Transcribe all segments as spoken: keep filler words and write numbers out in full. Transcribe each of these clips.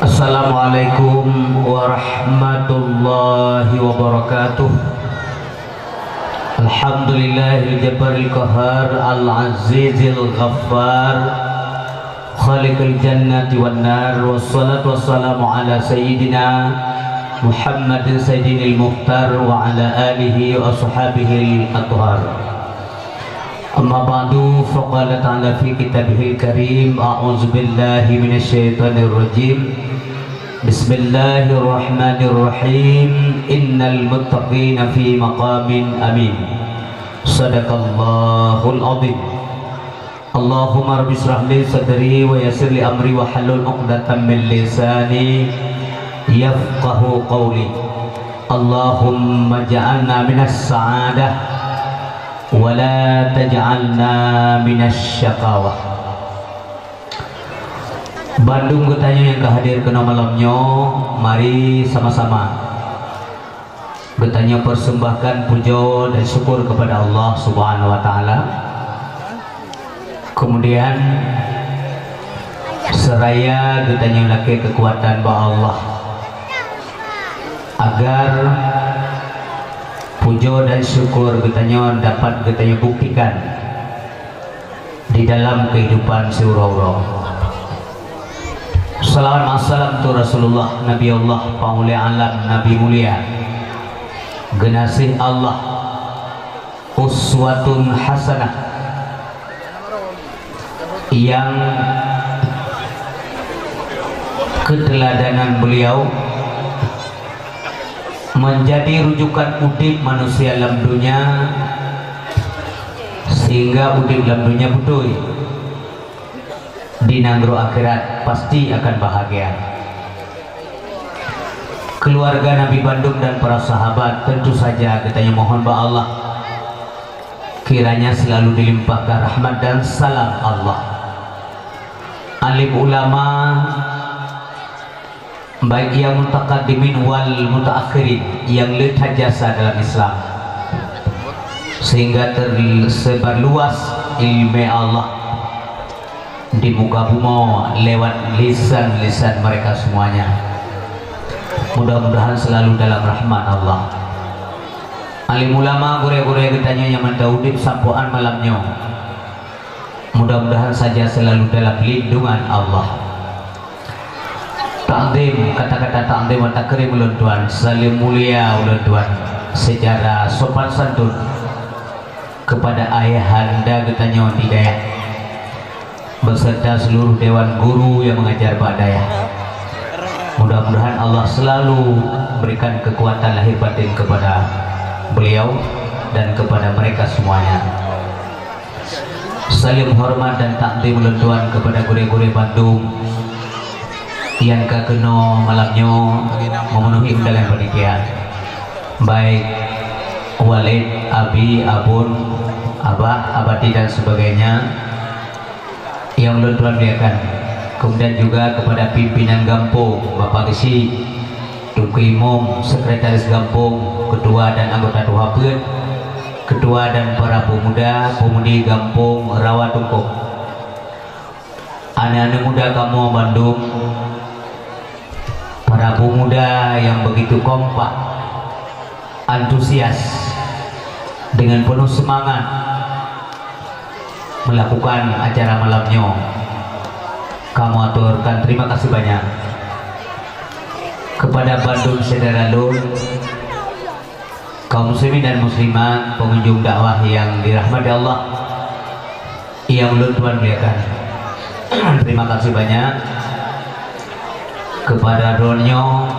Assalamualaikum warahmatullahi wabarakatuh. Alhamdulillahil jabbaril qahhar, al azizil ghaffar, khaliqil jannati wan nar, wassalatu wassalamu ala sayyidina Muhammadin sayyidinil muhtar wa ala alihi wa ashabihil athhar. Amma ba'du, faqala ta'ala fi kitabihil karim, a'udzubillahi minasyaitonirrajim. Bismillahirrahmanirrahim. Innal muttaqina fi maqamin amin. Sadaqallahul azim. Allahumma rabbi israh li sadri wa yassir li amri wahlul 'uqdatam min lisani yafqahu qawli. Allahumma ja'alna minas sa'adah wa la taj'alna minasy syaqawah. Bandum geutanyoe nyang ka hadir keunoe malam nyoe, mari sama-sama geutanyoe persembahkan pujoe dan syukur kepada Allah Subhanahu wa Taala. Kemudian, seraya geutanyoe lakée keukuatan bak Allah, agar pujoe dan syukur geutanyoe dapat geutanyoe buktikan di dalam keuhidupan siuroe-uroe. Salawat masalam tu Rasulullah, Nabi Allah, Panghulée Alam, Nabi Mulia, geunaséh Allah, uswatun hasanah, nyang keuteuladanan beliau menjadi rujukan udeb manusia lam dunia, sehingga udeb lam dunia beutôi, di nanggroe akhirat pasti akan bahagia. Keluarga Nabi bandum dan para sahabat, tentu saja geutanyoe mohon bak Allah kiranya selalu dilimpahkan rahmat dan salam Allah. Alim ulama, baik yang mutaqaddimin wal mutaakhirin, yang le that jasa dalam Islam, sehingga tersebar luas ilmu Allah di muka bumoe lewat lisan-lisan mereka semuanya. Mudah-mudahan selalu dalam rahmat Allah. Alim ulama, gurée-gurée geutanyoe nyang mantong udeb sampoe án malam nyoe, mudah-mudahan saja selalu dalam lindungan Allah. Takzim, kata-kata takzim wa takrim ulôn tuan, saleuem mulia ulôn tuan secara sopan santun kepada ayahanda geutanyoe di dayah, beserta seluruh dewan guru yang mengajar bak dayah. Mudah-mudahan Allah selalu berikan kekuatan lahir batin kepada beliau dan kepada mereka semuanya. Saleuem horeumat dan takzim ulôn tuan kepada gurée-gurée bandum nyang ka keunoe malam nyoe memenuhi undangan panitia, baik waled, abi, abon, abah, abati dan sebagainya nyang ulôn tuan muliakan. Kemudian juga kepada pimpinan gampông, Bapak Geuchik, Teungku Imum, sekretaris gampông, ketua dan anggota tuha peuet, ketua dan para pemuda, pemudi gampông Rawa Tungkôh. Aneuk-aneuk muda kamoe bandum, para pemuda yang begitu kompak, antusias, dengan penuh semangat melakukan acara malam nyoe. Kamoe aturkan terima kasih banyak kepada bandum syedara lôn, kaum muslimin dan muslimat, pengunjung dakwah yang dirahmati Allah, yang ulôn tuan muliakan. Terima kasih banyak kepada droeneuh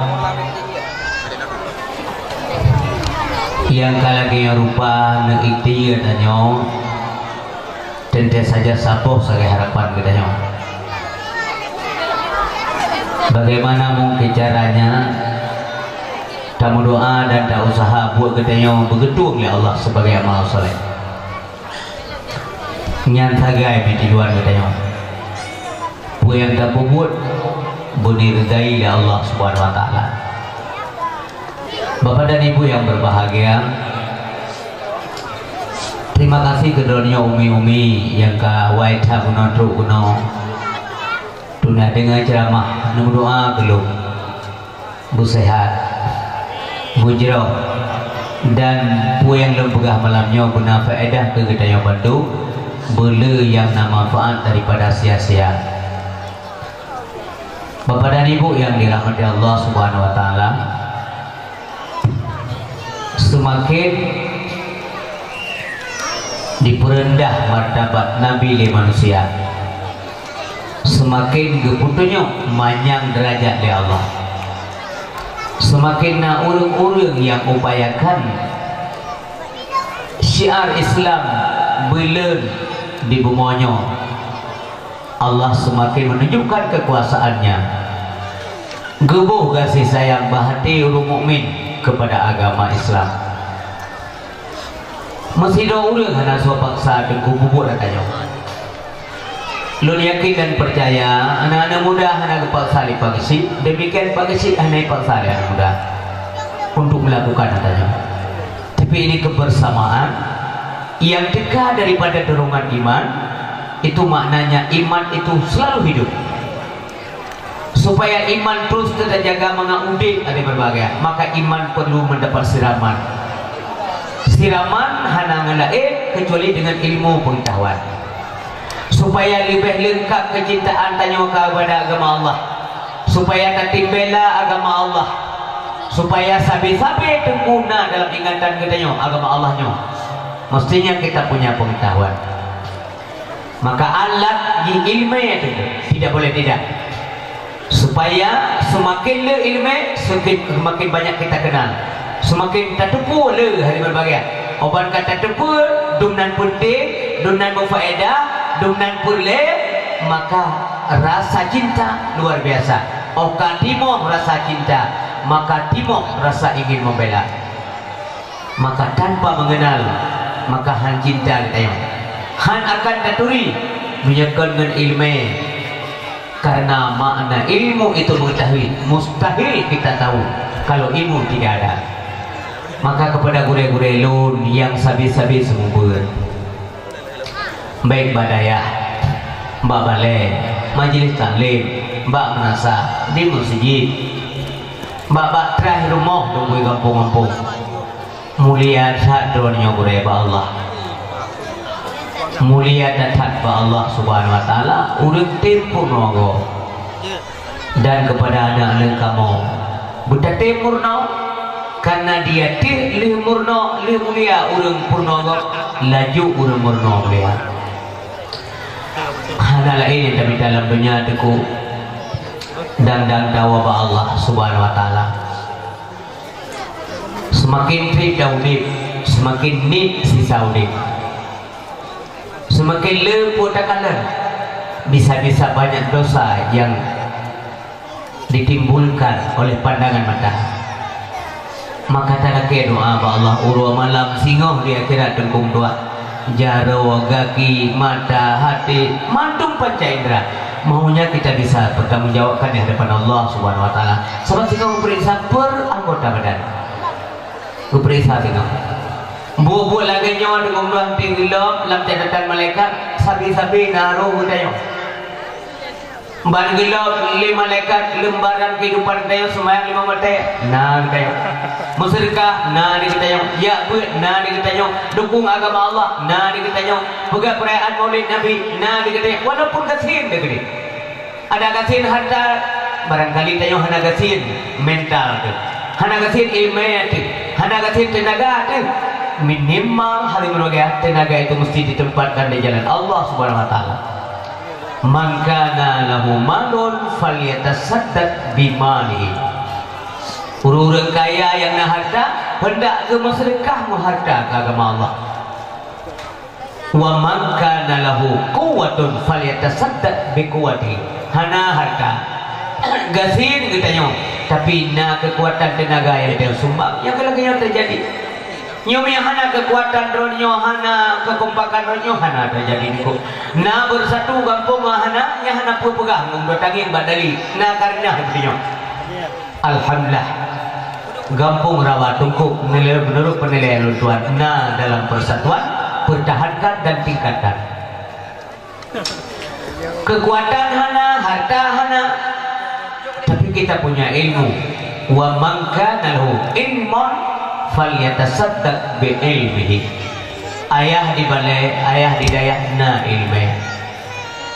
nyang ka lagée nyoe rupa neuikhtiar tanyoe. Teuntée saja saboh sagai harapan geutanyoe. Bagaimana mungkin caranya tameudoa dan tausaha buet geutanyoe beugeutueng lé Allah sebagai amal saleh? Nyan sagai meutujuan geutanyoe. Peue nyang tapeubuet beuneuridai lé Allah Subhanahu wa Taala. Bapak dan Ibu yang berbahagia, terima kasih keu droeneuh umi-umi nyang ka wai that bunoe trok bunoe. Nah, deungon ceuramah, neumeudoa keu lôn, beuseuhat, beujroh, dan peue nyang lôn peugah malam nyoe beuna faedah keu geutanyoe bandum, beuleu nyang na manfaat daripada sia-sia. Bapak dan Ibu yang dirahmati Allah Subhanahu wa Taala, seumaken dipeureundah martabat Nabi lé manusia, seumaken geupeutunyok manyang deurajat lé Allah, seumaken na ureuëng-ureuëng nyang upayakan syiar Islam buleuen di bumoe nyoe. Allah seumaken meununjukkan keukuasaan-Nya, geuboh gaséh sayang bak até ureuëng mukmin keupada agama Islam. Meusidroe ureuëng hana soe paksa Teungku peubuet ata nyoe. Lôn yakin dan peucaya, aneuk-aneuk muda hana geupaksa lé Pak Geuchik, demikian Pak Geuchik hana jipaksa lé aneuk muda untuk melakukan ata nyoe. Tapi ini kebersamaan yang teuka daripada dorongan iman, itu maknanya iman itu selalu hidup. Supaya iman terus teujaga mangat udeb ada berbagai, maka iman perlu mendapat siraman. Siraman hana ngon laén kecuali dengan ilmu pengetahuan. Supaya leubeh leungkap keucintaan tanyoe kepada agama Allah, supaya tatem bela agama Allah, supaya sabe-sabe teungku na dalam ingatan geutanyoe agama Allah nyoe, mestinya kita punya pengetahuan. Maka alat di ilmu itu tidak boleh tidak. Supaya seumaken le iéleumé, seumaken, seumaken banyak kita kenal. Seumaken tateupeue le hal nyang berbagai. Óh ban ka tateupeue, dum nan peunteng, dum nan meufaedah, dum nan peureulée, maka rasa cinta luar biasa. Óh ka timoh rasa cinta, maka timoh rasa ingin membela. Maka tanpa mengenal, maka han cinta geutanyoe. Han akan taturi meunyoe kon ngon iéleumé. Karena makna ilmu itu mengetahui, mustahil kita tahu kalau ilmu tidak ada. Maka kepada gurée-gurée lôn nyang sabe-sabe seumeubeuet, baik bak dayah, bak balée, majelis taklim, bak meunasah, di meuseujid, bak, bak traih rumoh dong gampông-gampông. Mulia that droeneuh nyoe gurée bak Allah. Mulia that-that bak Allah Subhanahu wa Taala, ureuëng tem peurunoe gob. Dan kepada aneuk-aneuk kamoe, beutatem meurunoe, karena di ateueh lheueh meurunoe, lheueh mulia ureuëng peurunoe gob, laju ureuëng meurunoe mulia. Hana laén nyang tamita lam donya teungku, dan, dan tawoe bak Allah Subhanahu wa Taala. Seumaken treb taudeb, seumaken niet sisa udeb. Seumaken le peue takalon, bisa-bisa banyak dosa nyang ditimbulkan oleh pandangan mata. Maka talakée doa bak Allah uroe malam singoh di akhirat teungku meutuah. Jaroe, gaki, mata, até, mandum panca indra. Maunya kita bisa pertanggungjawabkan di hadapan Allah Subhanahu wa Taala. Sabab singoh geupeuriksa per anggota badan. Geupeuriksa singoh. Buet-buet lagée nyoe deungon ureuëng tinggi lom lam catatan malaikat, sabe-sabe na roh geutanyoe. Ban geulom lé malaikat lembaran kehidupan geutanyoe, seumayang limong watée na geutanyoe. Meuseudeukah na di geutanyoe, jak beuet na di geutanyoe, dukung agama Allah na di geutanyoe, peugah peurayaan Maulid Nabi na di geutanyoe, walaupun gasien di geutanyoe. Ada gasien harta, barangkali tanyoe hana gasien mental teuh, hana gasien iéleumé teuh, hana gasien teunaga teuh. Minimal hari meureuga teunaga itu mesti ditempatkan di jalan Allah Subhanahu wa Taala. "Man kana lahu malun falyatasaddaq bimalihi." Ureuëng-ureuëng kaya nyang na harta, hendak geumeuseudeukah meuharta keu agama Allah. "Wa man kana lahu quwwatun falyatasaddaq biquwwatihi." Hana harta, gasien geutanyoe, tapi na keukuatan teunaga nyang geutanyoe sumbang. Nyang keuh lagée nyoe teujadi. Nyoe meunyoe hana keukuatan droeneuh nyoe, hana keukompakan droeneuh nyoe, hana teujadi niko. Na beusatu gampông hana, nyang hana peue peugah ngon dua tangieng bak dali. Na kareuna geutanyoe. Alhamdulillah, gampông Rawa Teungku meunurot, meunurot peunilaian lôn tuan na dalam persatuan, pertahankan dan tingkatkan. Keukuatan hana, harta hana, Kita punya ilmu. Wa man kana lahu ilmun falyatasaddaq bi ilmihi. Ayah di balè, ayah di dayah na ileumèe.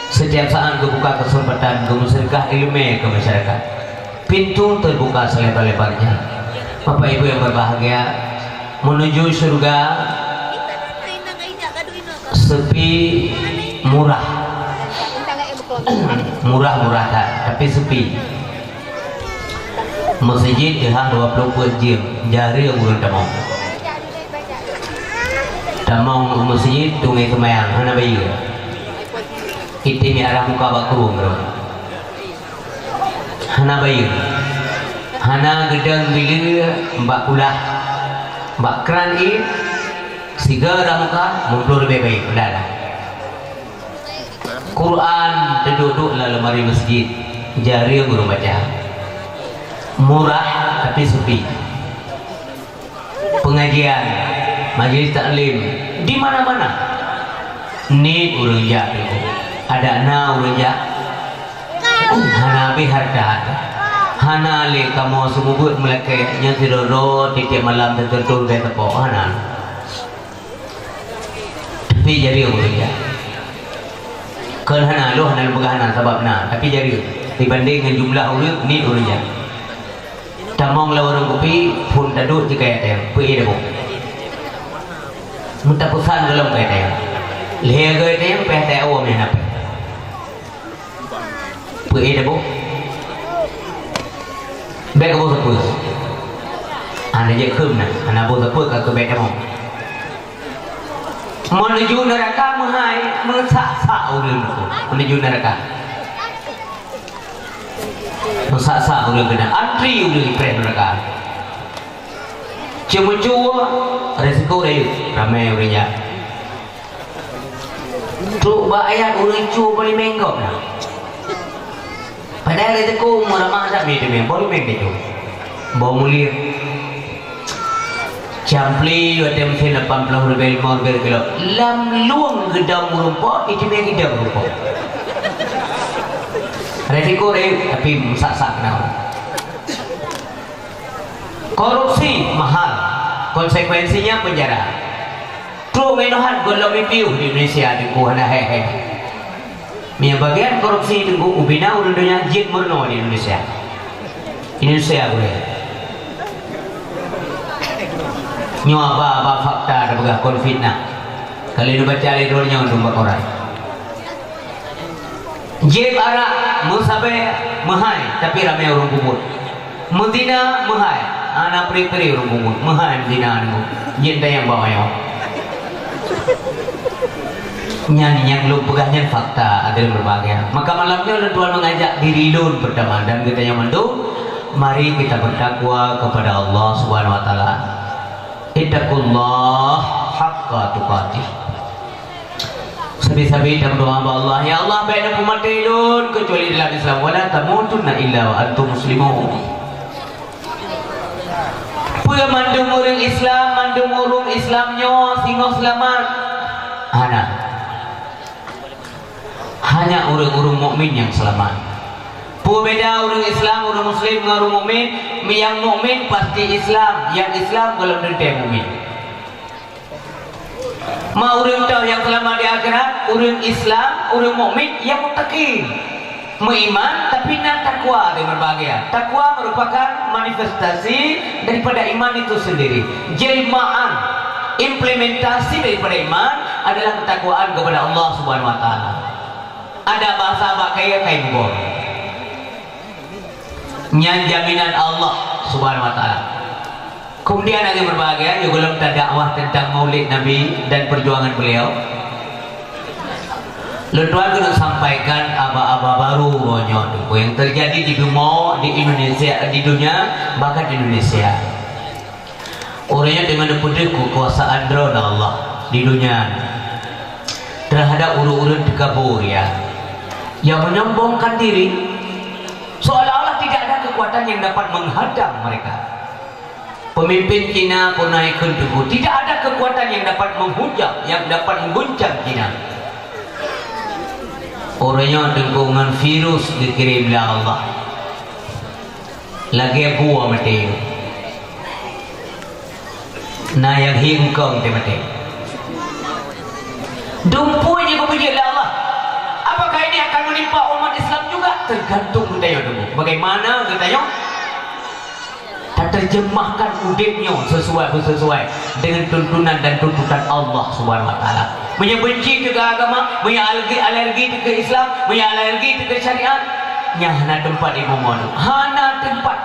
Setiap saat geubuka kesempatan geumeuseudeukah ileumèe keu masyarakat. Pintu terbuka selebar-lebarnya. Bapak Ibu yang berbahagia, menuju surga sepi murah. Murah-murah that, tapi sepi. Meuseujid teuhah dua ploh peuet jeuem, jareueng ureueng tamong. Tamong meuseujid teungoh seumayang, hana bayeue. Item arah muka bak krueng droe. Hana bayeue. Hana geudong bileue bak kulah. Bak kran ié, sigoe arah muka, muplôh leubeh bayeue, peue dah. Quran teuduek-duek lam lemari meuseujid, jareueng ureueng baca. Murah, tapi sepi. Pengajian, majelis taklim, di mana-mana. Niet ureueng jak, ada na ureueng jak. Hana habéh hareuta. Hana lé kamoe seumeubeuet meulakèe, nyan sidroe-droe tiep-tiep malam teututoe bèk teupok, hana. Tapi jareueng ureueng jak. Kon hana, lôn hana lôn peugah hana, sabab na, tapi jareueng. Dibanding ngon jumlah ureueng, niet ureueng jak. Tamong lam warong kupi, phôn taduek jikaya tayang, peuék dabôh. Meutapeusan gohlom kaya tayang. Lhèe goe tayang, pèh tayang awom nyang na pèh. Peuék dabôh. Bèk kabôh sapeue. Hana jeuet kheun na, hana bôh sapeue ka keu bèk tamong. Meuneuju neuraka meuhai, meusak-sak ureueng. Meuneuju neuraka. Meusak-sak ureueng keunan, antri ureueng ipreh neuraka. Ceumeucue, resiko rayeuk, ramè ureueng jak. Trok bak ayat ureueng cue boh limeng gob na. Padahai resiko meuramah that mi teumé, boh limeng teucue. Boh mulie. Campli watèe meusén lapan ploh ribèe, limong ribèe kilo. Lam lueng geudong meurumpok, itimé geudong meurumpok. Resiko rayeuk, tapi meusak-sak keunan. Korupsi mahal, konsekuensinya penjara. Trok meunohat gohlom piôh di Indonesia, di ku hana hék-hék. Meunyoe bagian korupsi teungku ubina ureueng donya jeuet meurunoe di Indonesia. Indonesia boleh. Nyoe haba-haba fakta tapeugah kon fitnah. Ka lheueh neubaca lé droeneuh nyoe dum bak koran. Jieb arak, meusabé, meuhai, tapi ramé ureueng peubuet. Meuzina, meuhai, hana pri-pri ureueng peubuet, meuhai meuzina nyoe. Jeuet tayang bak manyang. Nyan nyang lôn peugah nyan fakta, hadirin berbahagia. Maka malam nyoe lôn tuan mengajak diri lôn pertama dan geutanyoe mandum, mari kita bertakwa kepada Allah Subhanahu wa Taala. Ittaqullah haqqa tuqatih. Sabe-sabe tameudoa bak Allah, "Ya Allah, bèk neupeumaté lôn keucuali dalam Islam, wala tamutunna illa wa antum muslimun." Peue mandum ureueng Islam, mandum ureueng Islam nyoe singoh seulamat? Hana. Hanya ureueng-ureueng mukmin nyang seulamat. Peue beda ureueng Islam, ureueng muslim ngon ureueng mukmin? Nyang mukmin pasti Islam, nyang Islam gohlom teuntèe mukmin. Ma ureueng toh nyang seulamat di akhirat, ureueng Islam, ureueng mukmin nyang muttaqin. Meuiman, tapi na takwa di berbahagia. Takwa merupakan manifestasi daripada iman itu sendiri. Jelmaan, implementasi daripada iman adalah ketakwaan kepada Allah Subhanahu wa Taala. Ada bahasa bak kaya kai mubor. Nyan jaminan Allah Subhanahu wa Taala. Kemudian, hadirin berbahagia, sigohlom tadakwah tentang Maulid Nabi dan perjuangan beliau, lôn tuan keuneuk sampaikan haba-haba baru uroe nyoe teungku nyang terjadi di bumoe, di Indonesia, di dunia, bahkan di Indonesia. Uroe nyoe teungoh neupeudeuh keukuasaan droe Allah di dunia terhadap ureueng-ureueng teukabur, ya, yang menyombongkan diri, seolah-olah tidak ada kekuatan yang dapat menghadang mereka. Pemimpin Cina pernah ikheun teungku, tidak ada kekuatan yang dapat menghujam, yang dapat mengguncang Cina. Uroe nyoe teungku ngon virus geukirém lé Allah. Lagèe bue maté. Na nyang hi eungkông teuh maté. Dum peue nyang geupeujeuet lé Allah. Apakah ini akan menimpa umat Islam juga? Tergantung geutanyoe dulu. Bagaimana geutanyoe taterjemahkan udép nyoe sesuai, beuseusuai dengan tuntunan dan tuntutan Allah Subhanahu wa Taala. Meunyoe benci teuh keu agama, meunyoe alergi, alergi teuh keu Islam, meunyoe alergi teuh keu syariat, nyan hana teumpat di bumoe nyoe. Hana teumpat.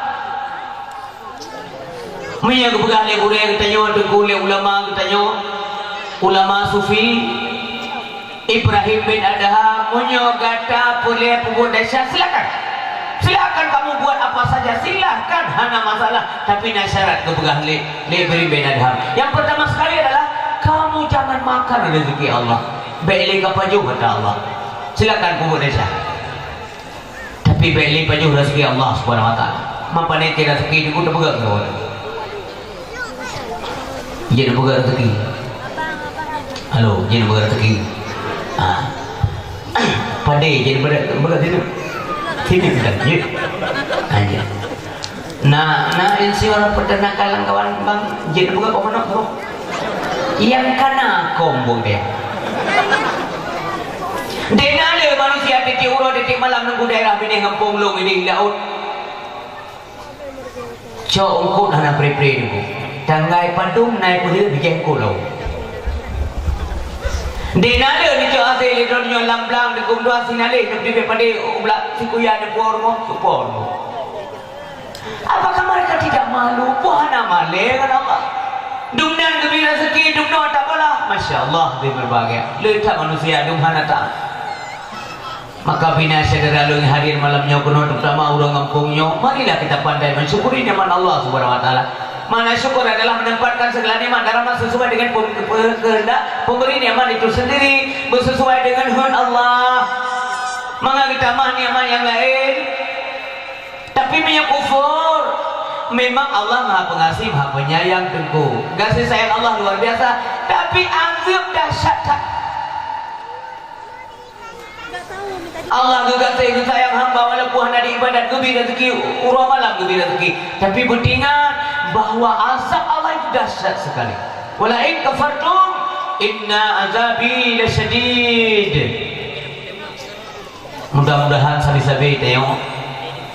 Meunyoe geupeugah lé gurèe geutanyoe, teungku, lé ulama geutanyoe, ulama sufi, Ibrahim bin Adham, meunyoe gata peureulèe peubuet desya, silakan. Silakan kamu buat apa saja, silakan, hana masalah. Tapi na syarat geupeugah lé, lé Ibrahim bin Adham. Yang pertama sekali adalah, kamu jangan makan rezeki Allah. Bèk lé kapajoh, kata Allah. Silakan peubuet desya. Tapi bèk lé pajoh rezeki Allah Subhanahu wa Taala. Ma pane teuh rezeki, teungku, tapeugah keu awak. Jeuet tapeugah rezeki. Halo, jeuet tapeugah rezeki. Ha. Padé jeuet tapeugah, tapeugah sini. Sini bukan, jeuet. Ha, jeuet. Na, na insinyur peternakan lam kawan bang, jeuet tapeugah kok manok, bro. Nyang kana kong bong deh. Dena le manusia tiep-tiep uroe, tiep-tiep malam nunggu daerah binéh gampông lôn idéh laôt. Cok eungkôt hana pre-pre nunggu. Tanggai padum nai peudeuh bijéh eungkôt lôn. Dena le nicok asai lé droeneuh nyoe lam blang, deungon dua sinaléh, neuk dibée padé u blang sikuya neupuwoe rumoh, neupuwoe rumoh. Apakah mereka tidak malu? Peue hana malèe ngon Allah? Dumnan geubri rezeki, dumnoe tabalah. Masya Allah, geubri berbahagia. Le that manusia dum hana taat. Maka bina syedara lôn hadir malam nyoe keunoe, terutama ureueng gampông nyoe, marilah kita pandai mensyukuri nikmat Allah Subhanahu wa Taala. Makna syukur adalah menempatkan segala nikmat dan rahmat sesuai dengan pe-, pe-, kehendak pemberi nikmat itu sendiri, bersesuai dengan hak Allah. Mangat geutamah nikmat nyang laén. Tapi meunyoe kufur, memang Allah Maha Pengasih, Maha Penyayang, teungku. Gaséh sayang Allah luar biasa, tapi azeueb dahsyat that. Allah geugaséh geusayang hamba walaupun hana diibadat, geubri rezeki uroe malam, geubri rezeki. Tapi beutingat bahwa azab Allah itu dahsyat sekali. "Wala in kafartum, inna azabi lasyadid." Mudah-mudahan sabe-sabe tanyoe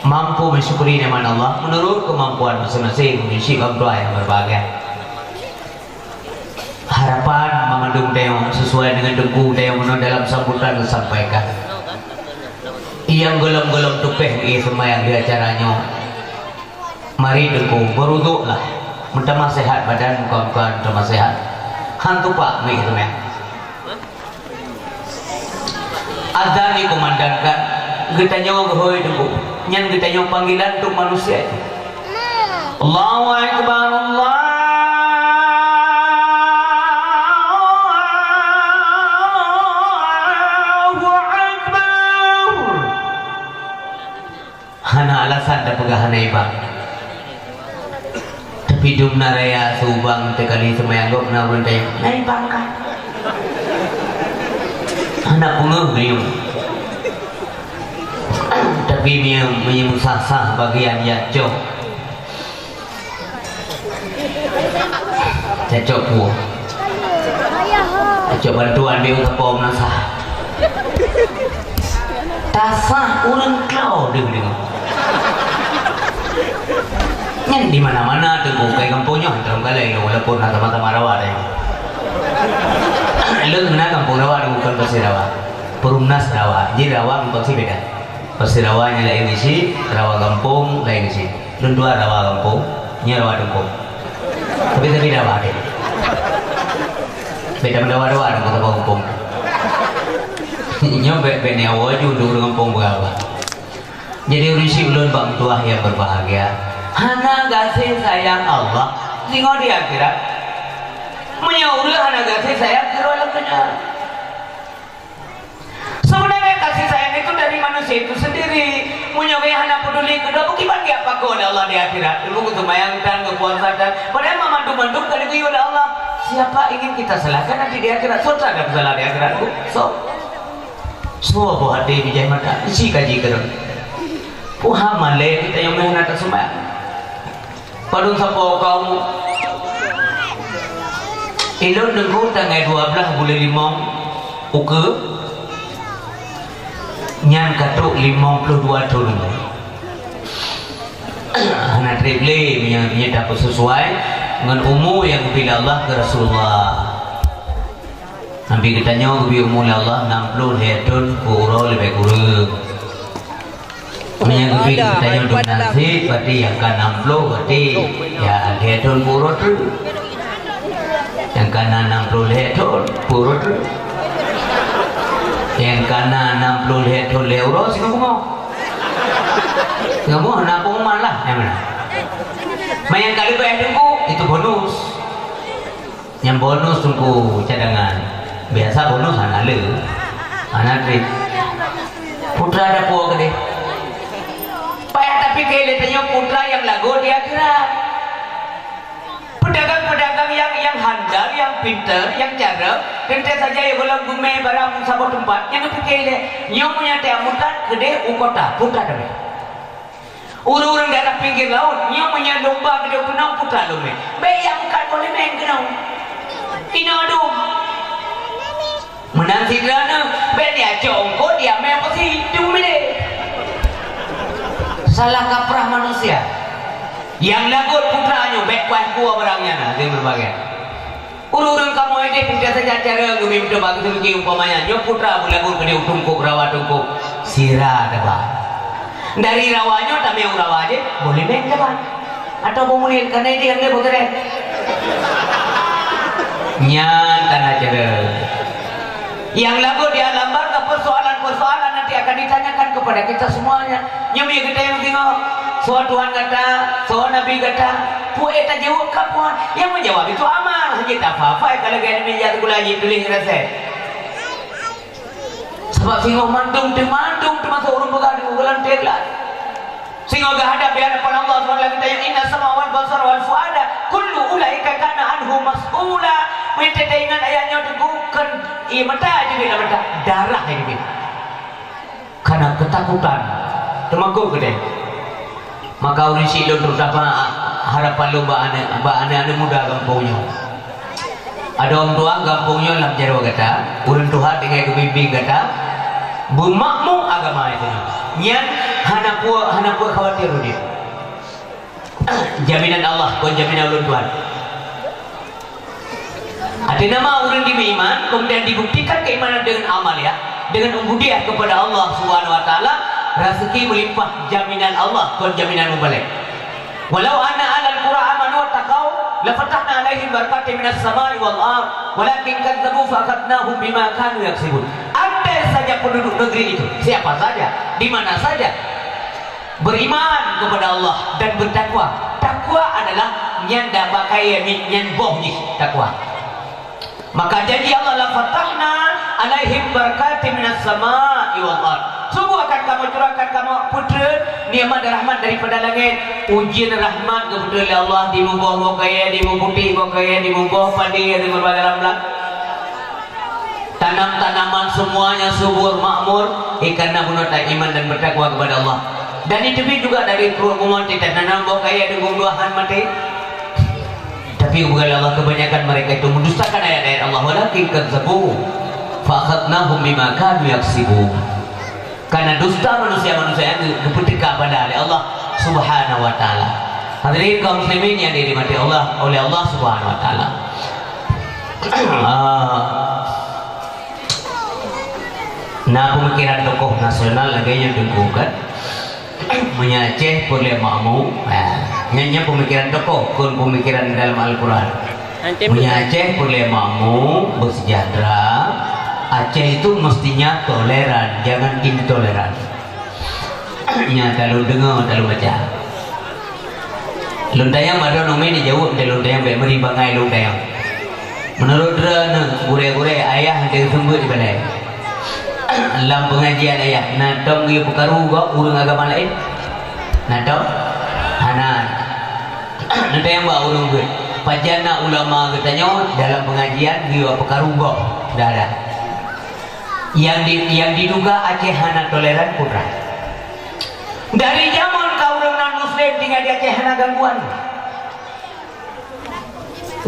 mampu mensyukuri nikmat Allah menurut kemampuan masing-masing, meunyoe cit bang tuan nyang berbahagia. Harapan mamandum tanyoe sesuai dengan teungku tanyoe meunan dalam sambutan geusampaikan. Nyang gohlom-gohlom teupeh geuseumayang di acara nyoe. Mari teungku, beuruduklah. Meutamah sehat badan, muka-muka meutamah sehat. Han tupak meuiék teumé. Azan dikumandangkan, geutanyoe geuhôi teungku. Nyan geutanyoe panggilan untuk manusia itu. Allahu Akbar, Allahu Akbar. Hana alasan tapeugah hana ié bang. Tapi dum na raya seubang teuh kali seumayang gob na ureueng tanyong, "Na ié bang kah?" Hana peungeuh geuyue. Tapi meunyoe, meunyoe meusah-sah bagian jak cok. Cocok puwoe. Cocok bantuan di Utapom na sah. Tasah ureueng klo deuh deungoe. Nyan di mana-mana teungku, kai gampông nyoe hantom kalai, walaupun na sama-sama rawa deh. Lôn na gampông rawa, bukan Pasir Rawa. Perumnas Rawa. Jadi Rawa ngon Pasir beda. Pasir Rawa nyan laén isi, Rawa gampông laén isi. Lôn dua Rawa gampông, nyoe Rawa gampông. Tapi, tapi Rawa deh. Beda meudawa-dawa dengan kata gampông. Nyoe bèk, bèk nyawa ju untuk ureueng gampông beurapa. Jadi, ureueng syiek ulôn bak meutuah yang berbahagia. Hana gaséh sayang Allah singoh di akhirat. Meunyoe ureueng hana gaséh sayang keudroe lam donya. Sebenarnya kasih sayang itu dari manusia itu sendiri. Meunyoe geuh hana peduli keudroe, bukon ban geupakoe lé Allah di akhirat. Dulu geuseumayang tan, geupuasa tan, padahai mandum-mandum ka geuyue lé Allah. Siapa ingin kita salahkan nanti di akhirat? Soe that tapeusalah di akhirat, Bu? Soe? Soe boh até bijéh mata? Isi kaji keudroe. Puha malèe geutanyoe meuh na taseumayang. Padum sapo kaum ilôn deungon tanggai dua blaih buleuen limong ukeue nyan ka trok limong ploh dua thon. Hana treb lé meunyoe, meunyoe tapeusesuai ngon umu nyang geubri lé Allah keu Rasulullah. Nabi geutanyoe geubri umu lé Allah nam ploh lhèe thon, keu uroe leubeh kureueng. Meunyoe geubri geutanyoe dum nan cit, berarti nyang ka nam ploh, berarti ya lhèe thon, keu uroe treuk. Nyang ka na nam ploh lhèe thon, keu uroe treuk. Nyang ka na nam ploh lhèe thon, lhèe uroe, singoh bumoe. Singoh bumoe na pengumuman lah, nyang mana. Meunyoe nyang ka leubeh teungku, itu bonus. Nyang bonus teungku cadangan. Biasa bonus hana le. Hana treb. Putra dapo keudeh. Payah tapike lé tanyoe putra nyang lagot di akhirat. Peudagang-peudagang nyang, nyang handal, nyang pinter, nyang carông, teuntèe saja nyang gohlom geumè barang saboh teumpat, nyang geupike lé. Nyoe meunyoe teuh meukat keudeh u kota, putra tabeh. Ureueng-ureueng daerah pinggir laôt, nyoe meunyoe lumba keudeh keunong putra lôn mè. Bèk jak meukat boh limeng keunong. Inoe dum. Meunan sidroe nyoe, bèk dia cok eungkôt dia mè pasi dum bidé. Salah kaprah manusia. Nyang lagot putra nyoe bèk kuah kuah barang nyan na, dia berbagai. Ureueng-ureueng kamoe deh, putra saja cara geumim teuba geuteubiet umpamanya, nyoe putra beulagu keudeh u teungku, rawa teungku, sira teuba. Dari rawa nyoe tamè u rawa jih, boh limeng teuba. Atau boh mulia, karena dia yang dia boh gerai. Nyan tanda cara. Yang lagu di alam barza persoalan-persoalan nanti akan ditanyakan kepada kita semuanya. Nyoe meukeudeh singoh, soe Tuhan gata, soe Nabi gata, peue tajaweueb ka puan. Nyang meujaweueb itu amal, hana tafa-fa ka lagèe nyan meja sikula jituléh ngon rasai. Sabab singoh mandum, mandum teumasok ureueng peugah di bulan tiga belas. Singoh geuhadap di hadapan Allah Subhanahu wa Taala, "Inna sama wal basara wal fuada kullu ulaika kana anhu mas'ula." Meunyoe teuingat ayat nyoe teungku, kon ié mata jeuet lam mata, darah jeuet. Karena ketakutan, teumakot keudeh. Maka ureueng syiek lôn terutama harapan lôn bak aneuk, bak aneuk-aneuk muda gampông nyoe. Adoe ureueng tuha gampông nyoe lam jaroe gata, ureueng tuha tinggai geubimbéng gata, beumakmu agama itu. Nyan hana peue, hana peue khawatir udép. Jaminan Allah, kon jaminan ulôn tuan. Artinya ma ureueng di beriman, kemudian dibuktikan keimanan dengan amal, ya, dengan ubudiyah kepada Allah Subhanahu wa Taala, rezeki melimpah, jaminan Allah, kon jaminan mubalek. "Walau anna ahlal qura amanu wattaqau, lafatahna alaihim barakatim minas sama'i wal ard, walakin kadzabu fa akhadnahum bima kanu yaksibun." Andai saja penduduk negeri itu, siapa saja, di mana saja, beriman kepada Allah dan bertakwa. Takwa adalah nyan daba kayèe nyan boh jih takwa. Maka janji Allah, "La fatahna alaihim barakatim minas sama'i wal ard." Sungguh akan kamoe curahkan kamoe peutrön nikmat dan rahmat daripada langét. Ujian rahmat geupeutrön lé Allah, dimuboh boh kayèe, dimuputéh boh kayèe, dimuboh padé, dimuboh garam lam. Tanam-tanaman semuanya subur makmur, eh, karena bunoe ta iman dan bertakwa kepada Allah. Dan itu pun juga dari pruet bumoe teutanam boh kayèe di bumoe han maté. Tapi bukan Allah, kebanyakan mereka itu mendustakan ayat-ayat Allah. "Walakin kadzabu fa akhadnahum bima kanu yaksibun." Karena dusta manusia-manusia nyan geupeuteuka bala lé Allah Subhanahu wa Taala. Hadirin kaum muslimin yang dirahmati Allah, oleh Allah Subhanahu wa Taala. Ah, na pemikiran tokoh nasional lagèe nyan teungku kan. Meunyoe Aceh peureulèe makmu, ha, nyan, nyan peumikiran tokoh, kon peumikiran dalam Al-Quran. Meunyoe Aceh peureulèe makmu, bersejahtera, Aceh itu mestinya toleran, jangan intoleran. Nyan talôn deungoe, talôn baca. Lôn tanyong, meunan umi jaweueb, lôn tanyong bèk meuri bangai lôn tanyong. Meunurot droeneuh gurèe-gurèe, ayah hana geuseumeubeuet di balèe? Lam peungajian ayah, na tom geuyue peukaru gob ureueng agama laén? Na tom? Hana. Neutanyong bak ureueng geuh, pajan na ulama geutanyoe dalam peungajian geuyue peukaru gob? Dah, dah. Nyang di, nyang diduga Aceh hana toleran peue? Dari jameun ka ureueng non muslim tinggai di Aceh hana gangguan.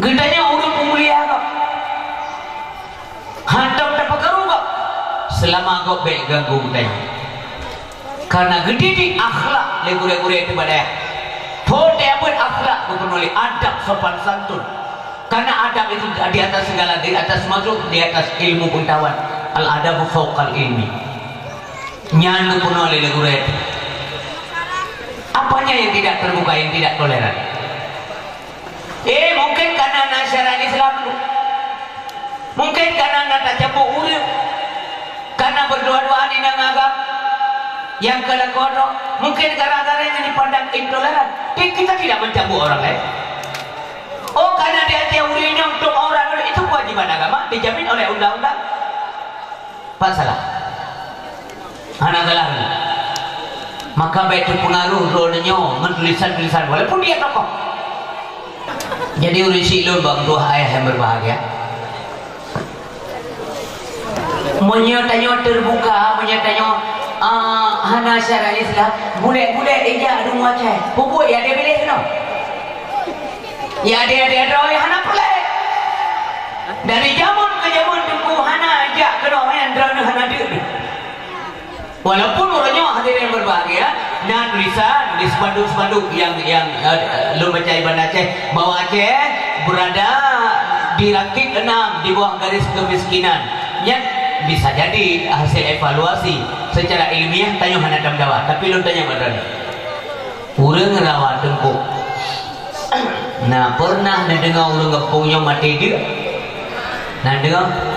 Geutanyoe ureuëng peumulia gob. Hantom tapeukaru gob, seulama gob bék ganggu geutanyoe. Karena geudidik akhlak lé gurée-gurée teuh bak dayah. Phon teuabeuet akhlak geupeunuléh adab sopan santun. Karena adab itu di atas segala, di atas makhluk, di atas ilmu pengetahuan. Al-adabu fauqal ilmi. Nyan geupeunuléh lé gurée teuh. Apanya yang tidak terbuka, yang tidak toleran? Eh, mungkin karena na syarat Islam tu. Mungkin karena na tacabok ureuëng. Karena berdoa-doa di nang agam yang keuleukon. Mungkin gara-gara yang dipandang intoleran. Tapi kita tidak mencabok orang lain. Oh, karena di hati ureuëng nyoe untuk orang lain, itu kewajiban agama, dijamin oleh undang-undang. Pat salah? Hana salah. Maka bék teupeungaruh droeneuh nyoe ngon tulisan-tulisan, walaupun dia tokoh. Jadi ureuëng syiek lôn bak dua ayah yang berbahagia. Meunyoe tanyoe terbuka, meunyoe tanyoe, ah, hana syarat Islam, bulek-bulek ijak deungon Aceh. Peubuet ya dia pilih keunoe. Ya dia, dia droe hana peureulée. Dari jameun keu jameun teungku hana jak keunoe nyan droeneuh hana deuk. Walaupun uroe nyoe hadirin berbahagia, na tulisan di spanduk-spanduk yang, yang, eh, lôn baca di Banda Aceh, bahwa Aceh berada di rakit enam di bawah garis kemiskinan. Nyan bisa jadi hasil evaluasi secara ilmiah tanyoe hana tameudawa, tapi lôn tanyong bak droeneuh. Ureuëng rawa teungku. Na pernah neudeungoe ureuëng gampông nyoe maté deuk? Na deungoe?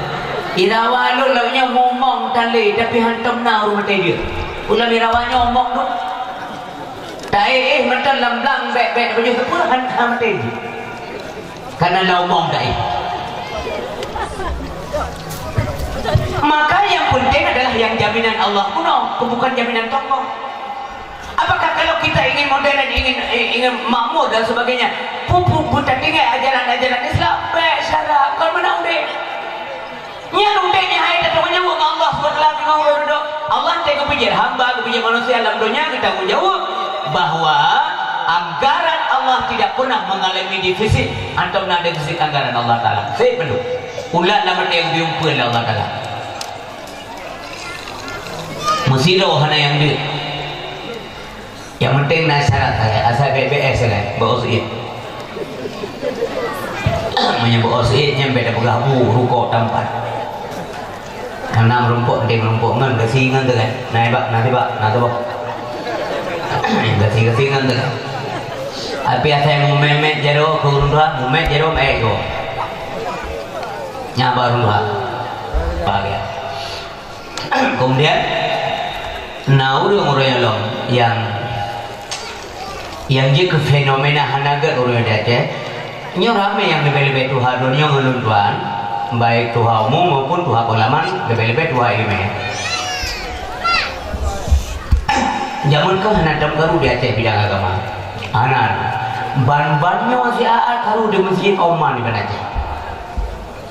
Irawa lôn lagée nyoe mumong talé, tapi hantom na ureuëng maté deuk. Ulam irawa nyoe mumong tu. Taéh-éh mantong lam blang bék-bék bajée sapeue han, han maté deuk. Karena na umong dai. Maka yang penting adalah yang jaminan Allah kuno, bukan jaminan tokoh. Apakah kalau kita ingin modern, ingin, ingin makmur dan sebagainya, pupu buta tinggai ajaran-ajaran Islam, baik syarat, kon menang deh. Nyan udeb nyan hai tateumeunyoe ngon Allah subhanahu wa taala teungoh uroe dudoe. Allah teuka geupijak hamba, geupijak manusia lam donya geutanggong jaweueb bahwa anggaran Allah tidak pernah mengalami defisit. Hantom na defisit anggaran Allah Taala. Sép mandum. Ulat lam até geuyue peue lé Allah Taala. Meusidroe hana nyang deuek. Nyang penting na syarat sagai, asai B B S sagai, bak O C I. Meunyoe bak O C I nyan beda peugah bu, rukok tampat. Karena meurumpok, nanti meurumpok ngon gasi ngon tu kan. Na ibak, na tibak, na tuboh. Gasi-gasi ngon tu kan. Tapi asai mumet-met jaroe keu ureueng tuha, mumet jaroe maet keu. Nya ba ureueng tuha. Bahagia. Kemudian na ureueng-ureueng lom nyang, nyang jeuet keu fenomena hana gét ureueng di Aceh. Nyoe ramé nyang leubeh-leubeh tuha donya ngon lôn tuan, baik tuha umum maupun tuha pengalaman, leubeh-leubeh tuha ileumèe. Jameun keuh hana tom karu di Aceh bidang agama. Hana. Ban-ban nyoe siat karu di meuseujid Oman di Banda Aceh.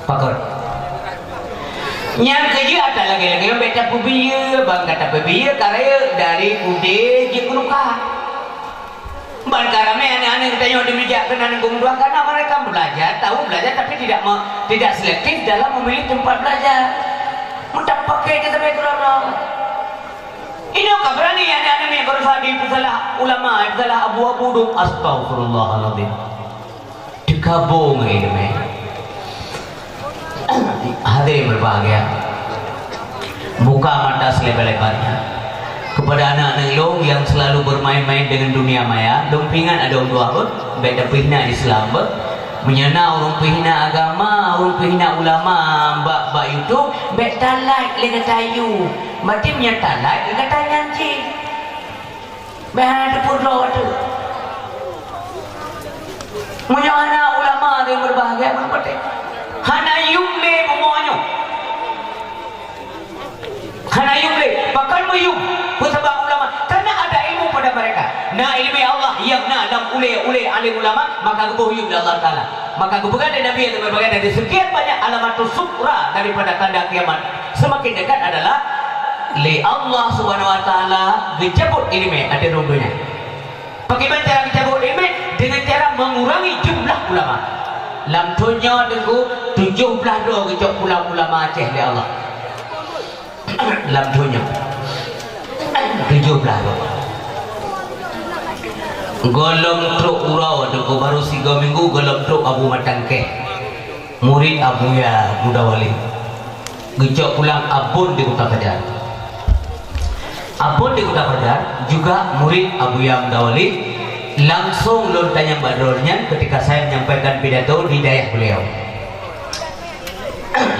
Pakon. Nyang keujeuet ata lagèe-lagèe bék tapeubiyeu, ban ka tapeubiyeu ka rayeuk dari udeb jeuet keu luka. Ban ka ramé aneuk-aneuk geutanyoe di meujak keunan geumeudua karena mereka belajar, tahu belajar tapi tidak me-, tidak selektif dalam memilih tempat belajar. Meutampa keu sabe keudroe. Inoe ka beurani aneuk-aneuk miet beureusa dipeusalah ulama, dipeusalah abu-abu dum. Astaghfirullahalazim. Teukabô ngon ileumèe. Hadirin berbahagia, buka mata selebar-lebarnya kepada anak-anak lôn yang selalu bermain-main dengan dunia maya. Lôn peuingat adoe dua beuh, bék tapeuhina Islam beuh. Meunyoe na ureueng peuhina agama, ureueng peuhina ulama bak, bak YouTube, bék ta-like lé gata yue. Maté meunyoe ta-like lé gata nyan cit. Bék hana teupeudroe teuh. Meunyoe hana ulama nyang berbahagia, meunyoe patéh hana yum lé bumoe nyoe. Hana yum lé. Pakon meuyum? Peue sabab ulama? Karena ada ilmu pada mereka. Na ileumèe Allah nyang na lam ulèe-ulèe alim ulama, maka geuboh yum lé Allah Taala. Maka geupeugah lé Nabi nyang berbahagia dari sekian banyak alamatus sughra daripada tanda kiamat. Semakin dekat adalah lé Allah Subhanahu wa Taala geucabut ileumèe ateueh rhueng donya. Bagaimana cara geucabut ileumèe? Dengan cara mengurangi jumlah ulama. Lam thôn nyoe Teungku, tujoh blaih droe geucok pulang ulama Aceh lé Allah. Lam thôn nyoe. Tujoh blaih droe. Gohlom trok uroe Teungku, baru sigoe minggu gohlom trok Abu Matangkeh. Murit Abuya Mudawali. Geucok pulang Abon di Kuta Fajar. Abon di Kuta Fajar juga murid Abuya Mudawali. Langsung lôn tanyong bak droeneuh nyan ketika saya menyampaikan pidato di dayah beliau.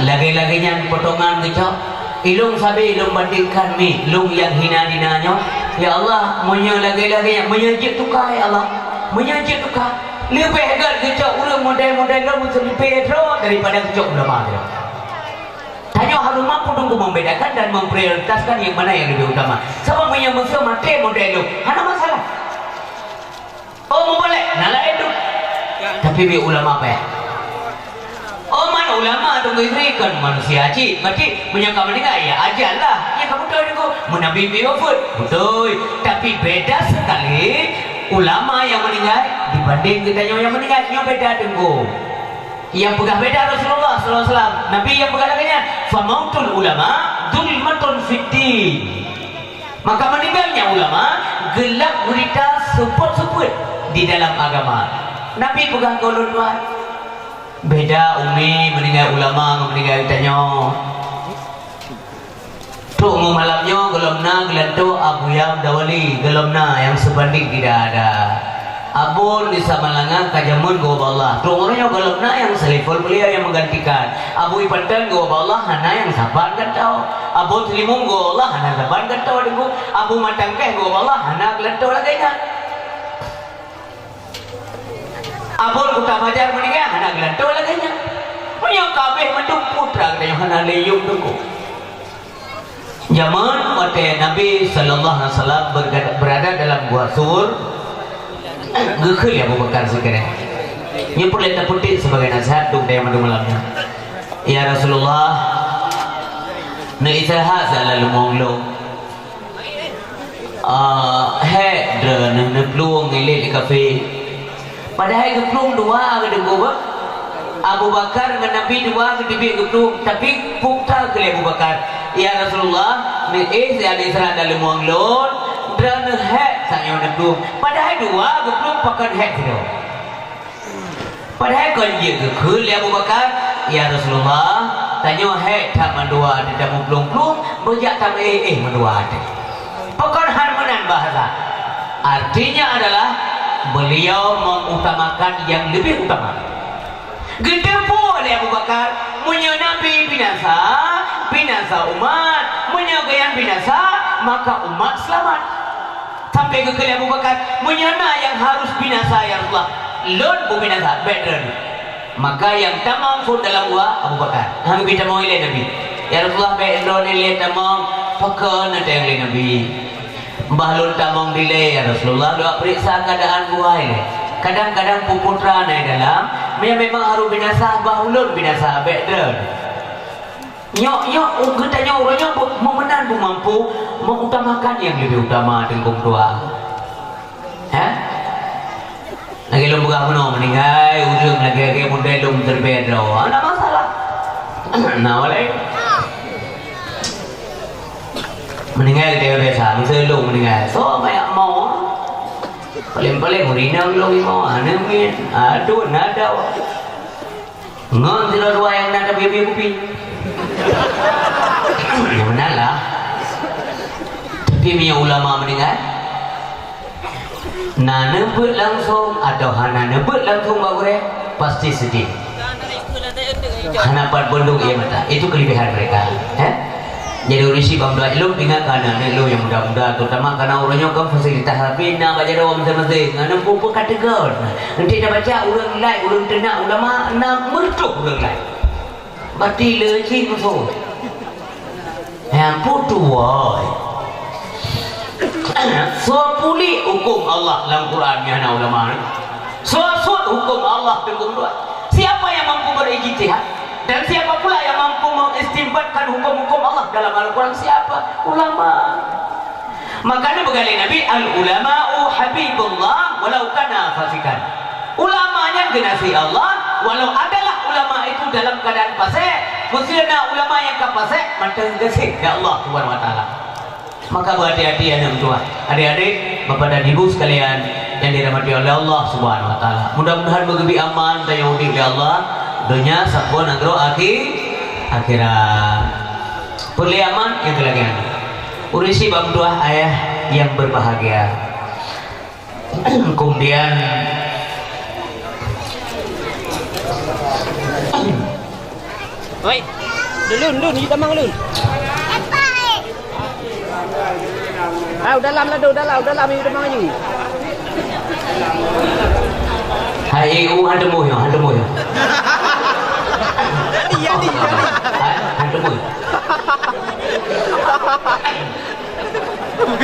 Lagée-lagée nyan potongan geucok, ilong sabe ilong bandingkan mi, lôn nyang hina dina nyoe. Ya Allah, meunyoe lagée-lagée nyan, meunyoe jeuet tuka, ya Allah, meunyoe jeuet tuka, leubeh gét geucok ureuëng model-model lôn meuseulipée droe daripada geucok ulama droe. Tanyoe harôh mampu untuk membedakan dan memprioritaskan yang mana yang lebih utama. Sabab meunyoe meuseu maté model lôn, hana masalah. Oh, mubalek, na laén tu. Tapi bi ulama payah. Oh, man ulama tu geutri kon manusia cit. Berarti meunyoe ka meuninggai, ya ajallah. Ya ka beutôi tu. Meunabi bi wafat. Beutôi. Tapi beda sekali ulama yang meninggal dibanding geutanyoe yang meninggal. Nyoe beda Teungku. Nyang peugah beda Rasulullah sallallahu alaihi wasallam. Nabi nyang peugah lagée nyan, "Famautul ulama zulmatun fid din." Maka meuninggalnya ulama gelap gulita seupôt-seupôt di dalam agama. Nabi peugah keu ulôn tuan, beda umi meuninggai ulama ngon meuninggai geutanyoe. Trok ngon malam nyoe gohlom na geulantoe Abuya Mudawali, gohlom na nyang seubanding tidak ada. Abon di Samalanga ka jameun geuwoe bak Allah. Trok ngon nyoe gohlom na nyang seulifol beliau nyang menggantikan. Abu Ipanten geuwoe bak Allah hana nyang saban gantoe. Abon Seulimong geuwoe bak Allah hana saban gantoe Teungku. Abu Matangkeh geuwoe bak Allah hana geulantoe lagée nyan. Abon Kuta Fajar meuninggai hana geulantoe lagée nyan. Meunyoe ka abéh mandum putra geutanyoe hana lé yum Teungku. Jameun watée Nabi sallallahu alaihi wasallam bergada-, berada dalam Gua Sur, geukheun lé Abu Bakar Siddiq. Nyoe peureulée tapeutik sebagai nasihat untuk geutanyoe mandum malam nyoe. Ya Rasulullah, neuistirahat salah leumo lôn. Ah, hék droeneuh neuplueng ilée lé kafé. Padahai geuplueng dua geudeungoe beuh. Abu Bakar ngon Nabi dua geuteubiet geuplueng, tapi peugah keu lé Abu Bakar, "Ya Rasulullah, meu-éh siat Isra dan leumo lôn, droeneuh hék sang nyoe neuplueng." Padahai dua geuplueng pakon hék sidroe. Padahai kon jeuet geukheun lé Abu Bakar, "Ya Rasulullah, tanyoe hék that mandua tameuplueng-plueng, beujak tameuéh-éh mandua teuh." Pakon hana meunan bahasa? Artinya adalah beliau mengutamakan yang lebih utama. Geuteupeue lé Abu Bakar, meunyoe Nabi binasa, binasa umat. Meunyoe gobnyan binasa, maka umat seulamat. Sampai geukheun lé Abu Bakar, "Meunyoe na nyang harus binasa, ya Rasulullah, lôn beubinasa, bék droeneuh." Maka nyang tamong phon dalam gua Abu Bakar. Hana geubi tamong ilée Nabi. "Ya Rasulullah, bék droeneuh ilée tamong." "Pakon?" na tanyong lé Nabi. "Bah lôn tamong dilée, ya Rasulullah, lôn peuriksa keuadaan gua ilée. Kadang-kadang putra na dalam, meunyoe memang harus binasa, bah ulôn binasa, bék droeneuh." Nyoe, nyoe, geutanyoe uroe nyoe be-, meunan beumampu mengutamakan nyang leubeh utama teungku dua. Hah? Lagée lôn peugah bunoe, meuninggai ureuëng lagée-lagée model lôn teurbet droe, hana masalah. Na walai. Meuninggai geutanyoe biasa, meuseu lôn meuninggai. Soe manyak mo? Paléng-paléng ureuëng inong lôn imo, hana mungkin. Aduh, na dawah. Ngon sidroe dua nyang na tabi-bi kupi. Nyang meunan lah. Tapi meunyoe ulama meuninggai, na neubeuet langsong atawa hana neubeuet langsong bak gurée, pasti seudeh. Hana pat beundong ie mata. Itu kelebihan mereka. Eh? Jadi ureuëng syiek bang doa ilong ingat keu aneuk-aneuk lôn nyang muda-muda, terutama karena ureuëng nyoe kan fasilitas tapi na bak jaroe masing-masing. Aneuk pun peukategon. Nanti dah baca ureuëng like, ureuëng teunak ulama, na meureutôh ureuëng like. Berarti le cit musoh. Nyang putuwoi. Soe puléh huköm Allah lam Quran nyang hana ulama ni? Soe sot huköm Allah teungku dua? Siapa yang mampu berijtihad? Dan siapa pula yang mampu mengistinbatkan hukum-hukum Allah dalam Al-Quran? Siapa? Ulama. Makanya peugah lé Nabi, "Al-ulama'u habibullah walau kana fasikan." Ulama nyan Keuneuk Allah, walau adalah ulama itu dalam keadaan fasik, meuseu na ulama nyang ka fasik, mantong gaséh lé Allah Subhanahu wa Taala. Maka beuhati-hati aneuk meutuah, adék-adék, bapak dan ibu sekalian yang dirahmati oleh Allah Subhanahu wa Taala. Mudah-mudahan beugeubri aman tanyoe udép lé Allah, donya sampoe nanggroe akhi-, akhirat. Peureulée aman nyang keulagèe nyan. Ureueng syiek bak meutuah ayah yang berbahagia. Kemudian, oi, lôn, lôn, yue tamong lôn. Ah, u dalam laju, u dalam, u dalam, yue tamong laju. Hai, u, han teumbôh nyoe, han teumbôh nyoe. Iya, iya. Hai, han teumbôh.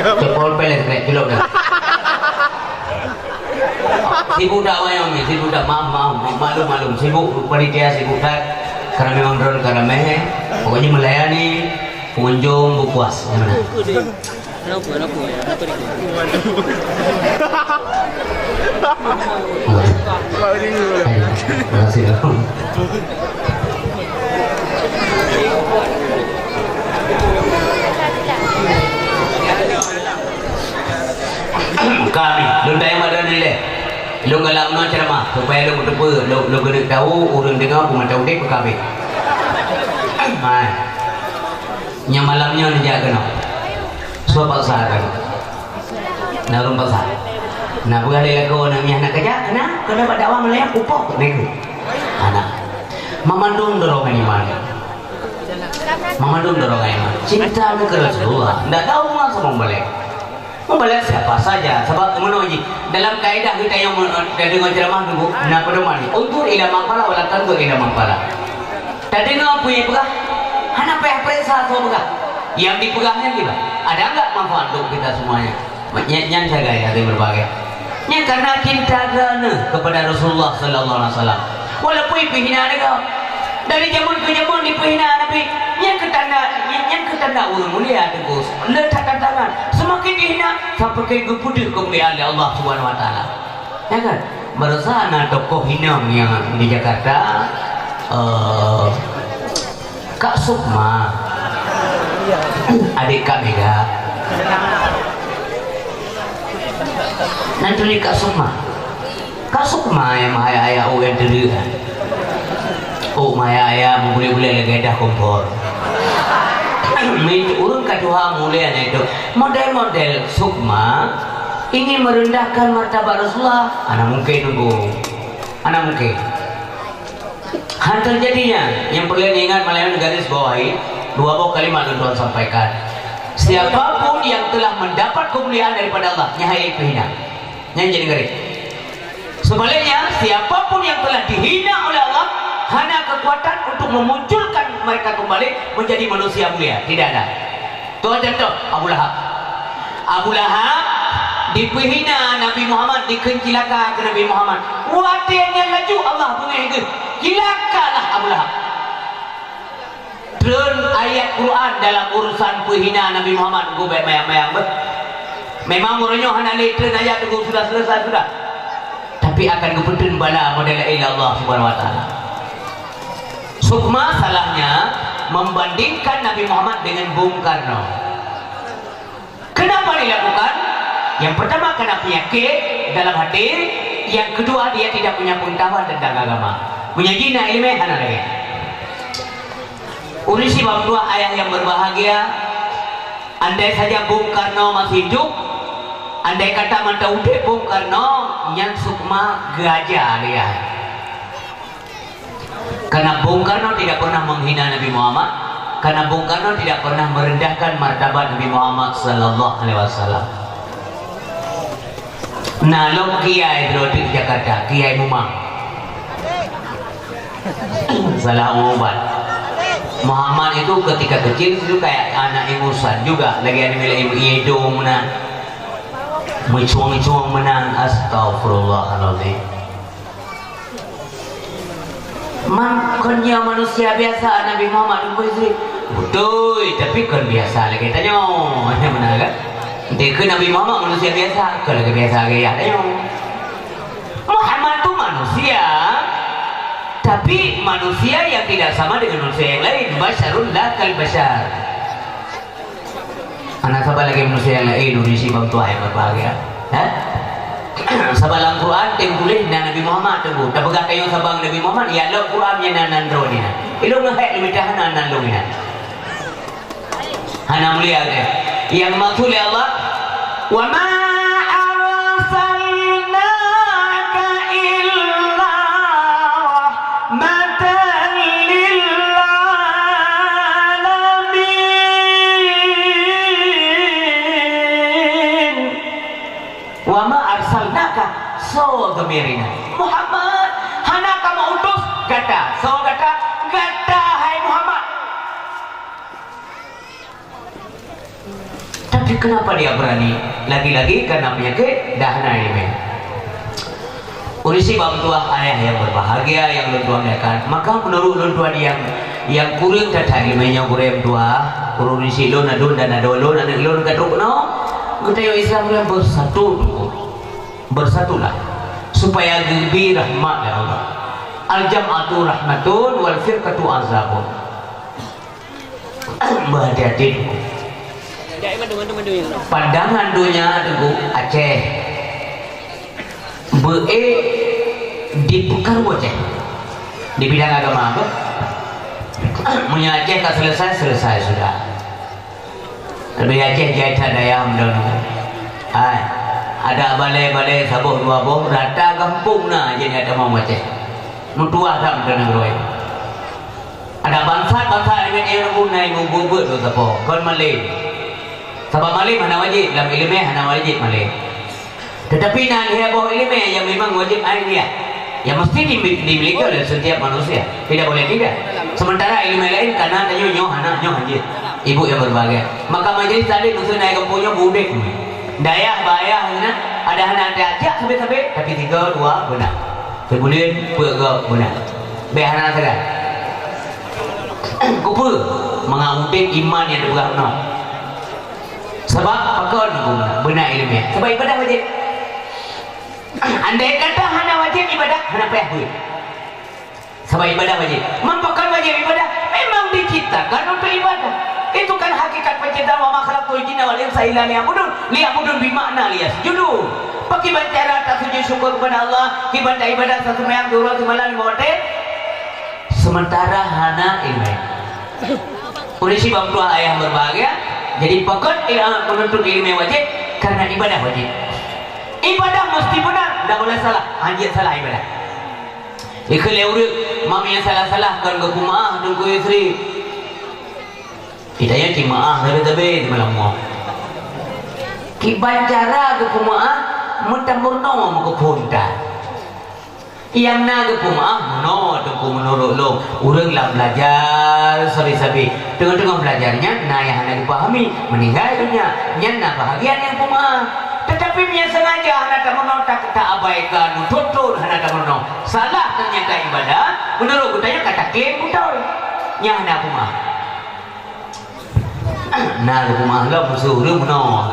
Cepol pelet, pelet, culok dah. Sibuk that wayang ni, sibuk that. Maaf, maaf, maaf, maklum, maklum. Sibuk panitia, sibuk that. Karena memang droen ka ramé. Pokoknya melayani pengunjung bupuas. Yang mana? Kenapa, kenapa, kenapa dia? Terima kasih. Kami, lôn tanyong bak droeneuh ilèe. Lôn galak meunoe ceuramah, supaya lôn meuteupeue, lôn, lôn keuneuk tahu ureueng deungoe peue mantong udép peukabeh. Hai. Nyang malam nyoe neujak keunoe. Soe paksa keunoe? Na ureueng paksa. Na peugah lé lakoe, na miyah na keujak, keunoe, keunoe bak dakwah meulayan pupok, na ikôt. Hana. Mamandum dorongan iman. Mamandum dorongan iman. Cinta keu Rasulullah. Ndak tahu masa mubalek. Mubalek siapa saja. Sabab meunoe jih. Dalam kaedah geutanyoe meu-, tadeungoe ceuramah dulu, na pedoman jih. Unzur ila man qala wa la tanzur ila man qala. Tadeungoe peue nyang peugah, hana payah peuriksa soe peugah. Nyang dipeugah nyan kiban. Ada enggak manfaat untuk kita semuanya? Nyan, nyan sagai hati berbagai. Nyan karena cinta droeneuh kepada Rasulullah sallallahu alaihi wasallam. Walaupun ipeuhina lé gob. Dari jameun keu jameun dipeuhina Nabi. Nyan keu tanda, nyan, nyan keu tanda ureueng mulia, Teungku. Le that tantangan. Semakin dihina, semakin geupeudeuh keumuliaan lé Allah Subhanahu wa Taala. Ya kan? Baroesa na tokoh inong nyang di Jakarta, eh, Kak Sukma. Adék Kak Mega. Nan teuliek Kak Sukma. Kak Sukma nyang meuhaya-haya ôk nyang teuliek. Ôk meuhaya-haya, meubulék-bulék lagèe dah kompor. Meunan ureueng ka tuha mulai na itu. Model-model Sukma ingin merendahkan martabat Rasulullah. Hana mungkin, Teungku. Hana mungkin. Han teujadi nyan, nyang peureulèe ingat malam nyoe garis bawahi, dua boh kalimat lôn tuan sampaikan. Siapapun yang telah mendapat kemuliaan daripada Allah, nyan han jeuet peuhina. Nyan jadi garis. Sebaliknya, siapapun yang telah dihina oleh Allah, hana kekuatan untuk memunculkan mereka kembali menjadi manusia mulia. Tidak ada. Tuan contoh, Abu Lahab. Abu Lahab dipeuhina Nabi Muhammad, dikheun cilaka keu Nabi Muhammad. Watèe nyan laju Allah beungèh geuh, cilakalah Abu Lahab. Treun ayat Quran dalam urusan peuhina Nabi Muhammad, gubek mayang-mayang beuh. Memang uroe nyoe hana lé treun ayat, Teungku, sudah selesai sudah. Tapi akan geupeuteun bala model laén lé Allah Subhanahu wa Taala. Sukma salahnya membandingkan Nabi Muhammad dengan Bung Karno. Kenapa dilakukan? Yang pertama, karena penyakit dalam hati. Yang kedua, dia tidak punya pengetahuan tentang agama. Meunyoe jih na ileumèe, hana lagèe. Ureueng syiek bak meutuah, ayah yang berbahagia, andai saja Bung Karno masih hidup, andai kata mantong udép Bung Karno, nyan Sukma geuaja lé ayah. Karena Bung Karno tidak pernah menghina Nabi Muhammad, karena Bung Karno tidak pernah merendahkan martabat Nabi Muhammad sallallahu alaihi wasallam. Na lom kiai droe di Jakarta, Kiai Mumang. Salah ubat. Muhammad itu ketika kecil itu kayak anak ingusan juga, lagi ada milik ibu idung meunan. Meucuang-cuang meunan, astagfirullahalazim. Man, kon nyoe manusia biasa Nabi Muhammad, beutôi, tapi kon biasa lagèe tanyoe. Meunan kan? Dikheun Nabi Muhammad manusia biasa, kon lagèe biasa gaya tanyoe. Muhammad tu manusia. Ya, tapi manusia yang tidak sama dengan manusia yang lain. Basyarun la kal basyar. Hana saban lagèe manusia nyang laén, ureueng sibang tuha nyang berbahagia. Ha? Sabab lam Quran tem tuléh na Nabi Muhammad teungku. Tapeugah tanyoe saban Nabi Muhammad, ya, lam Quran nyan na, na droeneuh na. Ilôn ngehek lôn mita hana na lôn na. Hana mulia ke? Nyang maksud lé Allah, "Wa ma arsalnaka illa rahmatan lil alamin." Wa ma arsalnaka, soe dhamirina? Muhammad, hana kamoe utus gata. Soe gata? Gata, hai Muhammad. Tapi kenapa dia berani? Lagi-lagi karena penyakit dah hana ileumèe. Ureueng sibang tuha ayah yang berbahagia yang lôn tuan muliakan, maka menurut lôn tuan yang, yang kureueng that-that ileumèe nyoe gurèe meutuah, ureueng syiek lôn, aduen dan adoe lôn, aneuk lôn ka trok keunoe, geutanyoe Islam nyan bersatu dulu. Bersatulah supaya geubri rahmat dari Allah. Al-jam'atu rahmatun wal firqatu azabun. Berhati-hati. Pandangan donya teungku Aceh beu-e dipeukaru Aceh di bidang agama apa? Meunyoe Aceh ka selesai, selesai sudah. Leubeh Aceh jai that dayah meudono. Hai, ada balè-balè saboh dua boh, rata gampông na jih nyang tamong Aceh. Meutuah that meudono nanggroe. Ada bangsat-bangsat ingat nyang guna ibu beuet tu sapo, kon malem. Sabab malem hana wajib, lam ileumèe hana wajib malem. Tetapi na lhèe boh ileumèe yang memang wajib ainiah, yang mesti di-, dimiliki oleh setiap manusia. Tidak boleh tidak. Sementara ileumèe laén kana tanyoe nyoe hana, nyoe hanjeuet. Ibu yang berbahagia. Maka majelis taklim khusus naik kampung nyoe budek. Dayah bayah na, ada hana ada ajak sabe-sabe, tapi tiga dua beuna. Sebuleuen peuet gob beuna. Bèk hana sagai. Kupeue? Mangat udép iman nyang teupeugah bunoe. Sabab pakon beuna ileumèe? Sabab ibadah wajib. Andai kata hana wajib ibadah, hana payah beuet. Sabab ibadah wajib. Man pakon wajib ibadah? Memang diciptakan untuk ibadah. Itu kan hakikat penciptaan, "Wa ma khalaqtul jinna wal insa illa liya'budun." Liya'budun bermakna liyasjudu. Pakiban cara tasujud syukur kepada Allah, kiban ibadah seumayang dua rakaat seumalam lima watèe, sementara hana ileumèe. Ureueng sibang tuha ayah berbahagia, jadi pakon il-, menuntut ileumèe wajib, karena ibadah wajib. Ibadah mesti benar, tidak boleh salah. Hanjeuet salah ibadah. Ikheun lé ureueng, mami nyang salah-salah kon geupeumaah Teungku Yusri. Kita nyang cimeu'ah sabe-sabe di malam nyoe. Kiban cara geupeumaah, meutameurunoe meukeupon ta. Nyang na geupeumaah meunoe Teungku, meunurot lôn, ureueng lam belajar sabe-sabe. Teungoh-teungoh belajar nyan na nyang hana geupahami, meuninggai donya, nyan na bahagian nyang peumaah. Tetapi meunyoe sengaja hana tameurunoe, ta-, taabaikan, meuthon-thon hana tameurunoe, salah ternyata ibadah, meunurot geutanyoe ka taklaim beutôi. Nyan hana peumaah. Na geupeumaah lom musoh ureueng meunoe.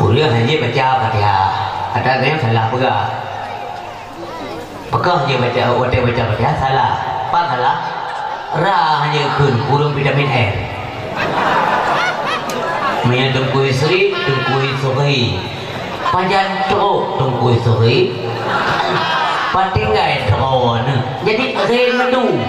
Ureueng hanjeuet baca Fatihah. Ata geuh salah peugah. Peugah jeuet baca, watèe baca Fatihah salah. Pat salah? Ra hanjeuet kheun, kureueng vitamin R. Meunyoe Teungku Yusri, Teungku Yusri. Pajan trok Teungku Yusri? Pat tinggai droeneuh? Jadi, re meudu.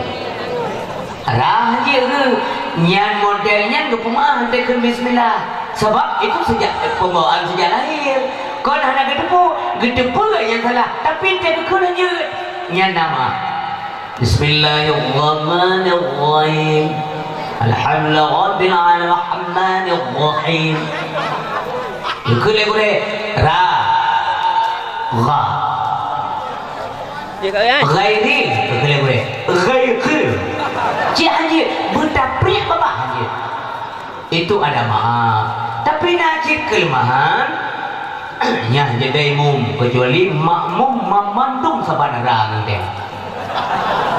Ra jih geuh, nyan model nyan geupeumaah teuh kheun bismillah. Sabab itu sejak, pembawaan sejak lahir. Kon hana geuteupeue, geuteupeue nyang salah, tapi teuh geukheun jeuet. Nyan na meu'ah. Bismillahirrahmanirrahim. Alhamdulillahirrahmanirrahim. Geukheun lé gurèe, ra, gha. Ghairi, ghairi. Cit hanjeuet, beutapriek babah hanjeuet. Itu ada meu'ah. Tapi na cit keuleumahan, nyan jeuet dai mum, kecuali makmum mamandum saban ra ngon teuh.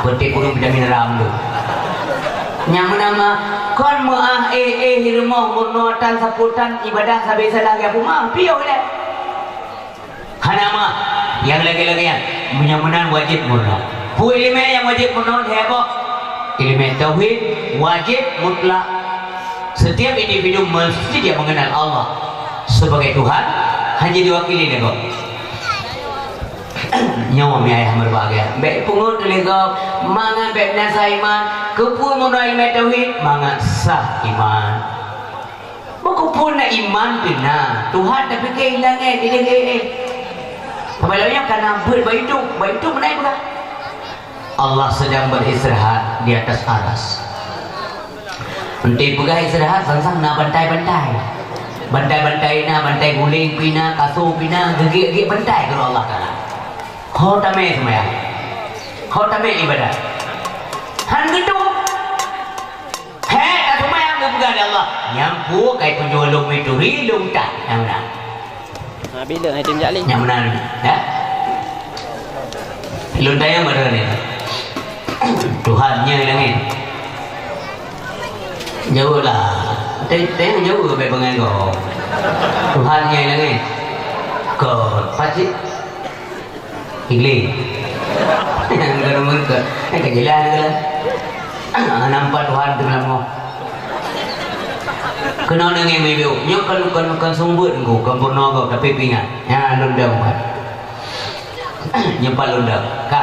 Peunteng ureueng vitamin ra mandum. Nyang meunama kon meu'ah éh-éh rumoh meurunoe tan sapeue tan ibadah sabe salah geupeumaah piôh ilèe. Hana meu'ah nyang lagèe-lagèe nyan. Meunyoe meunan wajéb meurunoe. Peue ileumèe nyang wajéb meurunoe lhèe boh? Ileumèe tauhid wajéb mutlak. Setiap individu mesti dia mengenal Allah sebagai Tuhan, hana diwakili lé gob. Nyoe mi ayah meubahgia, bèk pungot lé gob, mangat bèk binasa iman. Keupeue meurunoe ileumèe tauhid? Mangat sah iman. Meukeupue na iman teuh na, Tuhan tapike i langèt, di langèt. Sabab lagèe nyan ka na beuet bak induk, bak induk meunan peugah, "Allah sedang beristirahat di atas aras." Enteuk peugah istirahat, sang-sang na bantai-bantai. Bantai-bantai na, bantai guléng pih na, kasô pih na, geugèt-geugèt bantai keu Allah Taala. Ho tamè seumayang. Ho tamè ibadat. Han geuduek. Hèk, ka teuma nyang geupeugah lé Allah, "Nyan peue ka ipeujeuet lôn meuturi lôn that." Nyang meunan. Ha, bila hai tem jak lé? Nyang meunan, ya? Lôn tanyong bak droeneuh. Tuhan nyoe i langèt. Jaweueb lah. Tanyong, tanyong jaweueb bèk bangai gob. Tuhan nyoe i langèt. Kon, pasti Iblih. Nyang ka nomor ke, nyang ka jeulaih ke lah. Ah, nampak Tuhan teuh lam moh. Keunoe neungieng meubiôh. Nyoe kon, kon, kon seumeubeuet ngku, kon peurunoe gob, tapi peuingat. Nyan lôn dong pat. Nyoe pat lôn dong. Ka.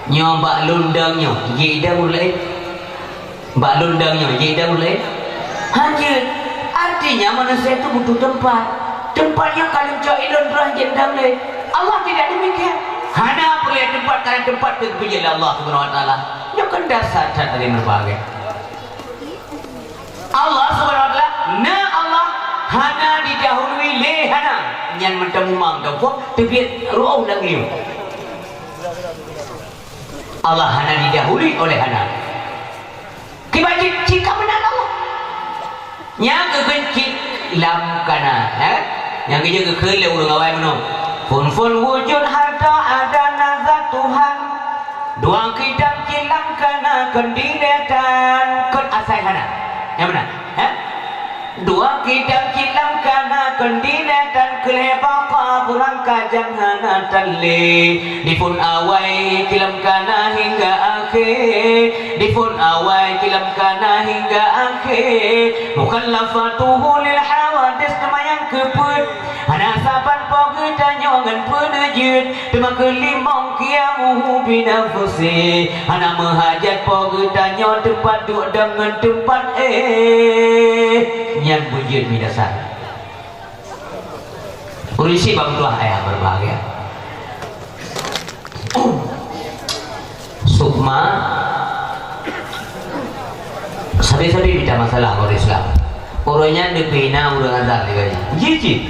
Nyoe bak lôn dong nyoe, jidong ureueng laén. Bak lôn dong nyoe, jidong ureueng laén? Hanjeuet. Artinya manusia itu butuh tempat. Tempat nyang ka lheueh cok ilôn droe jeuet dong lé. Allah tidak demikian. Hana peureulèe tempat, karena tempat teuh geupeujiet lé Allah Subhanahu wa Taala. Nyoe kan dasar that lé meubahgia. Allah Subhanahu wa Taala, na Allah hana didahului lé hana. Nyan mantong mumang gampông teubiet ru'uh lam lieu. Allah hana didahului oleh hana. Kiban jih, cit ka meunan Allah. Nyang geukheun cit lam kana, ya kan? Nyang geujeuet geukheun lé ureueng awai meunoe. Phôn-phôn wujud harta ada na zat Tuhan. Dua kidam cit lam kana kon dinetan, kon asai hana. Nyang meunan, ya? Dua kidam cit lam kana kon dinetan, keu lhèe baka beurangkat nyang hana tan lé. Di phôn awai cit lam kana hingga akhé, di phôn awai cit lam kana hingga akhé. Mukhallafatuhu lil hawadis, teuma nyang keupeuet. Hana saban po geutanyoe ngon peuneujeuet, teuma keulimong qiyamuhu binafsihi. Hana meuhajat po geutanyoe teumpat duek dan ngon teumpat éh. Nyan beujeuet mi dasar. Ureueng syiek bak meutuah ayah meubahgia. Sukma, sabe-sabe mita masalah bak ureueng Islam. Ureueng nyan neupeuhina ureueng azan lagèe nyan. Jih cit.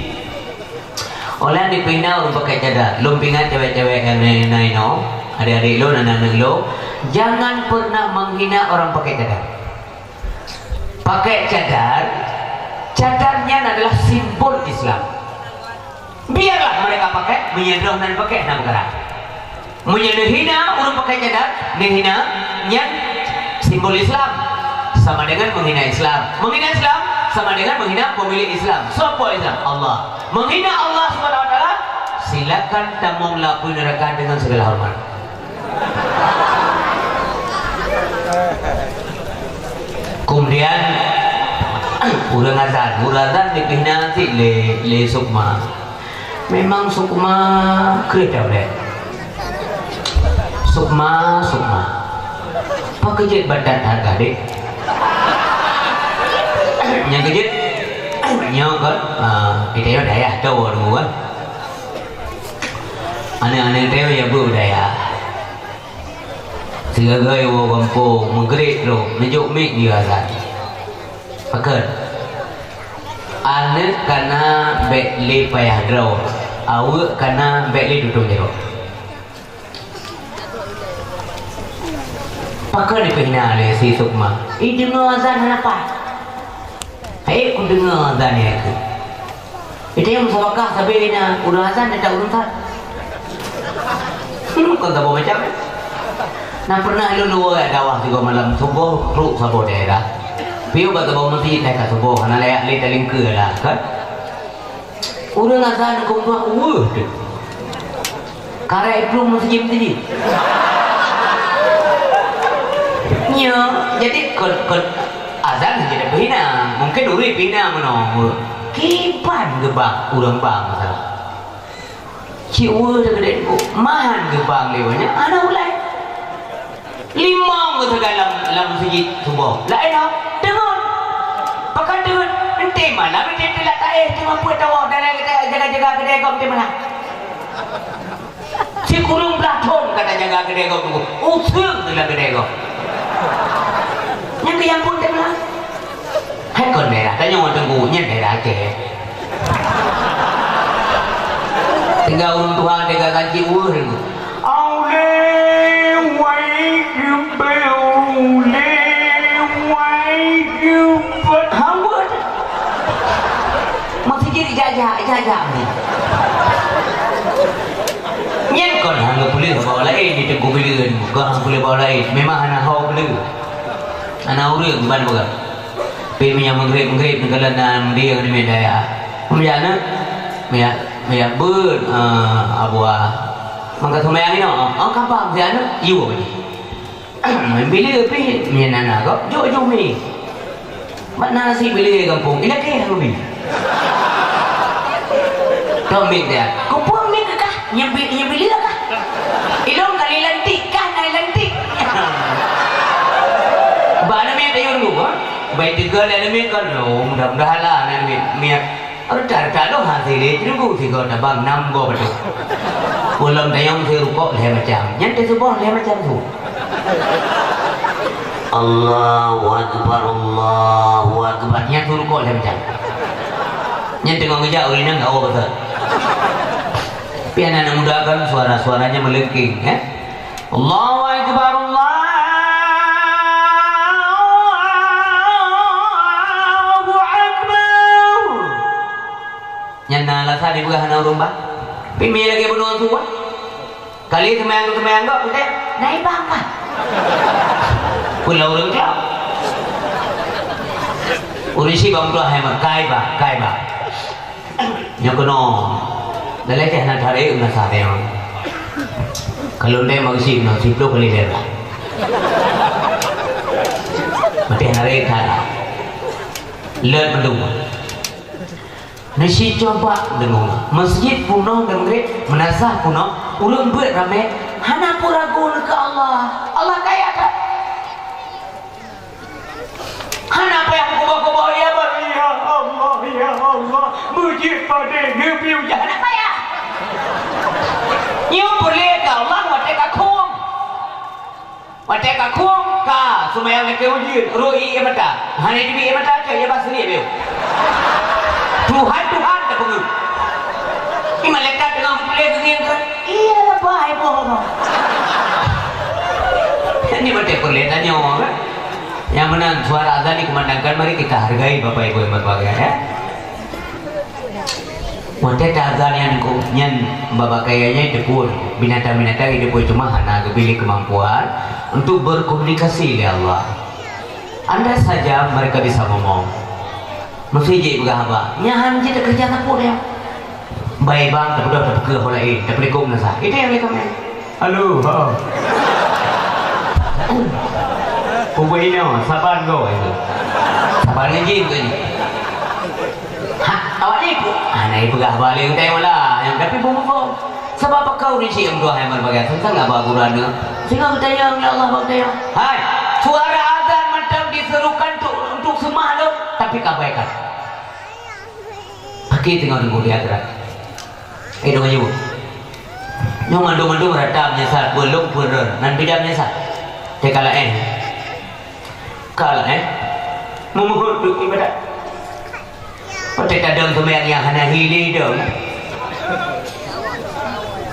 Óh lheueh neupeuhina ureueng pakai cadar. Lôn peuingat cewek-cewek nyang na inoe, adik-adik lôn, aneuk-aneuk lôn, jangan pernah menghina orang pakai cadar. Pakai cadar, cadar nyan adalah simbol Islam. Biarlah mereka pakai, meunyoe droe hana pakai, hana peukara. Meunyoe neuhina ureueng pakai cadar, neuhina nyan simbol Islam, sama dengan menghina Islam. Menghina Islam sama dengan menghina pemilik Islam. Soe po Islam? Allah. Menghina Allah Subhanahu wa Taala, silakan tamong lam apui neuraka dengan segala hormat. Kemudian, ureueng azan, ureueng azan dipeuhina cit lé, lé Sukma. Memang Sukma kreueh that ulèe. Sukma, Sukma. Pakon jeuet batat that ka, Dek? Nyang keujeuet, nyoe kon, ah, kita nyoe dayah, tahu deungoe kan? Aneuk-aneuk teuh ya bu dayah. Sigoe-goe woe gampông, meugrét lom, neujok mic di azan. Pakon? Aneuk kana bèk lé payah droe, aweuek kana bèk lé tutong jaroe. Pakon dipeuhina lé si Sukma? Ideungoe azan hana paih. Hai, kudeungoe azan nyan keuh. Ita nyang musabakah sabe na ureueng azan dan ureueng that. Hmm, kon saboh macam. Na pernah lôn luwa dakwah sigoe malam suboh trok saboh daerah. Piôh bak saboh meuseujid ka suboh, hana layak lé talingkeue lah, kan? Ureueng azan kong tuah uweuh teuh. Karek plueng meuseujid-seujid. Nyo, jadi kon, kon azan saja dak peuhina. Mungkin ureuëng peuhina meunoe. Kiban geubang ureuëng bang masalah. Cik weu dah geude ku, mahan geubang lewatnya, ana ulai. Limong geusagai lam, lam meuseujid suboh. Laén ho, teungeut. Pakon teungeut? Enté malam enté teulat taéh teungoh peuet tawoe dalam jaga-jaga keudè gob enté malam. Sikureueng blah thon ka tajaga keudè gob teungku. Useung teulat keudè gob. Nyang keu nyang pun teuma. Hai kon daerah, tanyoe Teungku, nyan daerah Aceh. Tinggai ureuëng tuha, tinggai kancik ureuëng. Aulé wai jubeu, aulé wai jubeu. Hambut. Masih jadi jajak, jajak ni. Nyan kon hana peuleueh bak laén di Teungku Bileuen, kon hana peuleueh bak laén. Memang hana ho peuleueh. Hana ureuëng ban peugah. Pi meunyoe meugreb-meugreb neukalon na meudeh ngon miet daya. Meujak na, meujak, meujak beuet, eh, abuah. Mangka seumayang inoe, oh, ka bang si aneuk, yue bagi. Bila pi nyan na gob, jok-jok mi. Mat nasi bila gampông, ilakée hang bi. Tombit dia. Kupung ni kekah, nyebi, nyebi dia kah? Ilong kali lantik kah, nai lantik. Ba na miet ayun ku, ha? Bai tiga na miet kan. Oh, mudah-mudahan lah na miet. Miet. Rata-rata lôn hase lé, teungku sigoe tabang nam goe bacut. Ulôn tanyong si rukok lhèe macam. Nyan teuseubah lhèe macam su. Allahu Akbar, Allahu Akbar. Nyan su rukok lhèe macam. Nyan teungoh geujak ureueng inong ka woe beutôi. Pi aneuk muda kan suara-suaranya melengking, eh? Allahu Akbar, Allahu Akbar. Nyan na alasan dipeugah hana ureueng bang. Pi mi lagèe bunoe tuha. Kali seumayang-seumayang gok, kutèe, na ibang bang. Pula ureueng klau. Ureueng si bang tuha hai mat, kai bang, kai bang. Nyoe keunoe, lalai teuh na tarek meunasah teuh. Kalau ndai mageusi keunoe, siploh kali lhèe blah. Maté narek that. Leuet meudua. Neusi coba deungoe. Masjid peunoh dan meunasah peunoh, ureueng beuet ramé, hana peue ragu keu Allah. Allah kaya that. Hana payah meukuboh-kuboh, ya Allah, ya Allah, ya Allah. Beujeuet padé neupiôh jahanam payah. Nyoe peureulèe keu Allah watèe ka khueng. Watèe ka khueng, ka seumayang lakèe ujeuen, rhot ié mata. Hana teubiet ié mata, cok ié bah seuliek piôh. Tuhan, Tuhan, tapeungeuet. Ni malaikat teungoh geupeuleueh geungieng keu, iya lah, bah, iboh, bah. Nyoe watèe peureulèe tanyoe, kan? Nyang meunan suara azan dikumandangkan, mari kita hargai Bapak Ibu yang berbahagia, ya. Watèe taazan nyan ku, nyan babah kaya nyan teupeu binatang-binatang hidup cuma hana geubri kemampuan untuk berkomunikasi lé Allah. Andai saja mereka bisa ngomong. Meusti jipeugah haba, nyan jeuet teukeureuja sapeue nyan. Bai bang, tapeudong, tapeukeuh ho laén, tapeulikot meunasah. Itu yang mereka main. Halo, ha. Kubu inoe, saban goe itu. Saban ngon jin tu ni. Ha, awak ni ku, ha, na ipeugah balik utai mula. Yang tapi bumbu. Sebab apa kau ni cik yang dua hai berbagai tentang apa gurana? Sehingga bertanya ya Allah bertanya. Hai, suara azan macam diserukan untuk untuk semah lo, tapi kabaikan. Pakai tengok dulu di akhirat. Eh, dong aja bu. Nyoe mandum-mandum rata meunyeusal, peulom peureueng, nan bida meunyeusal. Teuka laén. Ka laén. Meumuhot duek ibadat. Watèe tadong seumayang nyang hana hili dong.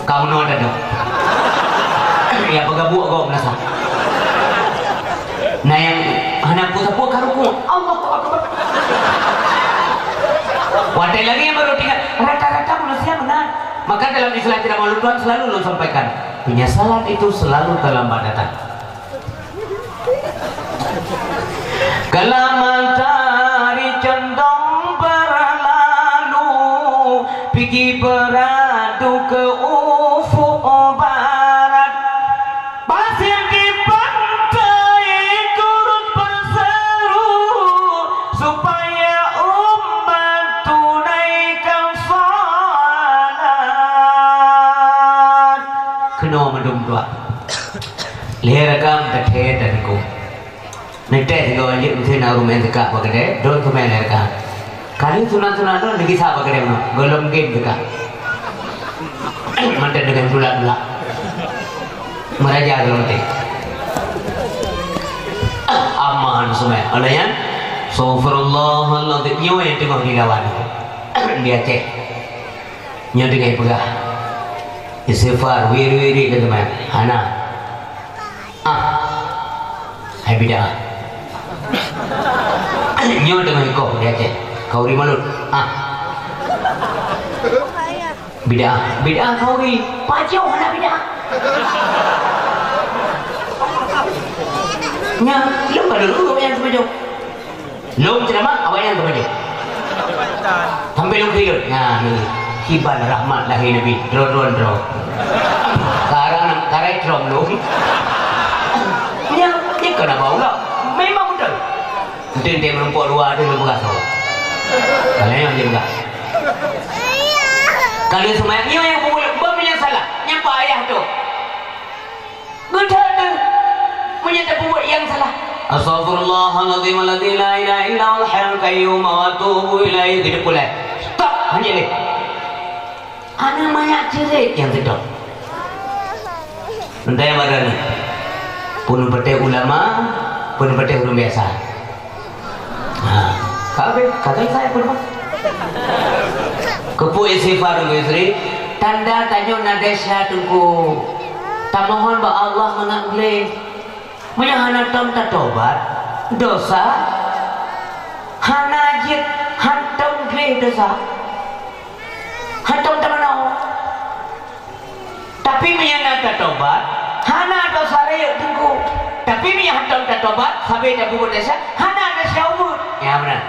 Ka meunoe tadong. Ya, peugah buet gob meunasah. Nah, nyang hana peue-sapeue ka rukuk. Allahu Akbar. Watèe lagèe nyan baru teuingat, rata-rata manusia meunan. Maka dalam istilah ceramah ulôn tuan selalu ulôn sampaikan, penyesalan itu selalu terlambat datang. Kala matahari condong berlalu, pigi beradu ke ufuk Dum dua. Lhèe rakam tathèe dan kum. Neuteh sigoe jeuet meusti na ureueng meu'en teuka bak keudè, don teumè lhèe rakam. Kali sunat-sunat don lagi sa bak keudè meunoe, gohlom game teuka. Mantong deungon tulak-tulak. Meuraja gohlom teh. Aman seumè. Oleh nyan, astagfirullahalazim nyoe nyang teungoh dilawan di Aceh. Nyoe teungoh peugah istighfar, wirid-wirid lé teuma. Hana. Ah. Hai bid'ah. Nyoe teungoh ikoh di Aceh. Khauri Mulod. Ah. Bid'ah. Bid'ah khauri. Pajoh hana bid'ah. Nya, lôn ka lôn awak nyang teupajoh. Lôn ceuramah, awak nyang teupajoh. Sampai lôn kheun. Nah, ni. Kiban rahmat lahé Nabi. Droe-droe droe. Karang, karai trom lôn. Nya, ni kena bau lah. Memang betul. Entin dia menumpuk dua tu lôn peugah tu. Kalau yang dia peugah. Kalau semayang nyoe nyang peubuet, beuh nyang salah. Nyang payah tu. Geuthon deuh meunyoe tapeubuet nyang salah. Astaghfirullahalazim alladzi la ilaha illa huwal hayyul qayyum wa atubu ilaih. Geuteupeue lé. Stop, hana lé. Aneuk manyak ceurék nyang seutôt. Entah nyang badan ni. Pun patéh ulama, pun patéh ureueng biasa. Ha, ka habéh, ka selesai peurumoh. Keupeue istighfar, Teungku Yusri? Tanda tanyoe na desya, Teungku. Tamohon bak Allah mangat gleh. Meunyoe hana tom tatobat, dosa hana jeuet, hantom gleh dosa. Hantom tamanoe. Tapi meunyoe na tatobat, hana desya rayeuk, Teungku. Tapi meunyoe hantom tatobat, sabe tapeubuet desya, hana desya ubeut. Ya, meunan.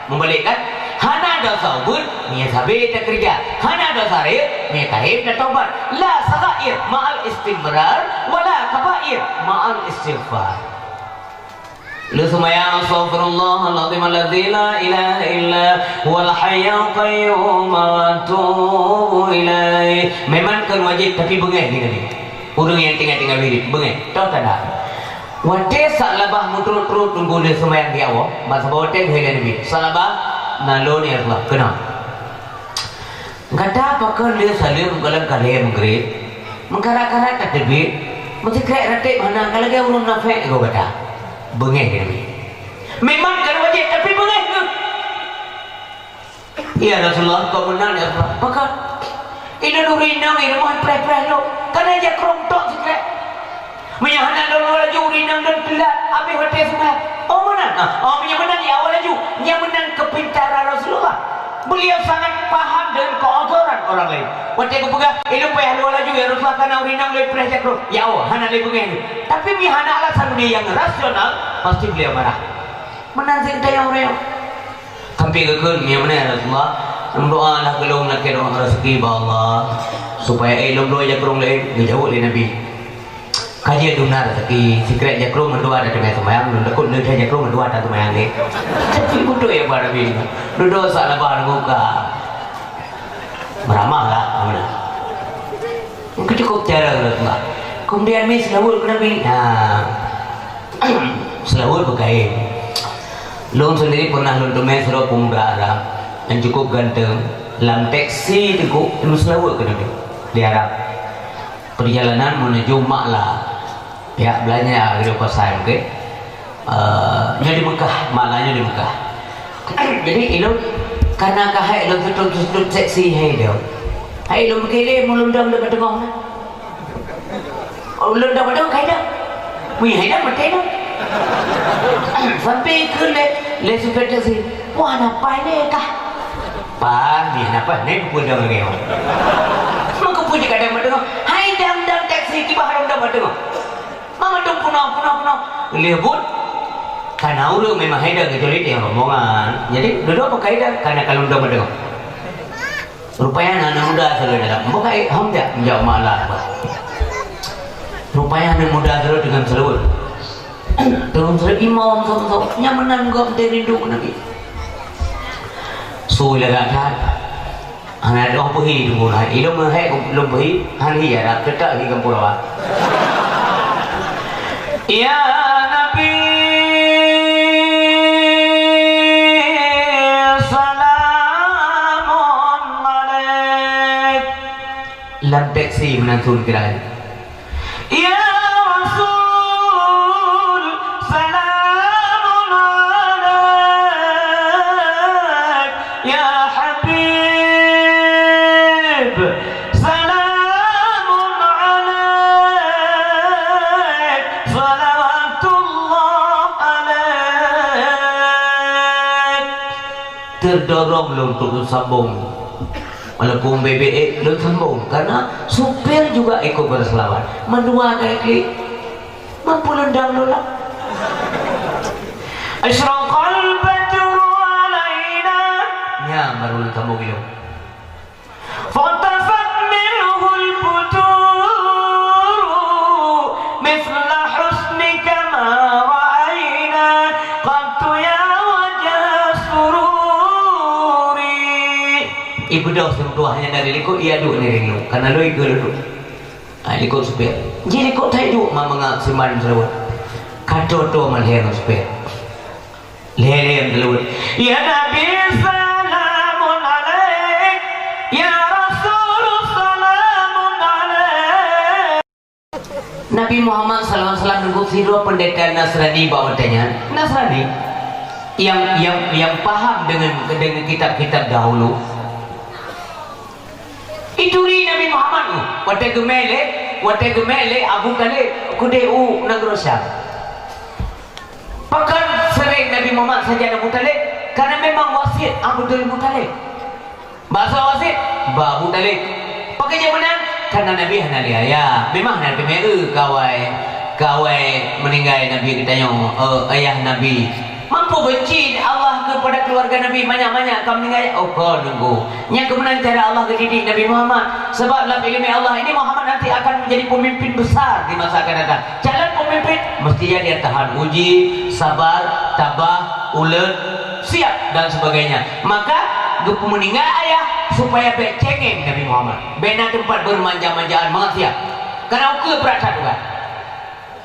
Meubalek kan? Hana desya ubeut, meunyoe sabe takeureuja. Hana desya rayeuk, meunyoe tahem tatobat. La saghair ma'al istimrar, wala kabair ma'al istighfar. Lheuh seumayang, astaghfirullahalazim alladzi la ilaha illa huwal hayyul qayyum wa atubu ilaih. Memang kon wajéb, tapi beungéh geutanyoe. Ureueng nyang tinggai-tinggai wirid, beungéh. Toh tanda. Watée sak labah meutrôt-trôt Teungku lheuh seumayang di awak, bak saboh watée geuhôi lé Nabi. Sak labah, na lôn ya Rasulullah, keunoe. Gata pakon lheuh saleuem gohlom ka lhée meugrib, meukarat-karat ka teubiet, meusikrek ratéb hana ka lagée ureueng munafék goe gata. Beungéh keu Nabi. Memang ka wajéb, tapi beungéh kheueh. Ya Rasulullah, kok meunan ya Rasulullah? Pakon? Inong ureueng inong i rumoh preh-preh lom. Ka na jakrong tok sikrek. Meunyoe hana lôn laju, ureueng inong lôn teulat, habéh watée seumayang. Oh, meunan? Ah, oh, meunyoe meunan, ya, awai laju. Nyan meunan keupintaran Rasulullah. Beliau sangat paham dengan keozoran orang lain. Watée geupeugah, "Eh, lôn payah lôn laju, ya Rasulullah, kana ureueng inong lôn preh jakrong." Ya Allah, hana lé beungéh lé. Tapi meunyoe hana alasan meunyoe nyang rasional, pasti beliau marah. Meunan cit geutanyoe ureueng. Sampai geukheun, "Meunyoe meunan, ya Rasulullah, lôn doa lah keu lôn, lakée doa raseuki bak Allah, supaya, eh, lôn bloe jakrong laén," geujaweueb lé Nabi. Ka jeuet dum na raseuki, sikrek jakrong mandua tateumé seumayang, lôn takot leucah jakrong mandua taseumayang lé. Tapi beutôi ya, Pak Nabi, dudoe sak labah lam muka. Meuramah lah, meunan. Mungkin cukup cara Rasulullah. Kemudian mi seulaweuet keu Nabi. Nah, seulaweuet beukaén. Lôn sendiri pernah lôn teumé sidroe pemuda Arab nyang cukup ganteng. Lam teksi teungku, lôn seulaweuet keu Nabi di Arab. Perjalanan menuju Makla, pihak belanja di pasar mungkin. Eh, nyoe di Mekah, makna nyoe di Mekah. Jadi, ilôn karena ka hai lôn tutup-tutup seksi hai lôn. Hai lôn kiri, meulundong di teungoh. Oh, lôn dong dong kai dah. Wih, hai dah mati dah. Sampai ke le, le supir taksi. Wah, napa ini kah? Pan, ni napa? Ni pun dong lagi. Maka pun kadang mendengar. Hai dang dang taksi, tiba harum dong mendengar. Mangat dong punah, punah, punah. Lheuh buet, kana ureueng memang hai dang kecuali teuh rombongan. Jadi, dudoe pakai dang, kana kalon dong meudeuh. Rupanya aneuk muda selalu dalam. Bukai, hom jak, jak malah. Rupanya aneuk muda selalu dengan seluruh. Dengan seluruh imam, sama-sama. Nyang meunan gop teurindu Nabi. Sui lagak that. Hana dong peuhi teungku lah. Ilôn meuhai lôn peuhi, han hi Arab, teutap hi gampông Rawa. Ya Nabi, salamun alaik. Lam teksi meunan thôn kira. Ya Rasul, salamun alaik. Ya Habib, salamun alaik. Salawatullah alaik. Teudorong lôn untuk sambong. Walaupun bebek lôn sambong, karena supir juga ikut berselawat. Mandua ka klik. Mampu lôn dang lôn lah. Asyraqal badru alaina. Nyan baru lôn sambong ilôn. Fatafat minhul buturu mithla husnika ma ra'aina qattu ya wajha sururi. Ibeudôh simeutuah nyan dari likot, ia duek ngieng lôn, kana lôn igeue lôn duek. Ah, likot supir. Ji likot that duek ma mangat siman seulaweuet. Ka tô-tô malhée ngon supir. Lhée-lhée seulaweuet. Ya Nabi, salamun alaik. Ya Rasul, salamun alaik. Nabi Muhammad sallallahu alaihi wasallam neugok sidroe peundeta Nasrani bak watée nyan. Nasrani. Yang, yang, yang paham dengan, dengan kitab-kitab dahulu. Ituri Nabi Muhammad tu, watée geumé lé, watée geumé lé Abu Thalib keudeh u nanggroe Syam. Pakon sering Nabi Muhammad sajan Abu Thalib? Karena memang wasiet Abdul Muthalib. Bak soe wasiet? Bak Abu Thalib. Pakon jeuet meunan? Karena Nabi hana lé ayah. Memang hana teumé eu kawai, kawai meuninggai Nabi geutanyoe, eh, ayah Nabi. Mampu benci Allah kepada keluarga Nabi, manyak-manyak ka meuninggai, oh, kon teungku. Nyan keuh meunan cara Allah geudidik Nabi Muhammad. Sebab lam ileumé Allah ini Muhammad nanti akan menjadi pemimpin besar di masa akan datang. Calon pemimpin mesti jadi tahan uji, sabar, tabah, uleut, siap dan sebagainya. Maka geupeumeuninggai ayah supaya bék cengeng Nabi Muhammad. Bék na teumpat beurmanja-manjaan, mangat siap. Karena ukeue brat that tugaih.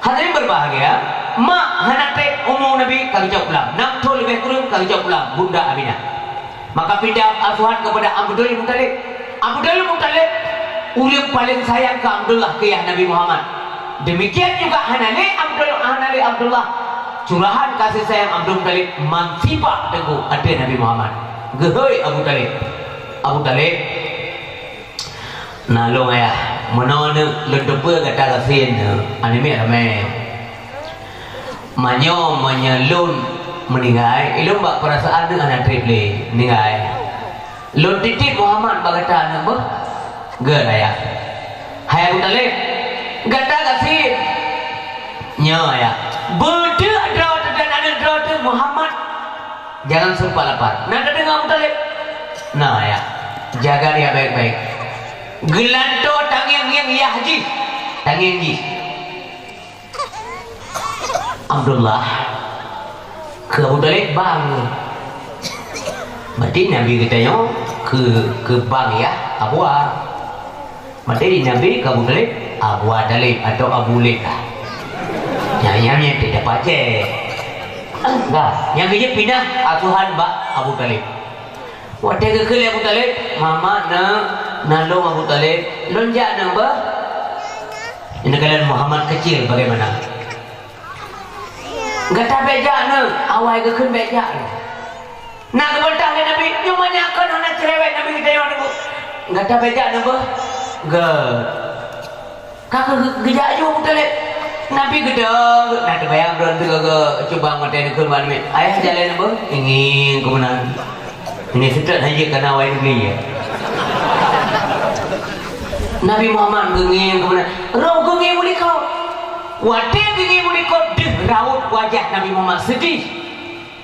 Hadirin berbahagia, mak hana treb umu Nabi ka geucok pulang, nam thon leubeh kureueng ka geucok pulang, Bunda Aminah. Maka pindah asuhan kepada Abdul Muthalib. Abdul Muthalib ureueng paléng sayang keu Abdullah keu yah Nabi Muhammad. Demikian juga hana lé Abdul, hana lé Abdullah curahan kasih sayang Abdul Muthalib meusipak teungku ateueh Nabi Muhammad. Geuhôi Abu Thalib. Abu Thalib, Na lôn ayah, meunoe neuk lôn teupeue gata gasien neuk, aneuk miet ramé. Manyoe meunyoe lôn meuninggai, ilôn bak peurasaan neuk hana treb lé meuninggai. Lôn titip Muhammad bak gata neuk beuh, gét ayah. Hai Abu Thalib, gata gasien. Nyoe ayah, beudeuk droe teuh dan aneuk droe teuh Muhammad. Jangan sempat lapar. Na tadeungoe Abu Thalib? Na, ya. Jaga dia baik-baik. Geulantoe tangieng-ngieng yah jih. Tangieng jih. Abdullah. Keu Abu Thalib bang. Berarti Nabi geutanyoe keu, keu bang yah Abu Thalib. Maté di Nabi keu Abu Thalib, Abu Thalib atau Abu Lib lah. Nyang, nyang, nyang tidak pacé. Enggak, nyang geujeuet pinah asuhan bak Abu Thalib. Watée geukheun lé Abu Thalib, "Muhammad na, na lôn Abu Thalib, lôn jak na beuh." Ini kalian Muhammad kecil bagaimana? Gata bék jak na, awai geukheun bék jak na. Na geubantah lé Nabi, nyoe manyak kon hana cerewet Nabi geutanyoe teungku. Gata bék jak na beuh. Gét. Ka keu geujak ju Abu Thalib. Nabi geudong, na teubayang droe teuh geuh cuba meutai neukheun bak Nabi. Ayah jalée na beuh, ingieng keu meunan. Ini seutôt hana jeuet kana awai Nabi ya. Nabi Muhammad geungieng keu meunan. Roh geungieng meulikot. Watée geungieng meulikot deuh raut wajah Nabi Muhammad seudih.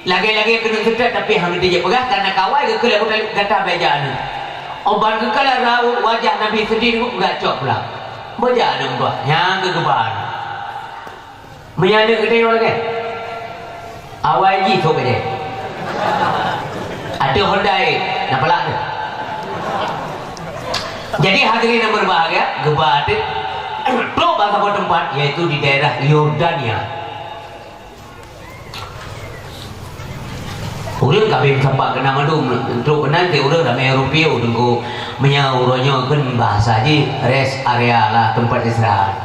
Lagée-lagée keuneuk seutôt, tapi hana geujeuet peugah, karena kawai geukheun lé Abu Thalib, gata bék jak na. Óh ban geukheun lé raut wajah Nabi seudih, geucok pulang. Bék jak na meutuah, nyang geukeuba na. Meunyan lé geutanyoe lagée. Awai jih sôk bajée. Ateueh Honda, na palak teuh. Jadi hadirin yang berbahagia, geuba teuk trok bak saboh teumpat, yaitu di daerah Yordania. Ureueng ka abéh meusapat keunan mandum, trok keunan cit ureueng ramé ureueng piôh teungku. Meunyoe uroe nyoe kheun bahasa jih rest area lah, teumpat istirahat.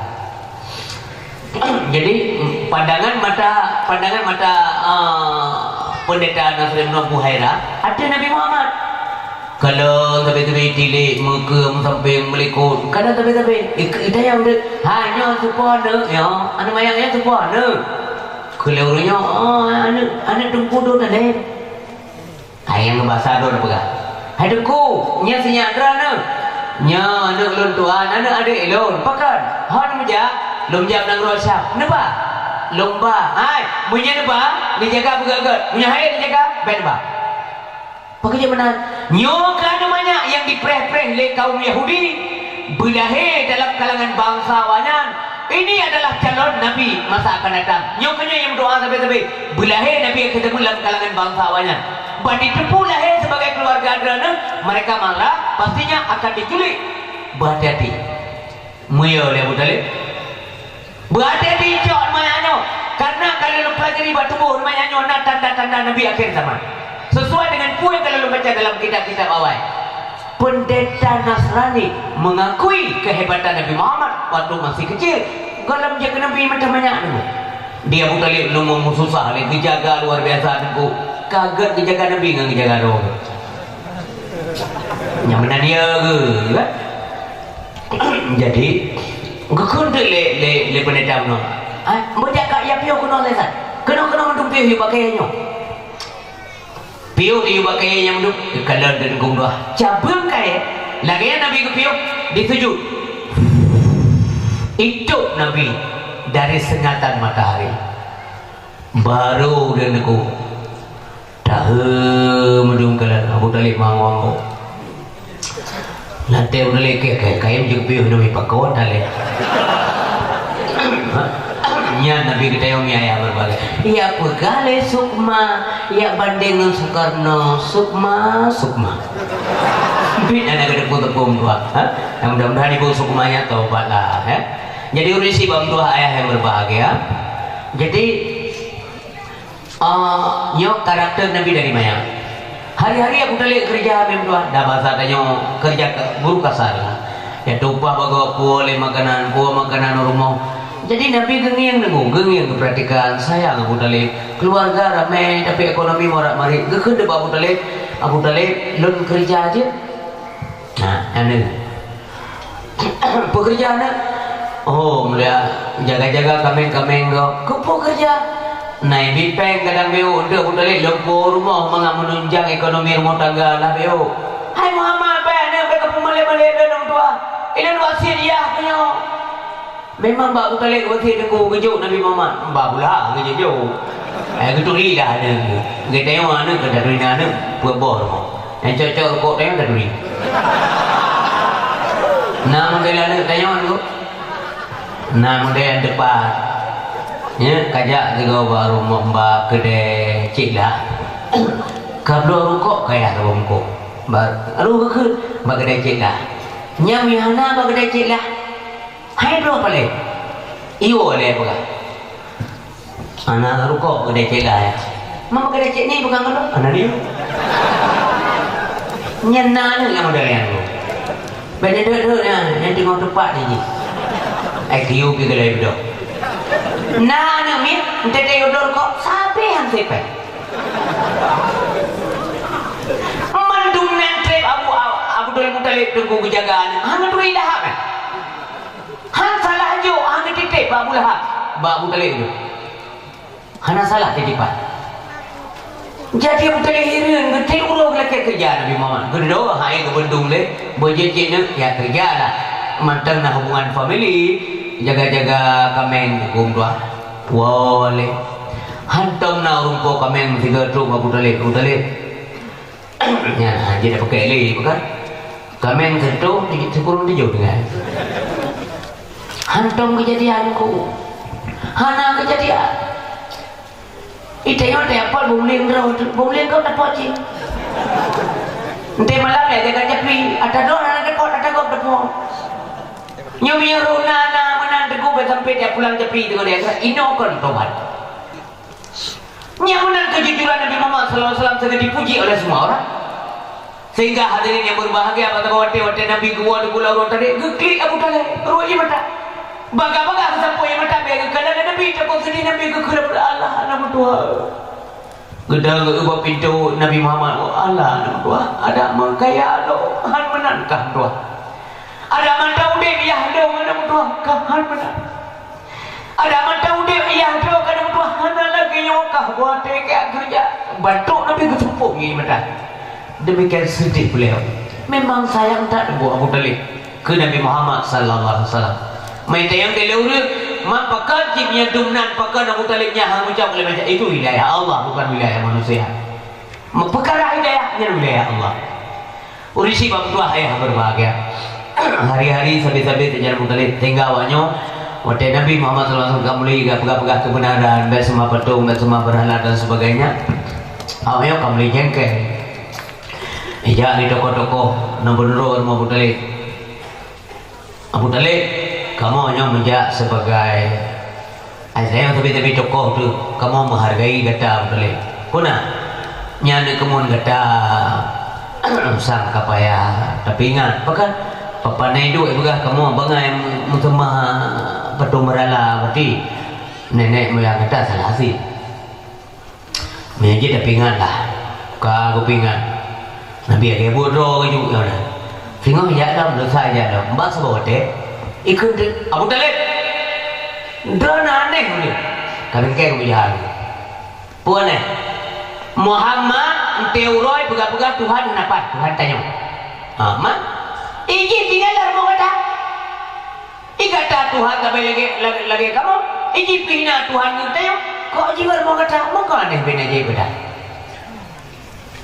Jadi, pandangan mata, pandangan mata, ah, Pendeta Nasrul Buhaira ateueh Nabi Muhammad. Kalon sabe-sabe tilék, meukeue, meusampéng, meulikot. Kadang sabe-sabe, ik-, itayang deuek, "Hai, nyoe seupôt aneuk, nyoe. Aneuk manyak nyoe seupôt aneuk." Keu lheueh uroe nyoe, "Oh, aneuk, aneuk Teungku Dut Alem." Hai nyang basa droe peugah, "Hai Teungku, nyoe sinyak droeneuh. Nyoe aneuk lôn tuan, aneuk adék lôn. Pakon? Hon meujak?" "Lôn jak nanggroe Syam." "Neuba?" "Lôn ba." "Hai, meunyoe neuba, neujaga beugét-gét. Meunyoe han neujaga, bèk neuba." Pakon jeuet meunan? Nyoe keuh aneuk manyak nyang jipreh-preh lé kaum Yahudi, beulahé dalam kalangan bansa awaknyan. Ini adalah calon nabi masa akan datang. Nyoe keuh nyoe nyang meudoa sabe-sabe, beulahé nabi nyang geuteumeun lam kalangan bansa awaknyan. Ban jiteupeue lahé sibagai keuluwarga droeneuh, mereka marah, pastinya akan diculik. Beuhati-hati. Meuyue lé Abu Thalib. Beuhati-hati cok manyak nyoe, karena ka lôn peulajari bak tuboh manyak nyoe na tanda-tanda Nabi akhir zaman. Sesuai dengan peue nyang ka lôn baca dalam kitab-kitab awai. Pendeta Nasrani mengakui kehebatan Nabi Muhammad waktu masih kecil. Gohlom jeuet keu Nabi macam manyak nyoe. Di Abu Thalib lôn meususah lé, geujaga luar biasa teungku. Ka gét geujaga Nabi ngon geujaga droe. Nyang meunan ya ke, kan? Jadi, geukheun teuk lé, lé, lé pendeta nyoe. "Ah, meujak kak ya piôh keunoe lé, San. Keunoe, keunoe mandum piôh yue bak kayèe nyoe." Piôh yue bak kayèe nyang mandum, kalon dan gong dua. Cabeueng kayèe, lagèe nyan Nabi geupiôh, disujut. Itôb Nabi dari sengatan matahari. Baru dia neugok. Tahe meudong kalon Abu Thalib meuanggô-anggô. Lam até Abu Thalib, "Kayém jeuet piôh nami pakon Thalib." Nyan Nabi geutanyong mi ayah beureubagai. "Ya peugah lé Sukma, ya bandeng ngon Sukarno, Sukma, Sukma." Bit hana geuteupeue-teupeue meutuah, ha? Mudah-mudahan ibu Sukma nyan taubat lah, ya. Jadi ureueng syiek bak meutuah ayah nyang beureubahagia. Jadi, Ah, nyoe karakter Nabi dari manyang. Hari-hari Abu Thalib keureuja meutuah, dah basa tanyoe keureuja ka-, buruh kasar lah. Ya tumpah bagoe, puwoe lé makanan, puwoe makanan u rumoh. Jadi Nabi geungieng deungoe, geungieng geupeuratikan, sayang Abu Thalib. Keuluwarga ramé, tapi ekonomi morat-marit. Geukheun bak Abu Thalib, "Abu Thalib, lôn keureuja jeuet." Nah, aneuk. Peue keureuja aneuk? Oh, mulia jaga-jaga kaméng-kaméng gob. Keupeue keureuja? Nai bit péng kadang beu untuk Abu Thalib lumpo rumoh mangat menunjang ekonomi rumah tangga lah beu. Hai Muhammad, bèk aneuk bèk kapeumalèe-malèe lôn tuha. Ilôn wasiet yah keunoe. Memang bak Abu Thalib wasiet teungku geujok Nabi Muhammad, bah pula geujok-jok. Eh, geuturi dah aneuk. Geutanyong aneuk, geuturi aneuk, peuet boh rumoh. Nyang cok-cok rukok tanyong taturi. Na model aneuk tanyong tu. Na model nyang tepat. Nya, kajak sigoe bak rumoh bak keudè Cik Lah. Kabloe rukok kayah saboh mungkong. Ba-, aduh, geukheun bak keudè Cik Lah. Nyang meuhana bak keudè Cik Lah. Hai droe paleng. Iyo lé peugah. Hana rukok keudè Cik Lah, ya. Mama keudè Cik ni bukan ngeluh, hana dia. Nyan na ni yang model yang tu. Beda duduk-duduk ya, yang tengok tempat ni. Ai kiu pi keudè bedoh. Na ni mi, entete yo bloe rukok, sabe han sepe. Mandum nan trep Abu, Abdul Muttalib teungku geujaga aneuk. Hana turi lahap, eh. Han salah jok, han geutitép bak Abu Lahab, bak Abu Thalib tu. Hana salah titipan. Jadi Abu Thalib hireuen, geutrép uroe geulakèe keureuja Nabi Muhammad. Geuduek hai geubeuntong lé, beujeuet cit neuk, ya keureuja lah. Mantong na hubungan famili, jaga-jaga kaméng huköm tuha. Woe lé. Hantom na ureueng po kaméng sigoe trok bak Abu Thalib, Abu Thalib. Nyan, ha, jeuet pakèk lé, bukan? Kaméng seutoh, sikureueng tujoh tinggai. Hantom keujadian ku. Hana keujadian. Itanyong teuapot bumling droe, bumling gob dapot cit. Enté malam ya jaga japli, ata droe hana dapot, ata gob dapot. Nyoe meunyoe rhona na meunan teungku, bèk sampai tiep pulang teupri teungoh di akhirat, inoe kon tobat. Nyan meunan keujujuran Nabi Muhammad sallallahu alaihi wasallam sangat dipuji oleh semua orang. Sehingga hadirin yang berbahagia, pada watèe-watèe Nabi geuwoe di Pulau Rotadek, geuklik Abu Thalib, rot ie mata. Bagah-bagah geusampôh ie mata, bèk geukalon Nabi, takot seudeh Nabi geukheun, "Allah, aneuk meutuah." Geudong ubak pintoe Nabi Muhammad, "Oh Allah, aneuk meutuah, adak meukaya lom, han meunan kah meutuah. Adak mantong udép yah lom, aneuk meutuah, kah han meunan." Adak mantong udép yah droe keuneuk tuah hana lagèe nyoe kah buat teuka keureuja. Bantok Nabi geusumpok ie mata. Demikian sedih beliau. Memang sayang that buet Abu Thalib keu Nabi Muhammad sallallahu alaihi wasallam. Meunan nyang dilée ureueng, man pakon cit nyan dum nan pakon Abu Thalib nyan hana meucok lé macam itu, wilayah Allah, bukan wilayah manusia. Peukara hidayah nyan wilayah Allah. Ureueng syiek meutuah ayah berbahagia. Hari-hari sabe-sabe teujalan meugalak tinggai awak nyoe. Watèe Nabi Muhammad sallallahu alaihi wasallam ka mulai geupeugah-peugah keubeunaran, bèk seumah patong, bèk seumah beurhala dan sebagainya. Awak nyoe ka mulai jengkel. Ijak di tokoh-tokoh, na beunurot rumoh Abu Thalib. Abu Thalib, kamoe nyoe meujak sebagai, ai, sabe-sabe tokoh tu, kamoe meuhargai gata Abu Thalib. Peue na? Nyan keumun gata sang ka payah. Tapi ingat, pakon? Papa na iduek peugah kamoe bangai meuseumah patong beurhala, berarti nenek moyang gata salah sit. Meunyoe jeuet tapeuingat lah. Ka geupeuingat. Nabi lagèe buet droe geujok nyoe na. Singoh jak lom, desya jak lom. Bak saboh watèe, ikheun teuk, "Abu Thalib! Droeneuh aneh ulôn." Ka bingkai Abu Jahal. Peue aneh? Muhammad, eunteuk uroe peugah-peugah Tuhan hana paih, Tuhan tanyoe. Ha, man? Ijih tinggai lam rumoh gata. I gata Tuhan sabe lagèe, lagèe, lagèe kamoe, i jih pih na Tuhan ngon tanyoe, kok jiwat rumoh gata, meuko aneh bina jih beda.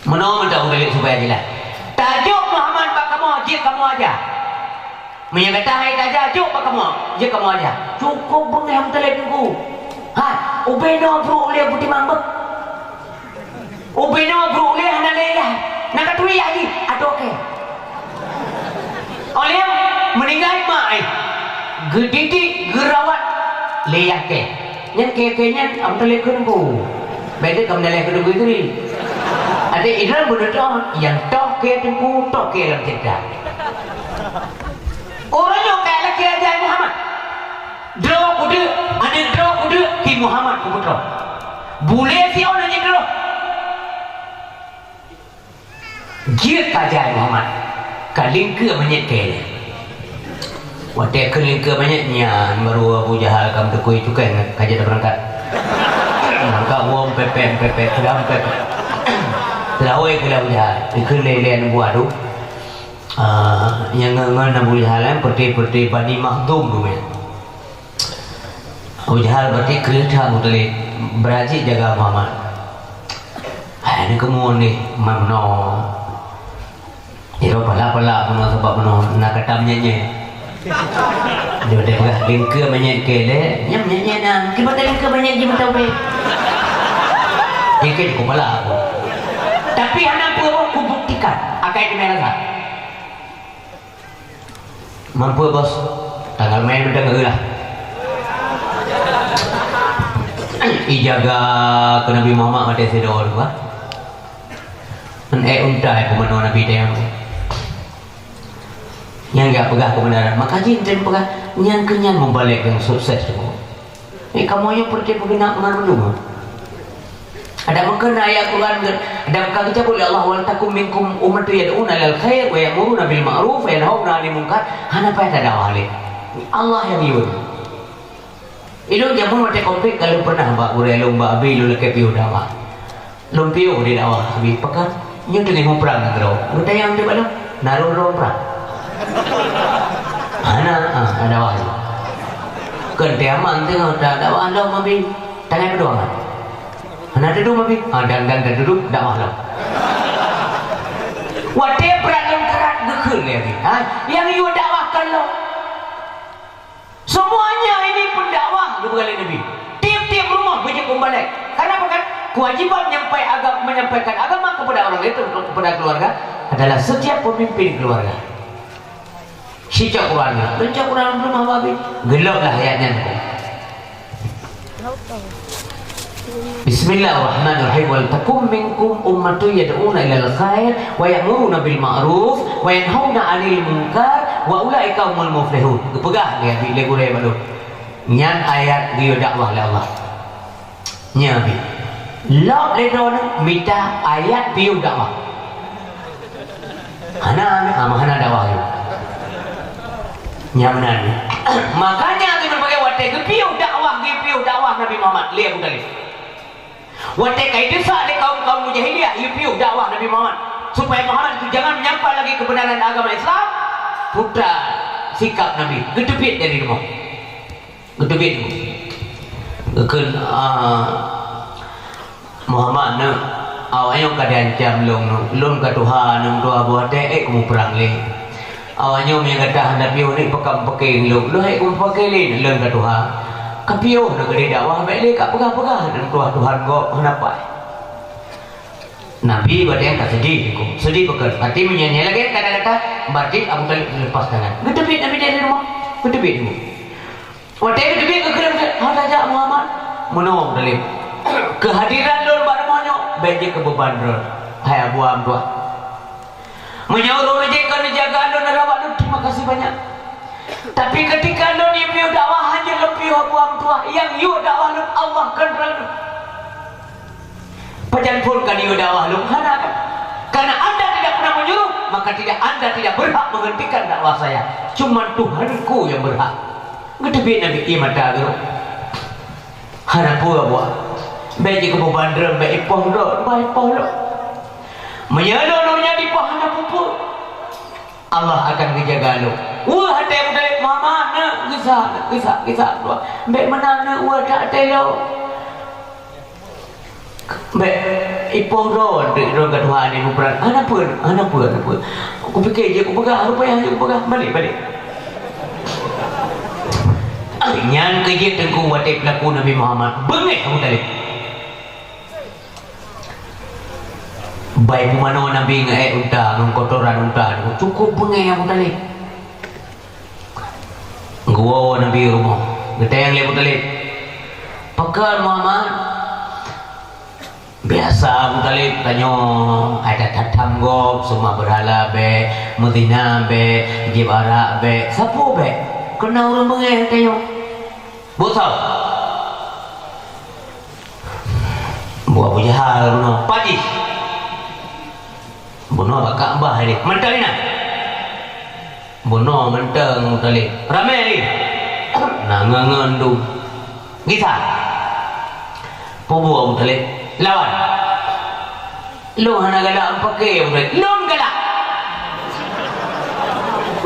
Meunoe mantong ulèe supaya jeulaih. Tajok Muhammad bak kamoe, jeuet kamoe aja. Meunyoe gata hai taja, jok bak kamoe, jeuet kamoe aja. Cukôp beungèh meuteulét teungku. Hai, ubé noe brôk ulèe peutimang beuh. Ubé noe brôk ulèe hana lé yah, na ka tuwi yah jih, adoe kèe. Óh lheueh meuninggai mak, eh, geudidik, geurawat lé yah kèe. Nyan kèe-kèe nyan, am, teuléh keu teungku. Bèk deuh ka meudalèh keu teungku tadi. Adak idroe beuneutoh, nyang toh kèe teungku, toh kèe lam ceurita. Uroe nyoe ka lakèe aja Muhammad. Droe kudeuk, aneuk droe kudeuk, Ki Muhammad kuputroe. Bulèe siôn aneuk droe. Jeuet ka jai Muhammad, ka lingkeue manyét kèe lé. Watèe kheun lingkeue manyét nyan, baru Abu Jahal ka meuteukui cukai ka jeuet beurangkat. Beurangkat woe pèpèt, pèpèt, keudam pèpèt. Seulaweuet keu Abu Jahal, dikheun lé, lé aneuk buah tu. Ah, nyang ngon, ngon Abu Jahal, eh, peuti-peuti Bani Makhzum tu, eh. Abu Jahal berarti kreueh that Abu Thalib, beurajik jaga Muhammad. Hai, ni keumun ni, man meunoe. Jaroe pala-pala meunoe sabab meunoe na kata meunyeue-nyeue. Dia udah peugah lingkeue manyét kèe lé, nyan meunyeue-nyeue na, kiban lingkeue manyét jih meutabé. Jih keu pala aku. Tapi hana peue, kubuktikan, akai keumeung rasa. Mampu, Bos? Tanggal mei mantong geulah. Ijaga keu Nabi Muhammad maté sidroe tu, bah. Ngon ék unta, eh, peumanoe Nabi teuh. Nyang gak peugah keubeunaran. Maka jih tem peugah, nyang keu nyan mubalek nyang sukses tu. Eh, kamoe nyoe peureute peugeunak ngon meunurot. Ada meukeuna ayat Quran, ada ka geucabut lé Allah, "Wal takum minkum ummatun yad'una ilal khair wa ya'muruna bil ma'ruf wa yanhauna 'anil munkar." Hana payah tadakwah lé. Allah nyang yue. Ilôn jameun watèe konflik ka lôn peunah bak gurèe lôn, bak abi lôn lakèe piôh dakwah. Lôn piôh di dakwah, abi peugah, "Nyoe teungoh muprang nanggroe." Geutanyong di bak lôn, "Na rôh-rôh muprang?" "Hana, ah, na dakwah." "Keu teuma teungoh ta dakwah lom, abi, tangai beudôh amat." "Hana teudum, abi." "Ah, dan, dan, dan teudum, dakwah lom." Watèe brat lôn karat geukheun lé abi, ha? Nyang yue dakwah kon lôn. Semuanya ini pendakwah, geupeugah lé Nabi. Tiep-tiep rumoh beujeuet mubalek. Karena apa kan? Kewajiban nyampai agam-, menyampaikan agama kepada orang lain, kepada keluarga, adalah setiap pemimpin keluarga. Cicok Quran nyoe. Lôn cok Quran lôn teuma habéh. Geulok lah ayat nyan. Bismillahirrahmanirrahim. Wal takum minkum ummatun yad'una ilal khair wa ya'muruna bil ma'ruf wa yanhauna 'anil munkar wa ulaika humul muflihun. Geupeugah lé Abi lé gurée bak lôn. Nyan ayat geuyue dakwah lé Allah. Nyan Abi. Lom lé droeneuh mita ayat piôh dakwah. Hana, hana, hana dakwah lé. Nyan meunan. Makanya di berbagai watée geupiôh dakwah, geupiôh dakwah Nabi Muhammad lé Abu Thalib. Watée ka ideusak lé kaum-kaum jahiliyah, geupiôh dakwah Nabi Muhammad supaya Muhammad itu jangan menyampaikan lagi kebenaran agama Islam. Putra sikap Nabi, geuteubiet dari rumah. Geuteubiet. Geukheun, ah, Muhammad nyoe, awaknyoe ka diancam lôn nyoe. Lôn ka tuha nyoe, tuha buah tée ék kumuprang lé. Awaknyoe meunyoe gata hana piôh ni, pakon pake lôn. Lôn ék kumupake lé, lôn ka tuha. Ka piôh nyoe keudeh dakwah, bék lé ka peugah-peugah, lôn tuha Tuhan gob hana pai. Nabi watée ka seudeh, seudeh pakon. Berarti meunyoe nyan lagée kata-kata, berarti Abu Thalib lepas tangan. Geuteubiet Nabi dari rumah. Geuteubiet. Watée geuteubiet keu keureung, "Hana jak Muhammad." Meunoe dalem. Keuhadiran lôn bak rumoh nyoe bék jeuet keu beuban droe, hai Abu Hamzah. Meunyoe ureuëng jeuet keu neujaga lôn, rawat lôn, terima kasih banyak. Tapi ketika lôn yue piôh dakwah, hana lôn piôh Abu Hamzah, nyang yue dakwah lôn Allah keudroe lôn. Pajan phon ka neuyue dakwah lôn hana kan? Karena anda tidak pernah menyuruh, maka tidak, anda tidak berhak menghentikan dakwah saya. Cuman Tuhanku yang berhak. Geuteubiet Nabi ie mata geuh. Hana peue buah. Bék jikeupeubandrem, bék ipoh droe, bah ipoh lom. Meunyoe lôn nyan dipoh hana peue-peue, Allah akan geujaga lôn. Weueh até Abu Thalib, "Mama, neuk gisa, gisa, gisa, Abdullah. Bék meunan neuk weueh até lôn." Bék ipoh droe, droe ka tuha ni muprang. Hana peue, hana peue, hana peue. Kupike jeuet kupeugah, rupanya hana kupeugah. Balek, balek. Nyan keuh jeuet teungku watée peulaku Nabi Muhammad. Beungéh Abu Thalib. Bai pumanoe Nabi ngon ék unta, ngon kotoran unta. Cukup beungéh Abu Thalib. Geuwoe Nabi u rumoh, geutanyong lé Abu Thalib, "Pakon Muhammad?" "Biasa Abu Thalib, tanyoe adat that-tham gob, seumah beurhala bék, meuzina bék, jieb arak bék, sapeue bék. Keunan ureuëng beungéh tanyoe." "Buet soe?" "Buet Abu Jahal bunoe." "Pat jih?" "Bunoe bak Ka'bah jih." "Mantong inan?" "Bunoe mantong Abu Thalib." "Ramé lé?" "Na ngon-ngon dum." "Gisa." "Peue buet Abu Thalib?" "Lawan." "Lôn hana galak mupake Abu Thalib." "Lôn galak."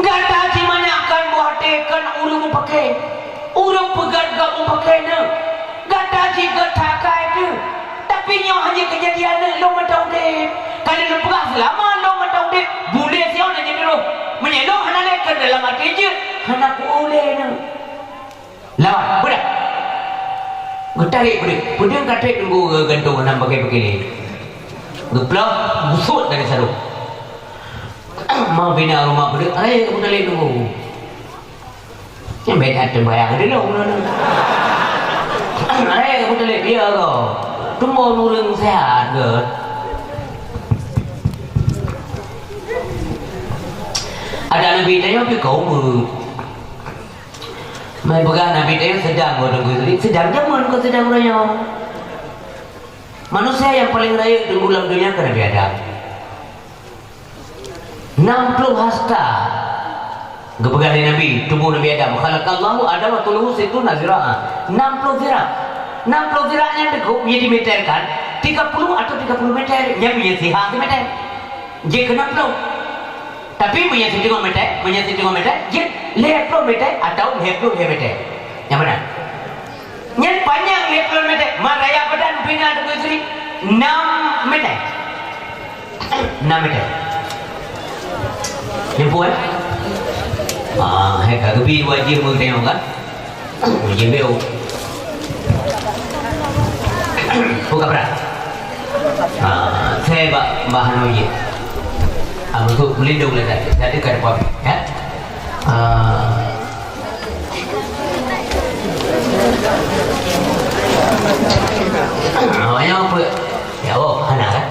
"Gata simanyak kan buah até kan ureuëng mupake. Ureuëng peugét gob mupake nyoe. Gata jigét that akai teuh. Tapi nyoe hana keujadian nyoe lôn mantong udeb. Ka lôn peugah seulama lôn mantong udeb, bulée siôn hana jiteuroh. Meunyoe lôn hana lé keu dalam até jeuet, hana ku ulée nyoe." "Lawan, beudôh." Geutarek beudôh. Peudeueng ka trép teungku geugantung nam pakai-pakai lé. Geuploh, gusut dari sarong. Mau bina rumah beudôh, "Hai, Abu Thalib teungku." Nyang beda teubayang dulu, bunoe. "Hai, Abu Thalib, ya Allah. Teuma ureuëng sehat ke?" Ada Nabi tanya, "Pi kau?" Mai peugah Nabi teuh sedang ureuëng Yahudi, sedang jameun keu sedang raya. Manusia yang paling rayeuk teungku lam dunia keu Nabi Adam. Enam puluh hasta geupeugah lé Nabi, tuboh Nabi Adam. Khalaqallahu Adam wa tuluhu sittuna zira'an. Enam puluh zira'. Enam puluh zira' nyan teungku, ya dimeterkan, tiga puluh atau tiga puluh meter. Nyan punya siha simeter. Jeuet keu enam puluh. Tapi meunyoe siteungoh meter, meunyoe siteungoh meter, jeuet lhèe ploh meter atau lhèe ploh lhèe meter. Nyang meunan. Nyan panyang lhèe ploh meter, ma raya badan pih na teungku Yusri, enam meter. Enam meter. Nyan peue, eh? Ah, hai ka geubi dua jeuem meuteuntèe kan? Meujeubieu. Buka brat. Ha, saya bak bahan uji. Ha, untuk melindung lah tadi. Tadi kan apa? Ya. Ha, Awaknyan apa? Ya Allah, hana kan?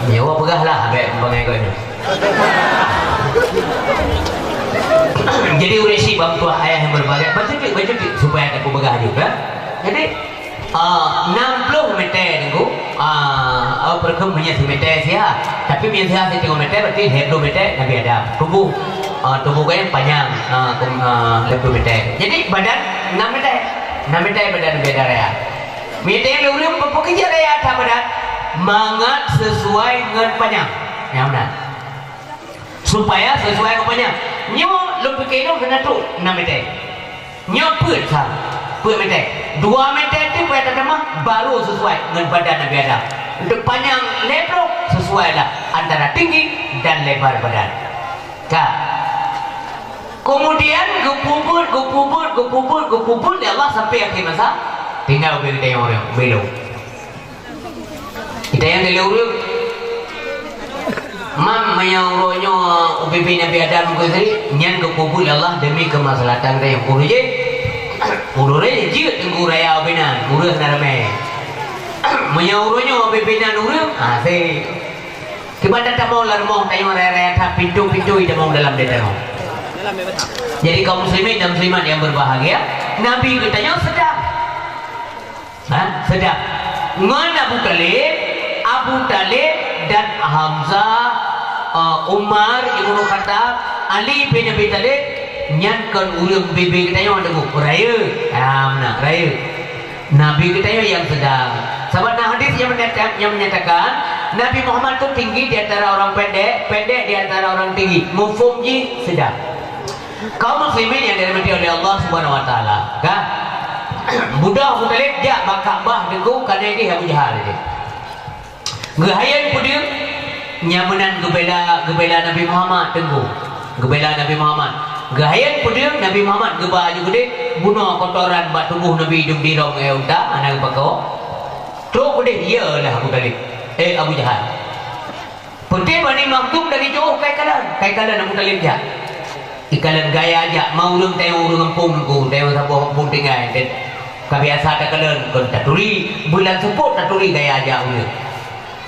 Ya Allah, peugah lah, abek bangai kau ni. Jadi, ureueng syiek bang tuah ayah yang berbahagia, bacut-bacut supaya tak peugah juga. Jadi, ah, enam puluh meter tu, ah, oh, perkem hanya semeter siha. Tapi meunyo siha setengah meter, berarti lhèe ploh meter Nabi Adam. Tubuh, ah, tubuh kan panjang, ah, kem-, ah, lhèe ploh meter. Jadi, badan enam meter. Enam meter badan Nabi Adam raya. Meunyo tanyoe lôn ureueng peukeuja raya that badan, mangat sesuai ngon panjang. Nyang meunan. Supaya sesuai ngon panjang. Nyoe lôn pike lôn keuneuk trok enam meter. Nyoe peuet sa, peuet meter. Dua meter tu payah tatamah, baru sesuai ngon badan Nabi Adam. Untuk panjang lhèe ploh, sesuai lah antara tinggi dan lebar badan. Ka. Kemudian geupeubuet, geupeubuet, geupeubuet, geupeubuet lé Allah sampai akhir masa. Tinggal ubé geutanyoe ureueng, ubé lôn. Geutanyoe lé ureueng. Mam, meunyo uroe nyoe ubé-bé Nabi Adam keu Idris, nyan geupeubuet lé Allah demi kemaslahatan geutanyoe. Ureueng jih, ureueng jih jeuet teungku raya ubé nan, ureueng na ramé. Meunyo uroe nyoe ubé-bé nan ureueng, ah, sé. Kiban tatamong lam rumoh tanyoe raya-raya that, pintoe-pintoe tamong dalam diri tanyoe. Jadi kaum muslimin dan muslimat yang berbahagia, Nabi geutanyoe sedang. Ha? Sedang. Ngon Abu Thalib, Abu Thalib dan Hamzah, eh, Umar Ibnu Khattab, Ali bin Abi Thalib, nyan kon ureueng ubé-bé geutanyoe teungku. Rayeuk. Ha, meunan, rayeuk. Nabi geutanyoe nyang sedang. Sabab na hadis nyang menyata-, nyang menyatakan, Nabi Muhammad tu tinggi di antara orang pendek, pendek di antara orang tinggi. Mafhum jih sedang. Kaum muslimin yang dirahmati oleh Allah Subhanahu wa Taala, kan? Budoh Abu Thalib jak bak Ka'bah teungku, kana idéh Abu Jahal idéh. Geuhayén peudeueng, nyang meunan geubela, geubela Nabi Muhammad teungku. Geubela Nabi Muhammad. Geuhayén peudeueng Nabi Muhammad geuba aju keudéh, bunoe kotoran bak tuboh Nabi idong dirong, eh, unta, hana geupakoe. Trok keudéh, iyalah Abu Thalib. Eh, Abu Jahal. Peuté Bani Makhzum dari jiôh ka ikalon, ka ikalon Abu Thalib jak. Ikalon gaya jak, ma ureueng tanyoe ureueng gampông teungku, tanyoe saboh gampông tinggai, ka biasa takalon, kon taturi, bulan seupôt taturi gaya jak ureueng.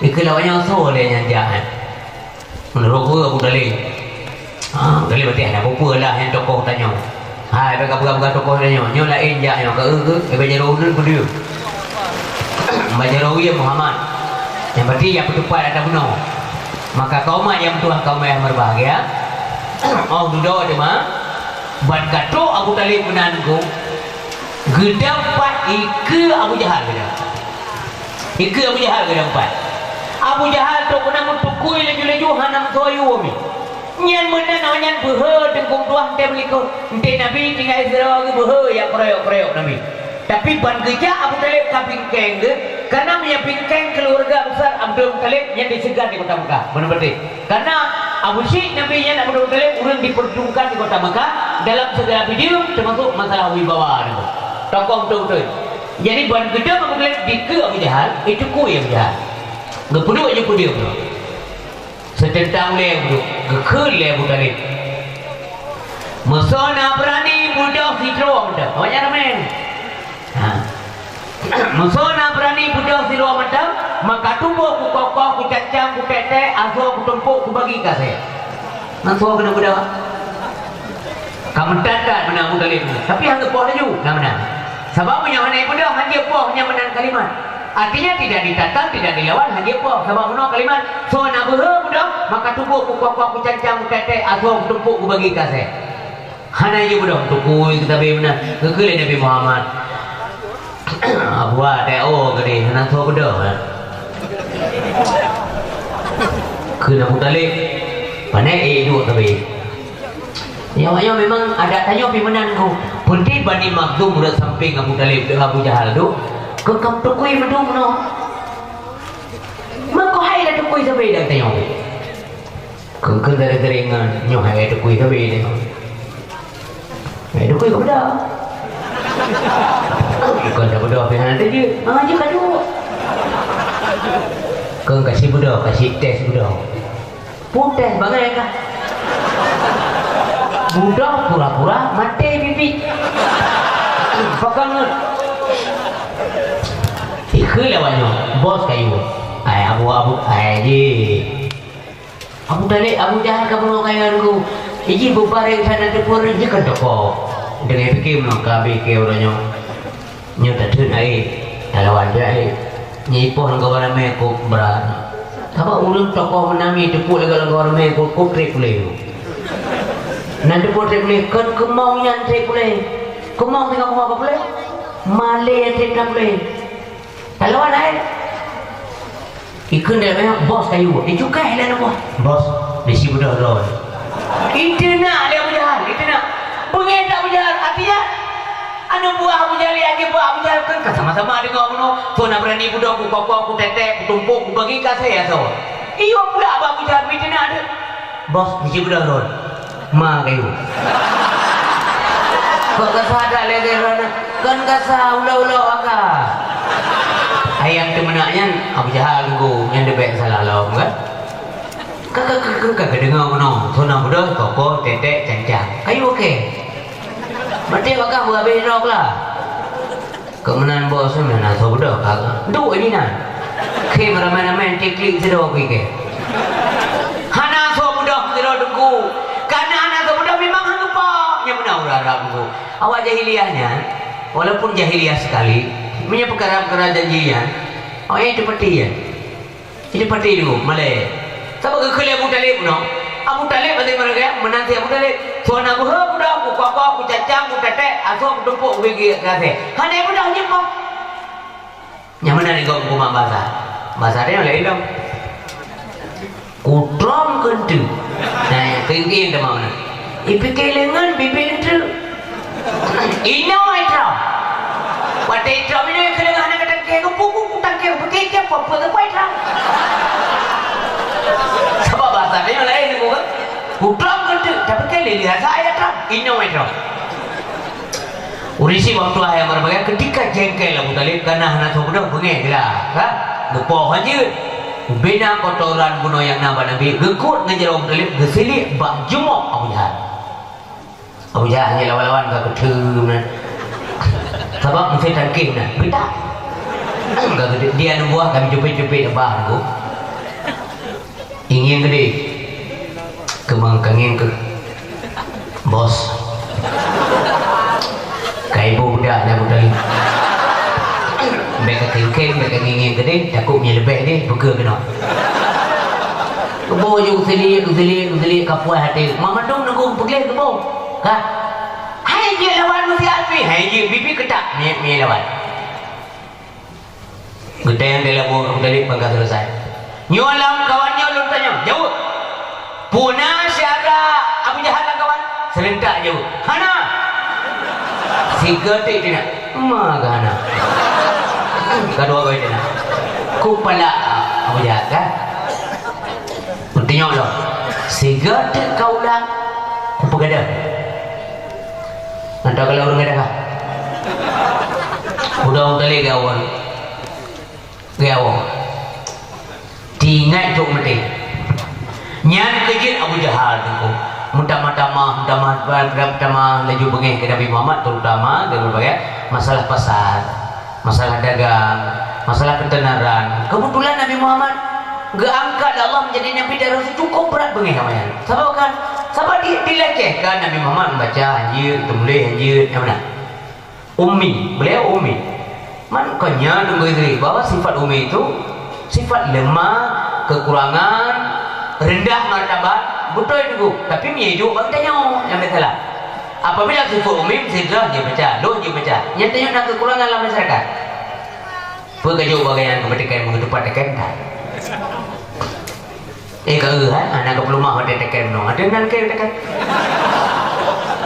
Ikheun lawak nyoe soe lé nyang jak, eh? Meunurot peue Abu Thalib? Ah, Abu Thalib berarti hana peue-peue lah nyang tokoh tanyoe. Hai, bèk kapeugah-peugah tokoh tanyoe. Nyoe laén jak nyoe, ka eu-eu, eh, bèk jaroe uneuen peudeueng. Bèk jaroe wie Muhammad. Nyang penting jak peuteupat ata bunoe. Maka kaum umat nyang meutuah, kaum nyang berbahagia, oh dudoe teuma, ban ka trok Abu Thalib meunan teungku, geudong pat ikeue Abu Jahal geudong. Ikeue Abu Jahal geudong pat. Abu Jahal trok keunan meutukui laju-laju hana meusoe yue mi. Nyan meunan awaknyan beuhe teungku tuah, 'oh meulikot. 'Oh Nabi tinggai sidroe geuh beuhe jak keroyok-keroyok Nabi. Tapi ban geujak Abu Thalib ka bingkeng geuh, karena meunyo bingkeng keuluwarga besar Abdul Muthalib nyan diseugan di kota Mekah. Beuna beutôi. Karena Abu Syik Nabi nyan Abdul Muthalib ureueng diperhitungkan di kota Mekah dalam segala video, termasuk masalah wibawa nyan. Tokoh beutôi-beutôi. Jadi ban geudong Abu Thalib dikeue Abu Jahal, eh, tukui Abu Jahal. Geupeuduek ju peudeueng. Seuteuntang ulèe geuduek, geukheun lé Abu Thalib. Meusoe na beurani beudôh sidroe mantong. Awaknyan ramè. Ha. Meusoe na beurani beudôh sidroe mantong, maka tuboh kukoh-koh, kucancang, kutèk-tèk, asoe kutumpôk, kubagi keu asèe. Meusoe keuneuk beudôh. Ka meutat-tat meunan Abu Thalib. Tapi han geupoh laju, na meunan. Sabab meunyoe hana beudôh, han jeuet poh, nyan meunan kalimat. Artinya tidak ditantang, tidak dilawan, han jeuet poh. Sabab bunoe kalimat, soe na beuhe beudôh, maka tuboh kukoh-koh, kucancang, kutèk-tèk, asoe kutumpôk, kubagi keu asèe. Hana jeuet beudôh, tukui keu sabé meunan. Geukheun lé Nabi Muhammad. Abu Thalib, oh, geudeh, hana soe beudôh, eh. Kheun Abu Thalib, pané, eh, duek sabé. Nyoe, nyoe memang adat tanyoe pih meunan ku. Peunteng Bani Makhzum rot sampéng Abu Thalib, Abu Jahal tu, keu ka tukui meudong nyoe. Meuko hai lé tukui sabé dan tanyoe. Keu, keu dari teuringat nyoe hai tukui sabé nyoe. Hai tukui ka beudôh. Kon ka beudôh pih hana teujeuet. Ah, jeuet ka duek. Kon ka sibeudôh, ka sites beudôh. Puteh bangai kah? Beudôh pura-pura maté bibit. Pakon ngon. Ikheun lé awak nyoe, bos kayue. Ai Abu, Abu, ai jih. Abu Thalib, Abu Jahal ka bunoe kayue ngon ku. Iji beubareng sana teupeu jih kan toko. Deungon pike meunoe ka abéh keu uroe nyoe. Nyoe tatheun hai, talawan pih hai. Nyoe ipoh lam kawan ramé kok brat. Sabab ureuëng tokoh meunami teupeu lagée lam kawan ramé kok, kok trép puléh. Nan teupeu trép puléh, kon keumong nyan trép puléh. Keumong tinggai keumong ka puléh. Malée nyan trép ka puléh. Talawan hai. Ikheun lé awak nyoe, bos kayue. Icukai lé aneuk buah. Bos, di si beudôh droe. Iteunak lé Abu Jahal, iteunak. Beungéh that Abu Jahal, artinya aneuk buah Abu Jahal nyang jeuet bak Abu Jahal kan ka sama-sama deungoe bunoe. Soe na beurani beudôh, kukokoh, kutetek, kutumpôk, kubagi kasée asoe. Iyue pula bak Abu Jahal, iteunak deuh. Bos, di si beudôh droe. Ma kayue. Kok gasa that lé droeneuh? Kon gasa ulok-ulok aka. Ayam teumeunak nyan Abu Jahal nunggu nyan debek salah lom kan? Ka ka ka ka ka deungoe meunoe, soe na beudôh, kokoh, tetek, cancang. Kayue oke. Maté bak ka beuhabéh droe lah. Keu meunan bos nyan hana soe beudôh ka duek di nan. Khém ramé-ramé tiklik sidroe pike. Hana soe beudôh sidroe teungku. Kana hana soe beudôh memang hana lupa. Nyang beuna ureuëng Arab teungku. Awak jahiliyah nyan, walaupun jahiliyah sekali, meunyoe peukara-peukara janji nyan, awak nyan teupati nyan. Jadi patéh deungoe malée. Sabab geukheun lé Abu Thalib bunoe. Abu Thalib até meureuga meunan si Abu Thalib. Soe na beuhe beudôh, kukokoh, kucacang, kutetek, asoe kutumpôk, kubagi kasée. Hana beudôh jeuet boh. Nyang meunan inggom kuman basa. Basa dia laén lom. Kutrom keunteuk. Nah, keuingking teuma meunan. Ipike leungeun bibit eunteuk. Inoe itrok. Watée itrok inoe keuneuk hana geutangke, geupuku kutangke, beutike peue-peue geupai trok. Sabab bahasa nyoe laén nyoe kan. Kutrok keunteuk, tapi kan lé-lé rasa ayat trok. Inoe itrok. Ureuëng si waktu ayah meureubagai ketika jengkel Abu Thalib kana hana soe beudôh beungéh gila, kan? Geupoh hanjeuet. Ubena kotoran bunoe nyang na bak Nabi, geukot ngon jaroe Abu Thalib, geusiliek bak jumok Abu Jahal. Abu Jahal nyan lawan-lawan ka keuteum na. Sabab meusé tangkéh na. Beuta. Ka geude-, dia aneuk buah kami cupet-cupet bah nunggu. Ingin geude. Keumang kangin keu. Bos. Kai bu budak dah budai. Bèk ka kengkeng, bèk ka ngingin geude, takot nyan leubeh deh, peugah keunoe. Keubo ju sili, sili, sili, ka puas até. Mak mandum nunggu peugléh keubo. Ka. Hai jeuet lawan meusiat pih, hai jeuet bibi keutak, miet-miet lawan. Geutanyong di labueng Abu Thalib ban ka selesai. Nyoe lam kawan nyoe lôn tanyong, jaweueb. Peue na syedara Abu Jahal lam kawan? Seurentak jaweueb, hana. Sigoe teuk teunak, ma ka hana. Ka dua goe teunak. Kupala Abu Jahal kan? Kutunyok lom. Sigoe teuk ka ulang, kupeugadang. Mantong kalau ureueng gadang ka. Udah ureueng talé gawa. Gawa. Tingat cok meuté. Nyan keujeuet Abu Jahal tu. Meutamah-tamah, meutamah, meutamah, laju beungéh keu Nabi Muhammad, terutama dalam berbagai masalah pasar. Masalah dagang, masalah ketenaran. Kebetulan Nabi Muhammad geuangkat lé Allah menjadi nabi dan rasul cukup brat beungéh awaknyan. Sabab kan? Sabab di-, dilecehkan Nabi Muhammad membaca hanjeuet, teumuléh hanjeuet, ya beuna? Ummi, beliau ummi. Man kon nyan Teungku Idris bahwa sifat ummi itu sifat lemah, kekurangan, rendah martabat, beutôi Teungku. Tapi meunyo iduek bak geutanyoe nyang biasalah. Apabila sifat ummi meusidroe jeuet baca, lôn jeuet baca. Nyan tanyoe na kekurangan lam masyarakat. Peue ka jeuet bak gobnyan keu peutikai meukeuteupat teuken that. Eh, ka eu, ha? Hana geupeuleumah watèe teuken nyoe. Ada nan keu teuken.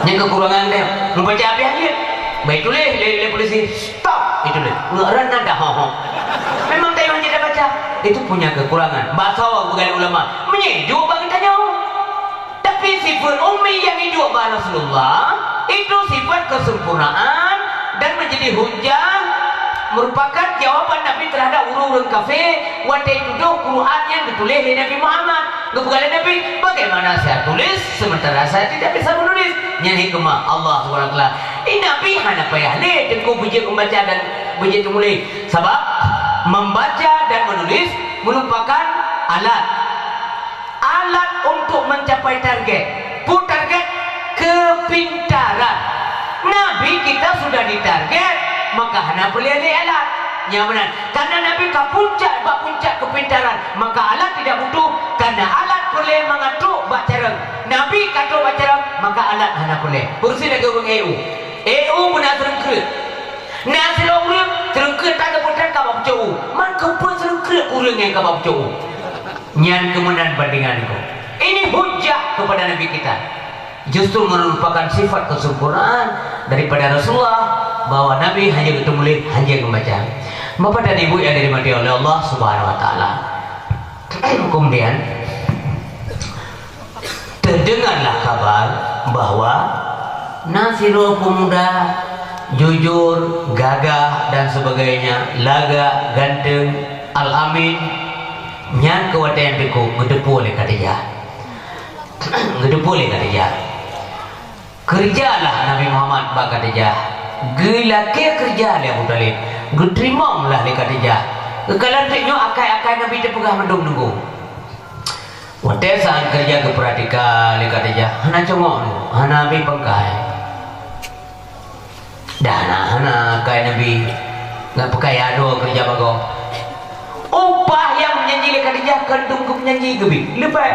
Nyan kekurangan dia. Meubaca habéh jeuet. Baik tuléh lé, lé polisi. Stop! Itu lé. Ngeureueng nan dah, ho, ho. Memang tayue jeuet baca. Itu punya kekurangan. Basoe geupeugah lé ulama. Meunyo iduek bak geutanyoe. Tapi sifat ummi nyang iduek bak Rasulullah, itu sifat kesempurnaan dan menjadi hujah, merupakan jawaban Nabi terhadap ureueng-ureueng kafé watèe tudoh Quran nyang geutuléh lé Nabi Muhammad. Geupeugah lé Nabi, "Bagaimana saya tulis sementara saya tidak bisa menulis?" Nyan hikmah Allah Subhanahu wa Taala. Eh, Nabi hana payah lé teungku beujeuet membaca dan Beujeuet teumuléh, sabab membaca dan menulis merupakan alat. Alat untuk mencapai target. Peue target? Kepintaran. Nabi kita sudah ditarget, maka hana peureulée lé alat. Nyang meunan, karena Nabi ka puncak, bak puncak kepintaran, maka alat tidak butuh, karena alat peureulée mangat trok bak carông. Nabi ka trok bak carông, maka alat hana peureulée. Kursi lagée ureuëng E U. E U beuna seureueng kreuek. Na sidroe ureuëng, seureueng kreuek tan geupeutrang ka bak pucok u. Man keupeue seureueng kreuek ureuëng nyang ka bak pucok u? Nyan keuh meunan bandingan nyoe. Ini hujah kepada Nabi kita. Justru merupakan sifat kesempurnaan daripada Rasulullah, bahwa Nabi hanya geutumuléh, hanya membaca. Bapak dan Ibu yang dirahmati oleh Allah Subhanahu wa Taala. Kemudian, terdengarlah kabar bahwa na sidroe pemuda jujur, gagah dan sebagainya, lagak, ganteng, al-amin, nyan keuh watée nyang teungku geuteupeue lé Khadijah. Geuteupeue lé Khadijah. Keureujalah Nabi Muhammad bak Khadijah. Geulakée keureuja lé Abu Thalib. Geuteurimonglah lé Khadijah. Geukalon teuk nyoe akai-akai Nabi teupeugah mandum teungku. Watée saát keureuja geupeuratika lé Khadijah, hana cungok teungku, hana abéh pangkai. Dah hana, hana akai Nabi, nggak peukai adoe keureuja bagoe. Upah nyang meujanji lé Khadijah kon teungku meujanji keubiet, leubeh.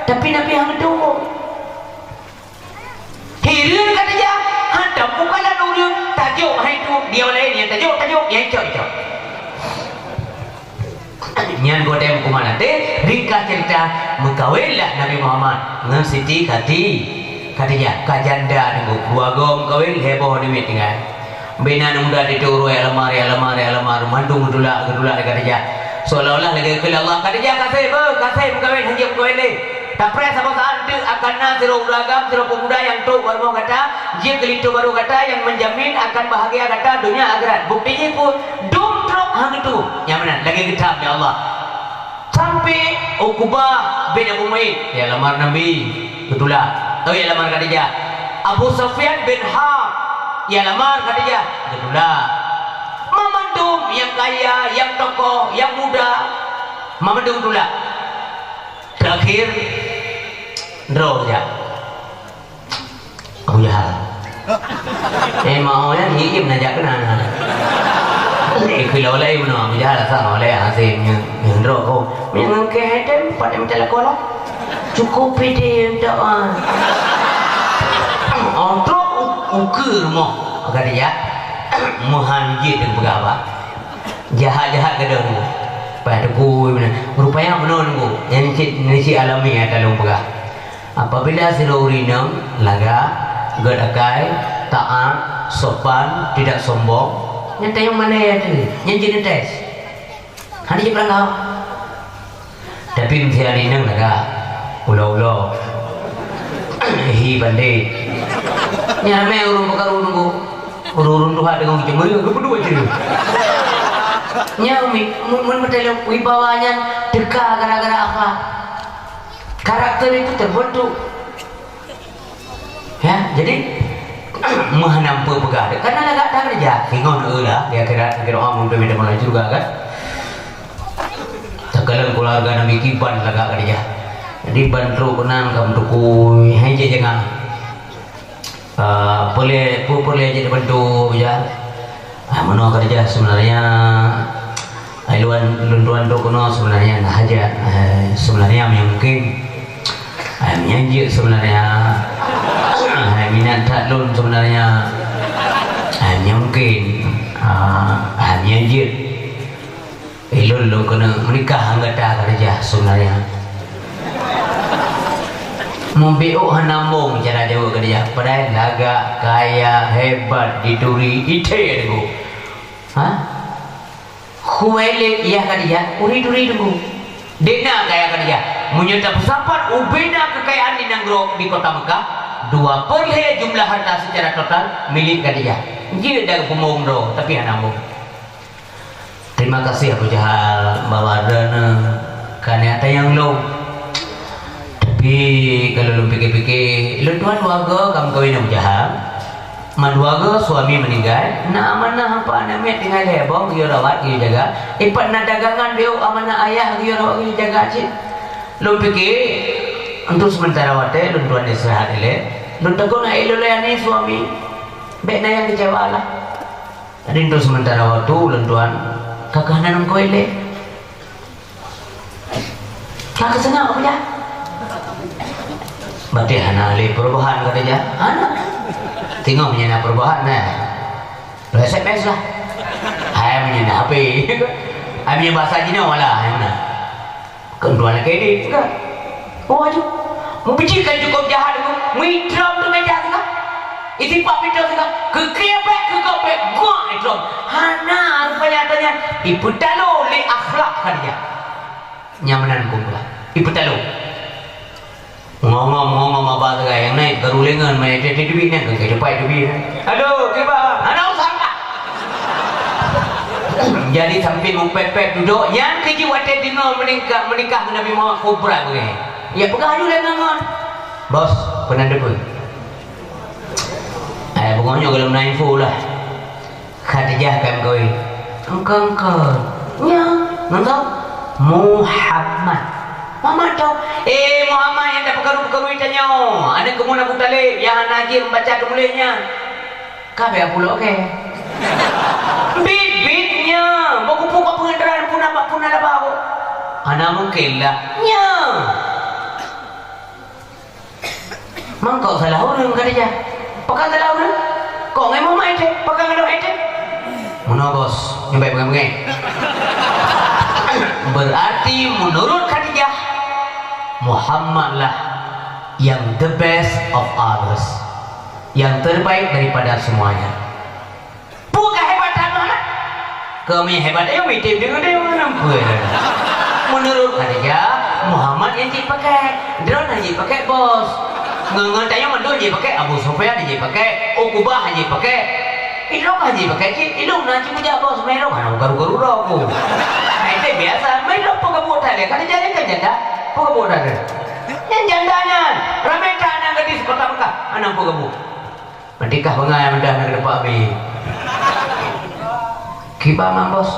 Tapi Nabi hana teurimong. Hireuen Khadijah, hantom bukan lagée ureuëng, tajok hai tu, dia laén nyang tajok, tajok, nyang icok, icok. Nyan geutem kuman até, ringkas cerita, meukawenlah Nabi Muhammad ngon Siti Khati-, Khadijah, ka janda teungku, dua goe meukawen, lhée boh aneuk miet tinggai. Bina aneuk muda di tu, ya lamar, ya lamar, ya lamar, mandum geutulak, geutulak lé Khadijah. Seolah-olah lagée keu Allah, "Khadijah, kaseh, beuh, kaseh meukawen, hanjeuet meukawen lé." Tapreh saboh saát teuk akan na sidroe ureuëng agam, sidroe peumuda nyang trok bak rumoh gata, jeuet keu linto barô gata nyang menjamin akan bahagia gata donya akhirat. Bukti jih peue? Dum trok hana geutuwoe. Nyang meunan, lagée geutham lé Allah. Sampai Uqbah bin Abu Mu'aid, ya lamar Nabi, geutulak. Oh, ya lamar Khadijah. Abu Sufyan bin Harb, ya lamar Khadijah, geutulak. Mamandum nyang kaya, nyang tokoh, nyang muda, mamandum geutulak. Terakhir, droe jak. Abu Jahal. Eh, mau nyan hiim na jak keunan. Lé kilo lé meunoe Abu Jahal asal oleh Hasim nyan, nyan droe ko. Meunyo ngon keu Hatem, pat meucalak kolah. Cukup pede untuk, ah. Oh, trok u-, ukeue rumoh. Maka dia, meuhan jeuet dan peugah apa? Jahat-jahat gadôh nunggu. Payah teupui meunan. Rupanya meunoe nunggu. Nyan cit, nyan cit alami nyang ka lôn peugah. Apabila sidroe ureuëng inong lagak, gét akai, taát, sopan, tidak sombong, nyan tayong malée teuh. Nyan jeuet neutés. Hana jeuet peurangkau. Tapi meuseuti inong lagak, ulo-ulo, hi bandét. Nyan ramé ureuëng peukaru nunggu. Ureuëng-ureuëng tuha deungon geuceumeuleue, geupeudua ceureueng. Nyan umi, mun, mun meuteuleu wibawa nyan teuka gara-gara apa? Karakter itu terbentuk. Ya, jadi, meuhana peue peugah deh. Karena lagak that keureuja, singoh neueu lah, di akhirat, akhir doa mun peuminta masuk syurga kan. Takalon keluarga Nabi kiban lagak keureuja. Jadi, ban trok keunan ka meutukui, hai cek jengah. Ah, peureulée, peue peureulée jadi bantu, ya. Ah, meunoe keureuja sebenarnya, ai luan, lôn tuan trok keunoe sebenarnya na hajat, eh, sebenarnya meunyo mungkin, eh, meunyo jeuet sebenarnya, eh, minat that lôn sebenarnya, eh, meunyo mungkin, ah, eh, meunyo jeuet. Ilôn lôn keuneuk meunikah ngon gata keureuja sebenarnya. Mubiôh hana mong cara jaweueb keureuja, padahai lagak, kaya, hebat, dituri, ithée teungku. Ha? Khuwailid yah keureuja, uri-duri teungku. Dena kaya keureuja. Meunyo tapeusapat ubena keukayaan di nanggroe di kota Mekah, dua per lhée jumlah harta secara total milék keureuja. Jeuet dak peumong droe, tapi hana mong. Terima kasih Abu Jahal, bahwa droeneuh ka neuk tanyong lôn. Tapi kalau lôn pike-pike, lôn tuan warga ka meukawen Abu Jahal. Mandua goe suami meuninggai, na amanah hampa aneuk miet tinggai lhèe boh geuyue rawat geuyue jaga. Ipat na dagangan biôh amanah ayah geuyue rawat geuyue jaga cit. Lôn pike, untuk sementara watèe lôn tuan istirahat ilèe, lôn takot na ilôn layani suami. Bèk na nyang kecewa lah. Jadi untuk sementara waktu lôn tuan ka keuh hana nangkoi lé. Ka keuh seungap Khadijah. Berarti hana lé perubahan Khadijah. Hana. Teungoh meunyo na perubahan, nah. Lôn S M S lah. Hai meunyo na H P. Hai meunyo bahasa jinoe lah, hai meunan. Keu dua lagèe nyan, kan? Oh, aju. Meubijikan cukôp jahat tu, meuitrom tu meja tu, kan? Isi pak pintoe tu, kan? Keu kriek bèk, keu gop bèk, guak itrom. Hana, rupanya tanya, ipeutalo lé akhlak Khadijah. Nyan meunan peue, ipeutalo. Ngom-ngom, ngom-ngom aba sagai nyang naik baru lengan, mai teubiet nyan, kan, keu cepat teubiet. Aduh, kiban, hana usah angkat. Jadi sampai meupet-pet duduk, nyang keujeuet watèe deungoe meunikah, meunikah ngon Nabi Muhammad, kobra beungèh. Ya peugah aju lé ngon, "Bos, peunan depan." Eh, beungoh nyoe gohlom na info lah. Khadijah ka meukawen. Engkon-engkon. Nyan, ngon soe? Muhammad. Muhammad toh? Eh, Muhammad nyang tapeukaru-peukaru tanyoe. Aneuk keumun Abu Thalib nyang hana jeuet membaca teumeuleh nyan. Ka bèk pulok kèe. Bit-bit nyan. Bak kupu ka peungeutran puna bak puna laba. Hana mungken lah. Nyan. Mangkok salah ureueng Khadijah. Pakon salah ureueng? Kok ngai Muhammad ite? Pakon ngai Muhammad ite? Meunoe bos, nyoe bèk beungèh-beungèh. Berarti menurut Khadijah, Muhammad lah yang the best of others. Yang terbaik daripada semuanya. Peue ka hebat that Muhammad? Kami hebat, ayo mitem deungon deungon nampeue. Menurut Khadijah, Muhammad nyang jeuet pakèk. Droeneuh nyang jeuet pakèk bos. Ngon, ngon tanyoe mandum jeuet pakèk, Abu Sufyan jeuet pakèk, Uqbah jeuet pakèk. Ilôn ka jeuet pakèk cit, ilôn na cit kujak bos, meuilôn hana garu-garu droe ku. Nah, itu biasa, meuilôn peugah buet that lé. Khadijah nyan kan janda, peugah buet that lé. Nyan janda nyan, ramé that nyan gadis kota Mekah, hana peugah buet. Meunikah beungai meudah na keudeupak bi. Kiban mang bos.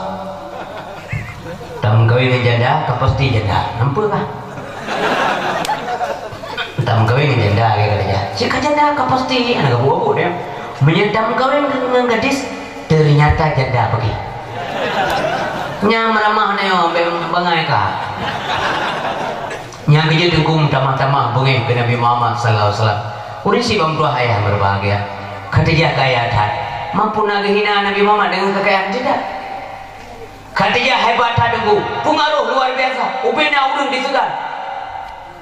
Tameukawen ngon janda, ka pasti janda. Nampeue kah? Tameukawen ngon janda, ya, kata dia. Cit ka janda, ka pasti. Aneuk gabu-gabu dia. Meunyo tameukawen ngon gadis, ternyata janda pagi. Nyang meuramah na nyoe, bèk bangai kah? Nyang keujeuet teungku meutamah-tamah beungèh keu Nabi Muhammad sallallahu alaihi wasallam. Ureueng sibang tuah ayah berbahagia. Khadijah kaya that. Mampu na geuhina Nabi Muhammad deungon keukayaan jih that? Khadijah hebat that teungku. Peungaroh luar biasa. Ubena ureueng diseugan.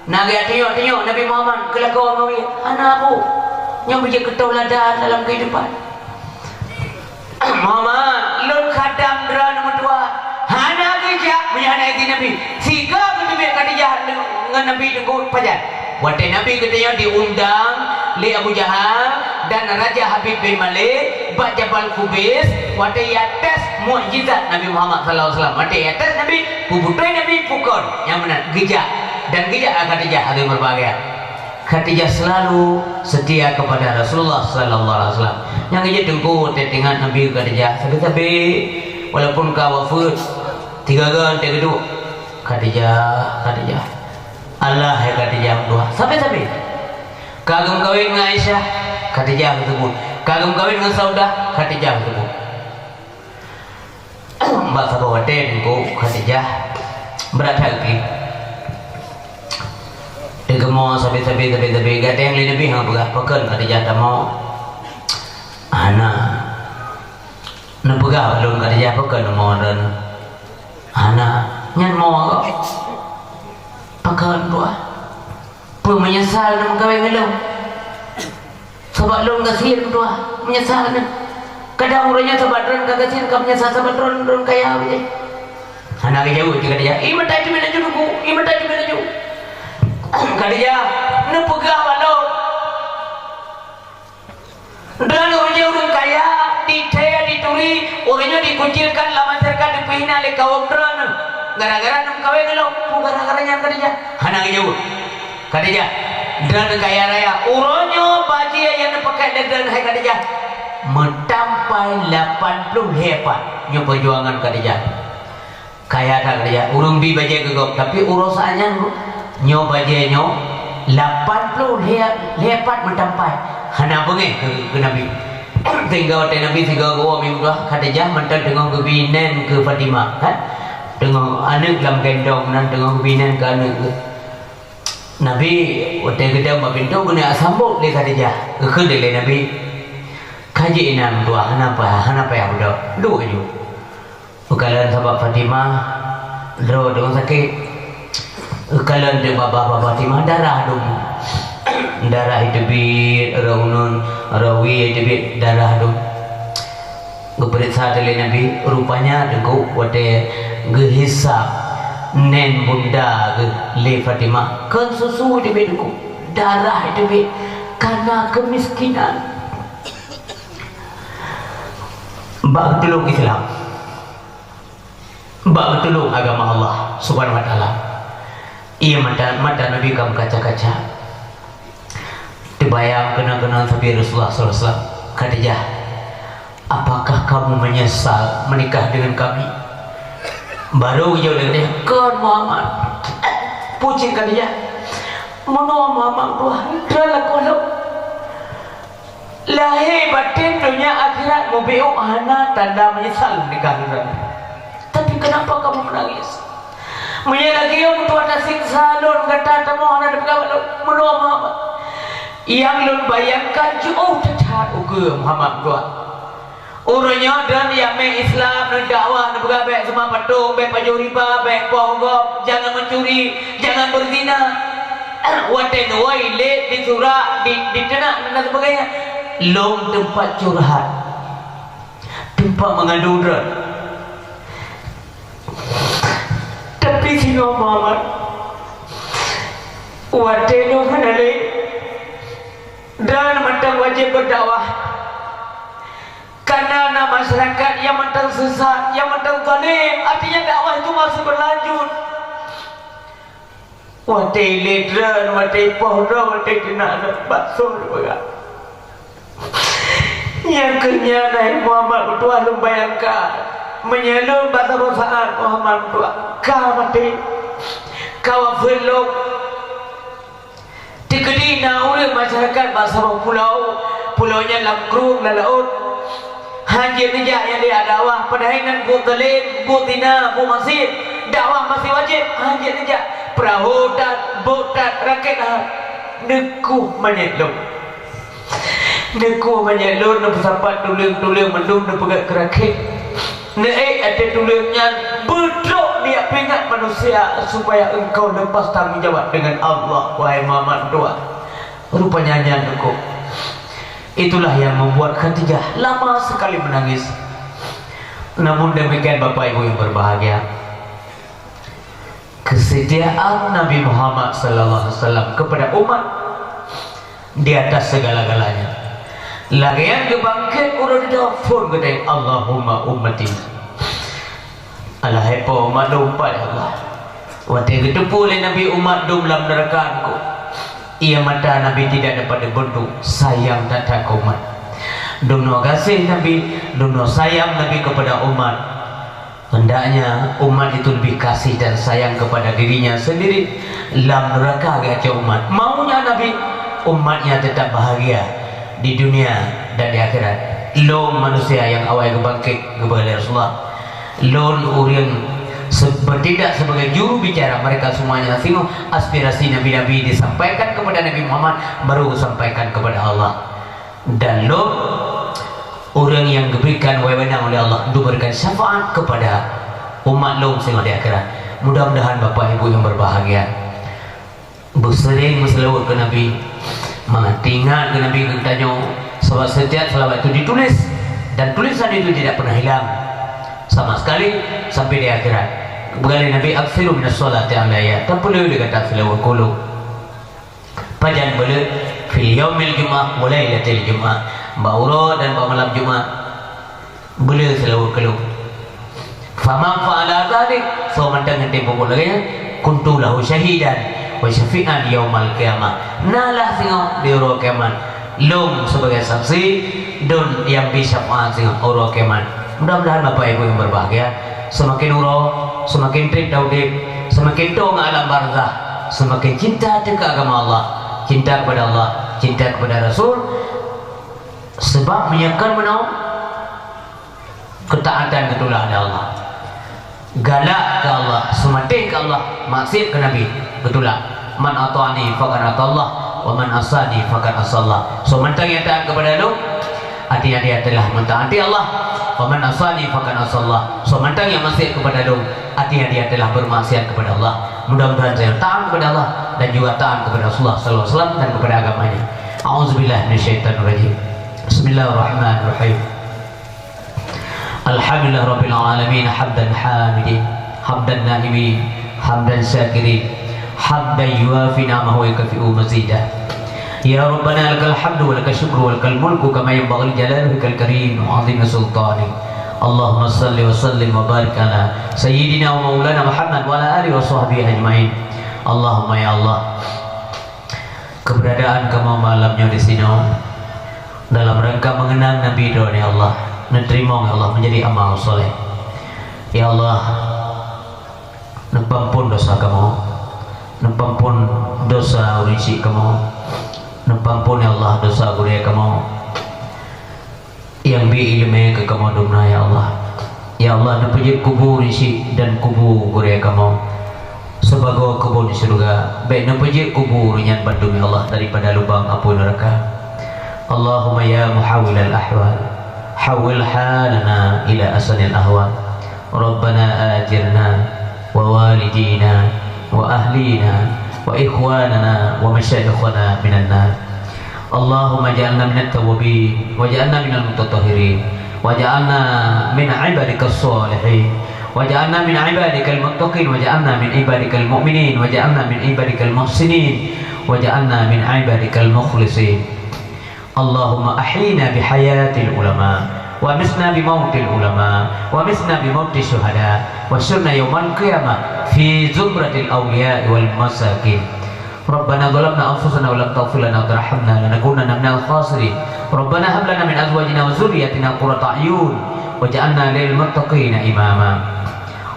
Na geutunyok-tunyok Nabi Muhammad keu lakoe ngon ie. Hana bu. Nyoe beujeuet keu tauladan dalam keuhidupan. Muhammad, lôn khadam droeneuh meutuah. Hana geujak meunyo hana idhin Nabi. Sigoe geuteubiet Khadijah ngon Nabi teungku pajan. Watèe Nabi geutanyoe diundang lé Abu Jahal dan Raja Habib bin Malik bak Jabal Kubais, watèe ia tes mukjizat Nabi Muhammad sallallahu alaihi wasallam. Watèe ia tes Nabi, peubeutôi Nabi peue kon nyang meunan geujak dan geujak Khadijah hadirin berbahagia. Khadijah selalu setia kepada Rasulullah sallallahu alaihi wasallam. Nyang jeuet teungku teuingat Nabi Khadijah sabe-sabe walaupun ka wafeuet tiga gon teugeuduk Khadijah, Khadijah. Allah hai Khadijah meutuah sabe-sabe. Ka geumeukawen ngon Aisyah, Khadijah geuteubiet. Ka geumeukawen ngon Saudah, Khadijah geuteubiet. Bak saboh watèe teungku Khadijah brat that keu teugeumong sabe-sabe sabe-sabe gadeng lé Nabi hana peugah pakon Khadijah tamong. Hana. Neupeugah lôn Khadijah pakon tamong droeneuh. Hana. Nyan mo kok. Pakon buah. Peue meunyeusal na meukawen ngon lôn? Sabab lôn gasien meutuah, meunyeusal na. Kadang uroe nyoe sabab droen ka gasien ka meunyeusal sabab droen, droen kaya bajèe. Hana geujaweueb cit Khadijah, "Ih, meutai teubiet laju teungku, ih, meutai teubiet laju." Khadijah, neupeugah bak lôn. Dan uroe nyoe ureueng kaya, dithèe, dituri, uroe nyoe dikucilkan lam masyarakat, dipeuhina lé kawöm droeneuh. Gara-gara na meukawen ngon lôn, peue gara-gara nyan Khadijah? Hana geujaweueb. Khadijah, droeneuh kaya raya. Uroe nyoe bajèe nyang neupakai lé droeneuh hai Khadijah. Meutampai lapan ploh lhèe pat nyoe peujuangan Khadijah. Kaya that Khadijah, ureueng bi bajèe keu gob, tapi uroe saát nyan nyoe bajèe nyoe lapan ploh lhèe, lhèe pat meutampai. Hana beungèh keu, keu Nabi. Sehingga watèe Nabi sigoe geuwoe meutuah, Khadijah mantong teungoh geubi nèn keu Fatimah, kan? Teungoh aneuk lam gendong nan teungoh geubi nèn keu aneuk geuh. Nabi watèe geudong bak pintoe geuneuk sambot lé Khadijah. Geukheun lé Nabi, "Ka jeuet inan meutuah, hana payah, hana payah beudôh. Duek aju." Geukalon sabab Fatimah, droe deungon sakét. Geukalon teuk babah Fatimah, darah dum. Darah iteubiet, rhah uneun, rhah wie iteubiet, darah dum. Geupeuriksa lé Nabi, rupanya teungku watèe geuhisab nèn bunda geuh lé Fatimah, kon susu iteubiet teungku, darah iteubiet, kana keumiskinan. Bak geutulông Islam, bak geutulông agama Allah Subhanahu wa Taala. Iya mata, mata Nabi ka meukaca-kaca. Teubayang keunan-keunan sabé Rasulullah sallallahu alaihi wasallam, "Khadijah, apakah kamu menyesal menikah dengan kami?" Baru geujaweueb lé Khadijah, "Kon Muhammad." Pucit Khadijah, "Meunoe Muhammad, Tuhan, droe lakoe lôn." Lahé batén, donya akhirat, mubiôh hana tanda menyesal nikah lôn. Tapi kenapa kamu menangis? Meunyoe lagèe nyoe meutuah tasiksa lôn, gata tamoe hana tapeugah bak lôn, meunoe Muhammad. Nyang lôn bayangkan jiôh that-that ukeue Muhammad meutuah. Uroe nyoe droeneuh jak mé Islam, neudakwah, neupeugah bèk seumah patong, bèk pajoh riba, bèk poh gob, jangan mencuri, jangan berzina. Watèe neuwoe lé disurak, di, diteunak dan sebagainya. Lôn teumpat curhat, teumpat mengadu droe. Tapi singoh Muhammad, watèe nyoe hana lé, dan mantong wajéb berdakwah. Karena na masyarakat nyang mantong sesat, nyang mantong zalim, artinya dakwah itu masih berlanjut. Watèe lé droe, watèe poh droe, watèe keunak droe, bakso droe peugah. Nyang keu nyan hai Muhammad meutuah lôn bayangkan, meunyoe lôn bak saboh saát Muhammad meutuah ka maté, ka wafeuet lom. Teukeudi na ureueng masyarakat bak saboh pulo, pulo nyan lam krueng lam laôt, han jeuet neujak nyang lé dakwah, padahai nyan buet zalim, buet zina, buet maksiet, dakwah masih wajéb, han jeuet neujak. Peurahô that, bot that, rakét that, neukoh manyét lom. Neukoh manyét lom, neupeusapat tuleueng-tuleueng mandum, neupeugèt keu rakét. Neuék ateueh tuleueng nyan, beutrok di pingat manusia, supaya engkau lepas tanggong jawab dengan Allah, wahai Muhammad meutuah. Rupanya nyan neukoh. Itulah yang membuat Khadijah lama sekali menangis. Namun demikian, Bapak Ibu yang berbahagia, kesetiaan Nabi Muhammad sallallahu alaihi wasallam kepada umat di atas segala-galanya. Lagèe nyan geubangkét uroe nyoe, phon geutanyoe, "Allahumma ummati." Alah hai po umat lôn pat, ya Allah. Watèe geuteupeue lé Nabi umat dum lam neuraka, iya mata Nabi tidak dapat dibendung, sayang that-that keu umat. Dumnoe gaséh Nabi, dumnoe sayang Nabi kepada umat. Hendaknya umat itu lebih kasih dan sayang kepada dirinya sendiri. Lam neuraka geuacoe umat. Maunya Nabi, umatnya tetap bahagia di dunia dan di akhirat. Lôn manusia nyang awai geubangkét, geupeugah lé Rasulullah. Lôn ureueng se-, bertindak sebagai juru bicara mereka semuanya. Singoh aspirasi nabi-nabi disampaikan kepada Nabi Muhammad, baru geusampaikan kepada Allah. Dan lôn ureueng nyang geuberikan wewenang oleh Allah untuk memberikan syafaat kepada umat lôn singoh di akhirat. Mudah-mudahan Bapak Ibu yang berbahagia, beuseuring meuseulaweuet keu Nabi, mangat teuingat keu Nabi geutanyoe, sabab setiap seulaweuet itu ditulis, dan tulisan itu tidak pernah hilang sama sekali sampai di akhirat. Geupeugah lé Nabi, "Aktsiru minas shalati alayya," tapeulheueh lé gata seulaweuet keu lôn. Pajan beulheueh? Fil yaumil jumu'ah wa lailatil jumu'ah, bak uroe dan bak malam Jumat. Beulheueh seulaweuet keu lôn. Faman fa'ala dzalik, soe mantong nyang teupeue buet lagèe nyan, kuntu lahu syahidan wa syafi'an yaumal qiyamah. Nalah singoh di uroe kiamat, Lôn sebagai saksi, dan nyang bri syafaat singoh uroe kiamat. Mudah-mudahan Bapak Ibu yang berbahagia, semakin uroe, semakin treb taudeb, semakin toe ngon alam barzakh, semakin cinta teuh keu agama Allah, cinta kepada Allah, cinta kepada Rasul. Sebab meunyoe kon meunoe, keutaatan geutulak lé Allah. Galak keu Allah, seumatéh keu Allah, maksiat keu Nabi, geutulak. "Man ata'ani faqad ata'allah, wa man asani faqad asallah." Soe mantong nyang taat kepada lôn, artinya dia telah mentaati Allah. "Wa man asani faqad asallah." Soe mantong nyang maksiat kepada lôn, artinya dia telah bermaksiat kepada Allah. Mudah-mudahan saya taat kepada Allah dan juga taat kepada Rasulullah sallallahu alaihi wasallam dan kepada agamanya. A'udzubillahi minasyaitonirrajim. Bismillahirrahmanirrahim. Alhamdulillah Rabbil Alamin, hamdan hamidin, hamdan na'imin, hamdan syakirin, hamdan yuwafi ni'amahu wa yukafi'u mazidah. Ya Rabbana lakal hamdu wa lakal syukru wa lakal mulku kama yanbaghi li jalali wajhikal karim wa 'azimi sultanik. Allahumma salli wa sallim wa barik ala sayyidina wa maulana Muhammad wa ala alihi wa sahbihi ajmain. Allahumma ya Allah, keberadaan kamoe malam nyoe di sinoe dalam rangka mengenang Nabi Droeneuh, ya Allah, neuteurimong, ya Allah, menjadi amal soleh. Ya Allah, neupeuampon dosa kamoe, neupeuampon dosa ureueng syik kamoe, neupeuampon, ya Allah, dosa gurée kamoe. Nyang bri iéleumé keu kamoe dumna, ya Allah. Ya Allah, neupeujeuet kubu ureueng syik dan kubu gurée kamoe sibagoe keubon syeuruga. Bék neupeujeuet kubu ureueng nyan bandum, ya Allah, daripada lubang apui neuraka. Allahumma ya muhawwilal ahwal, hawwil halana ila ahsanil ahwal. Rabbana ajirna wa walidina wa ahlina wa ikhwanana wa masyayikhana minan nar. Allahumma ja'alna minat tawwabin, wa ja'alna minal mutatahhirin, wa ja'alna min ibadikas shalihin, wa ja'alna min ibadikal muttaqin, wa ja'alna min ibadikal mu'minin, wa ja'alna min ibadikal muhsinin, wa ja'alna min ibadikal mukhlisin. Allahumma ahyina bihayatil ulama, wa amitna bimautil ulama, wa amitna bimauti syuhada, wa syurna yaumal qiyamah fi zumratil awliya wal masakin. Rabbana zalamna anfusana wa lam taghfir lana wa tarhamna lanakunanna minal khasirin. Rabbana hab lana min azwajina wa dzurriyyatina qurrata a'yun waj'alna lil muttaqina imama.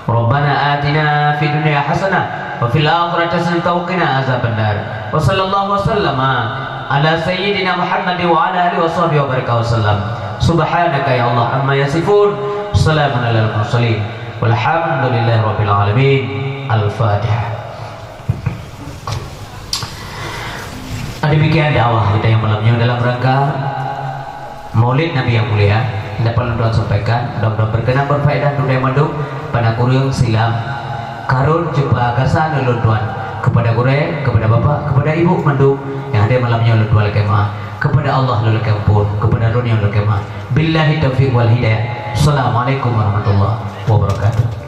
Rabbana atina fid dunya hasanah wa fil akhirati hasanatan wa qina azabannar. Wa sallallahu wa sallama ala sayyidina Muhammadin wa ala alihi wa sahbihi wa baraka wa sallam. Subhanaka ya Allah amma yasifun. Salamun alal mursalin. Walhamdulillahi rabbil alamin. Al-Fatihah. Demikian dakwah kita yang malam nyoe dalam rangka Maulid Nabi yang mulia dapat lôn tuan sampaikan. Mudah-mudahan berkenan, berfaedah untuk geutanyoe mandum. Pada kureueng silam karon cupa gasa lôn tuan kepada gurée, kepada bapak, kepada ibu mandum nyang hadir malam nyoe lôn tuan lakée meu'ah. Kepada Allah lôn lakée ampôn, kepada droeneuh lôn lakée meu'ah. Billahi taufiq wal hidayah. Assalamualaikum warahmatullahi wabarakatuh.